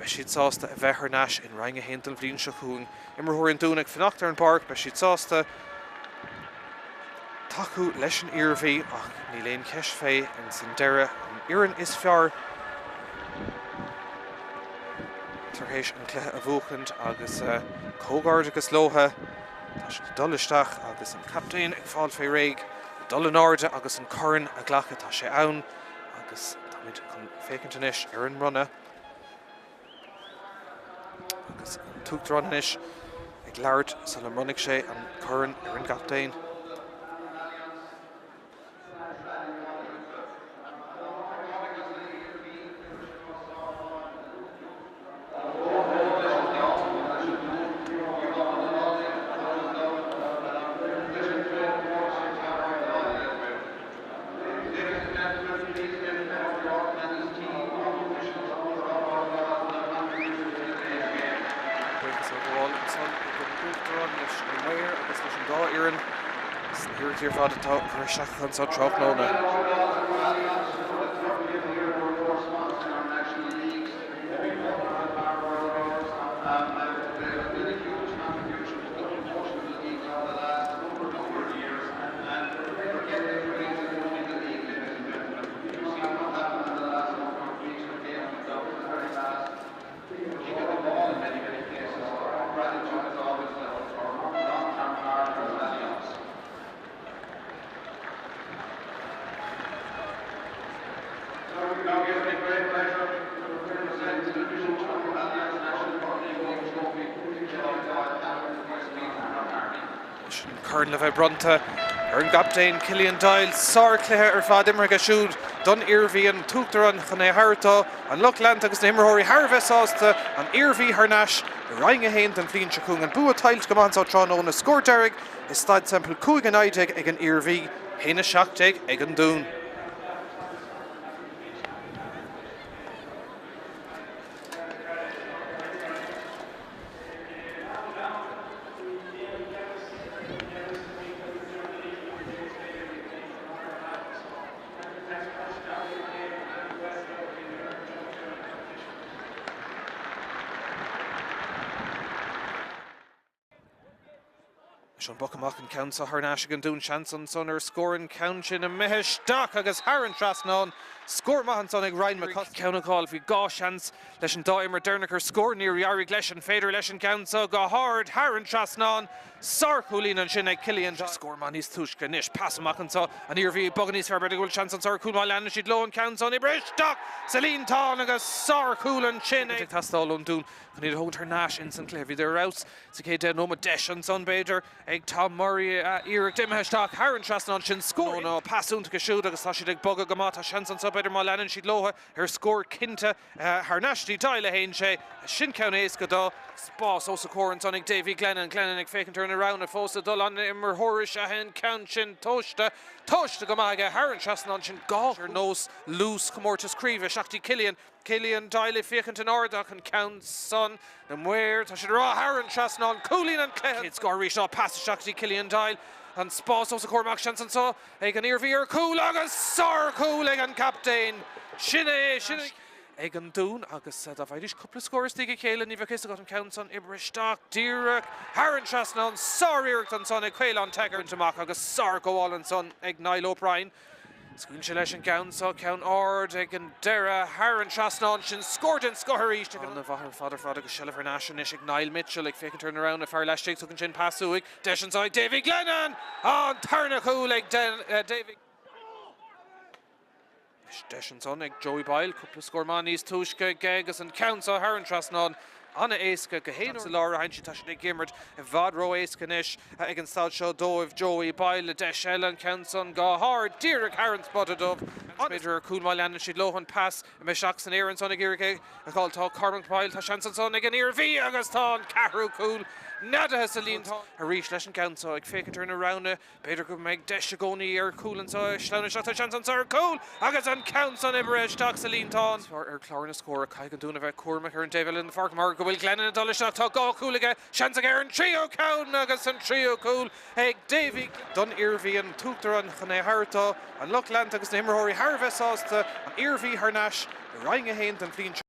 beidh siad sásta a bheith thar n-ais in Roinn 1 don bhliain seo chugainn. Imreoirí an Dúin ag fanacht ar an bpáirc, beidh siad sásta tacú leis an Iarmhí ach níl aon cheist fé ins an deireadh, an fhoireann is fearr tar éis an cluiche a bhuachaint agus comhghairdeachas leotha. Tá siad ag dul isteach agus an captaen ag fáil fé réidh le dul in airde agus an corn a ghlacadh. Tá sé ann agus táimid chun féachaint anois ar an mbronnadh agus an tUachtarán anois ag labhairt sula mbronnfaidh sé an corn ar an gcaptaen. Buíochas á ghabháil ansan ag an Uachtarán leis an maor agus leis an dá fhoireann. Sna hiarrachtaí ar fad atá curtha isteach acu anso tráthnóna. Anois an corn le bheith bronnta ar an gcaptaen Killian Doyle. Sárchluiche ar fad imeartha aige siúd don Iarmhí, an t-uachtarán chun é a thabhairt dó, an lucht leanta agus na himreoirí thar a bheith sásta, an Iarmhí thar n-ais i Roinn 1 don bhliain seo chugainn. An bua tuillte go maith anseo tráthnóna, scór deiridh i Staid Semple 5-19 ag an Iarmhí, 1-17 ag an Dún. Anois an poc amach an ceann seo thar n-ais ag an Dún. Seans ansan ar scór an ceann sin imithe isteach agus thar an trasnán. Scór maith ansan ag Ryan McCusker. Ceann a fháil. Bhí 2 seans leis an dá imreoir deireanach ar scór. Níor éirigh leis. An féidir leis an gceann seo go hard thar an trasnán. Sárchúilín ansin ag Cillian. Scór maith níos túisce anois. Pas amach anseo. An Iarmhí ag bogadh níos fearr. B'fhéidir go bhfuil seans anseo ar chúl má leanann siad leo an ceann seo oibrithe isteach sa líontán agus sárchúl ansin ag. Ag teastáil ón Dún chun iad a thógaint thar n-ais ins an cluiche. Bhíodar ar fheabhas Sa chéad 10 nóiméad, deis ansan, b'fhéidir, ag Tom Murray a iarracht imithe isteach thar an trasnán sin. Scór nó pas iontach siúd agus tá siad ag bogadh go maith. Tá seans anseo, b'fhéidir, má leanann siad leo ar scór cinnte thar n-ais dtí Doyle a théann sé. Sin ceann éasca dó. Spás os a chomhair ansan ag Davy Glennon. Glennon ag féachaint ar na roghanna fós ag dul an imreoir is ea an ceann sin tomhaiste. Tomhaiste go maith aige thar an trasnán sin. Ar nós luas chomórtas craoibhe. Isteach dtí Cillian. Cillian Doyle ag féachaint in airde ach an ceann san, na maoir, tá siad ag rá thar an trasnán, cúilín an cluiche. Chéad scór arís ná pas isteach go dtí Cillian Doyle. An spás os a chomhair amach, seans anseo ag an Iarmhí ar chúl agus sár-chúl ag an gcaptaen. Sin é, sin é. ag an Dún agus dá bhfaighidís cúpla scór istigh a chéile ní bheadh fhios agat an ceann san oibrithe isteach díreach thar an trasnán. Sár-iarracht ansan ag Caolán Taggart amach agus sár-ghabháil ansan ag Niall O'Brien. Scaoileann sé leis an gceann seo, ceann ard ag an deireadh thar an trasnán sin. Scór den scoth arís ag an. An-mhaith ar fad ar fad agus seilbh thar n-ais anois ag Niall Mitchell ag féachaint ar na roghanna fear laistigh. Tugann sin pas uaidh. Deis anseo ag Davy Glennon! An tarna cúl ag Davy. Anois deis ansan ag Joey Boyle. Cúpla scór maith níos túisce aige agus an ceann seo thar an trasnán. An-éasca go haon sa lár a aimsí. Tá siad ag imirt i bhfad ró-éasca anois ag an staid seo dóibh. Joey Boyle, deis eile, an ceann san go hard díreach thar an spota dubh. B'fhéidir ar chúl má leanann siad leo an pas imithe isteach san aer ansan ag iarraidh é a fháil. Tá Cormac Boyle, tá seans ansan ag an Iarmhí agus tá an ceathrú cúl neadaithe sa líontán. Arís leis an gceann seo ag féachaint ar na roghanna. B'fhéidir go mbeidh deis i gcónaí ar chúl anseo. Sleamhnaigh isteach, tá seans anseo ar chúl agus an ceann san oibrithe isteach sa líontán. Ar chlár na scór, caithfidh an Dún a bheith cúramach ar an dtaobh eile den pháirc mar go bhfuil Glennon ag dul isteach. Tá 2 chúl aige, seans aige ar an tríú ceann agus an tríú cúl ag Davy don Iarmhí, an t-uachtarán chun é a thabhairt dó, an lucht leanta agus na himreoirí thar a bheith sásta, an Iarmhí thar n-ais i Roinn 1 don bhliain seo.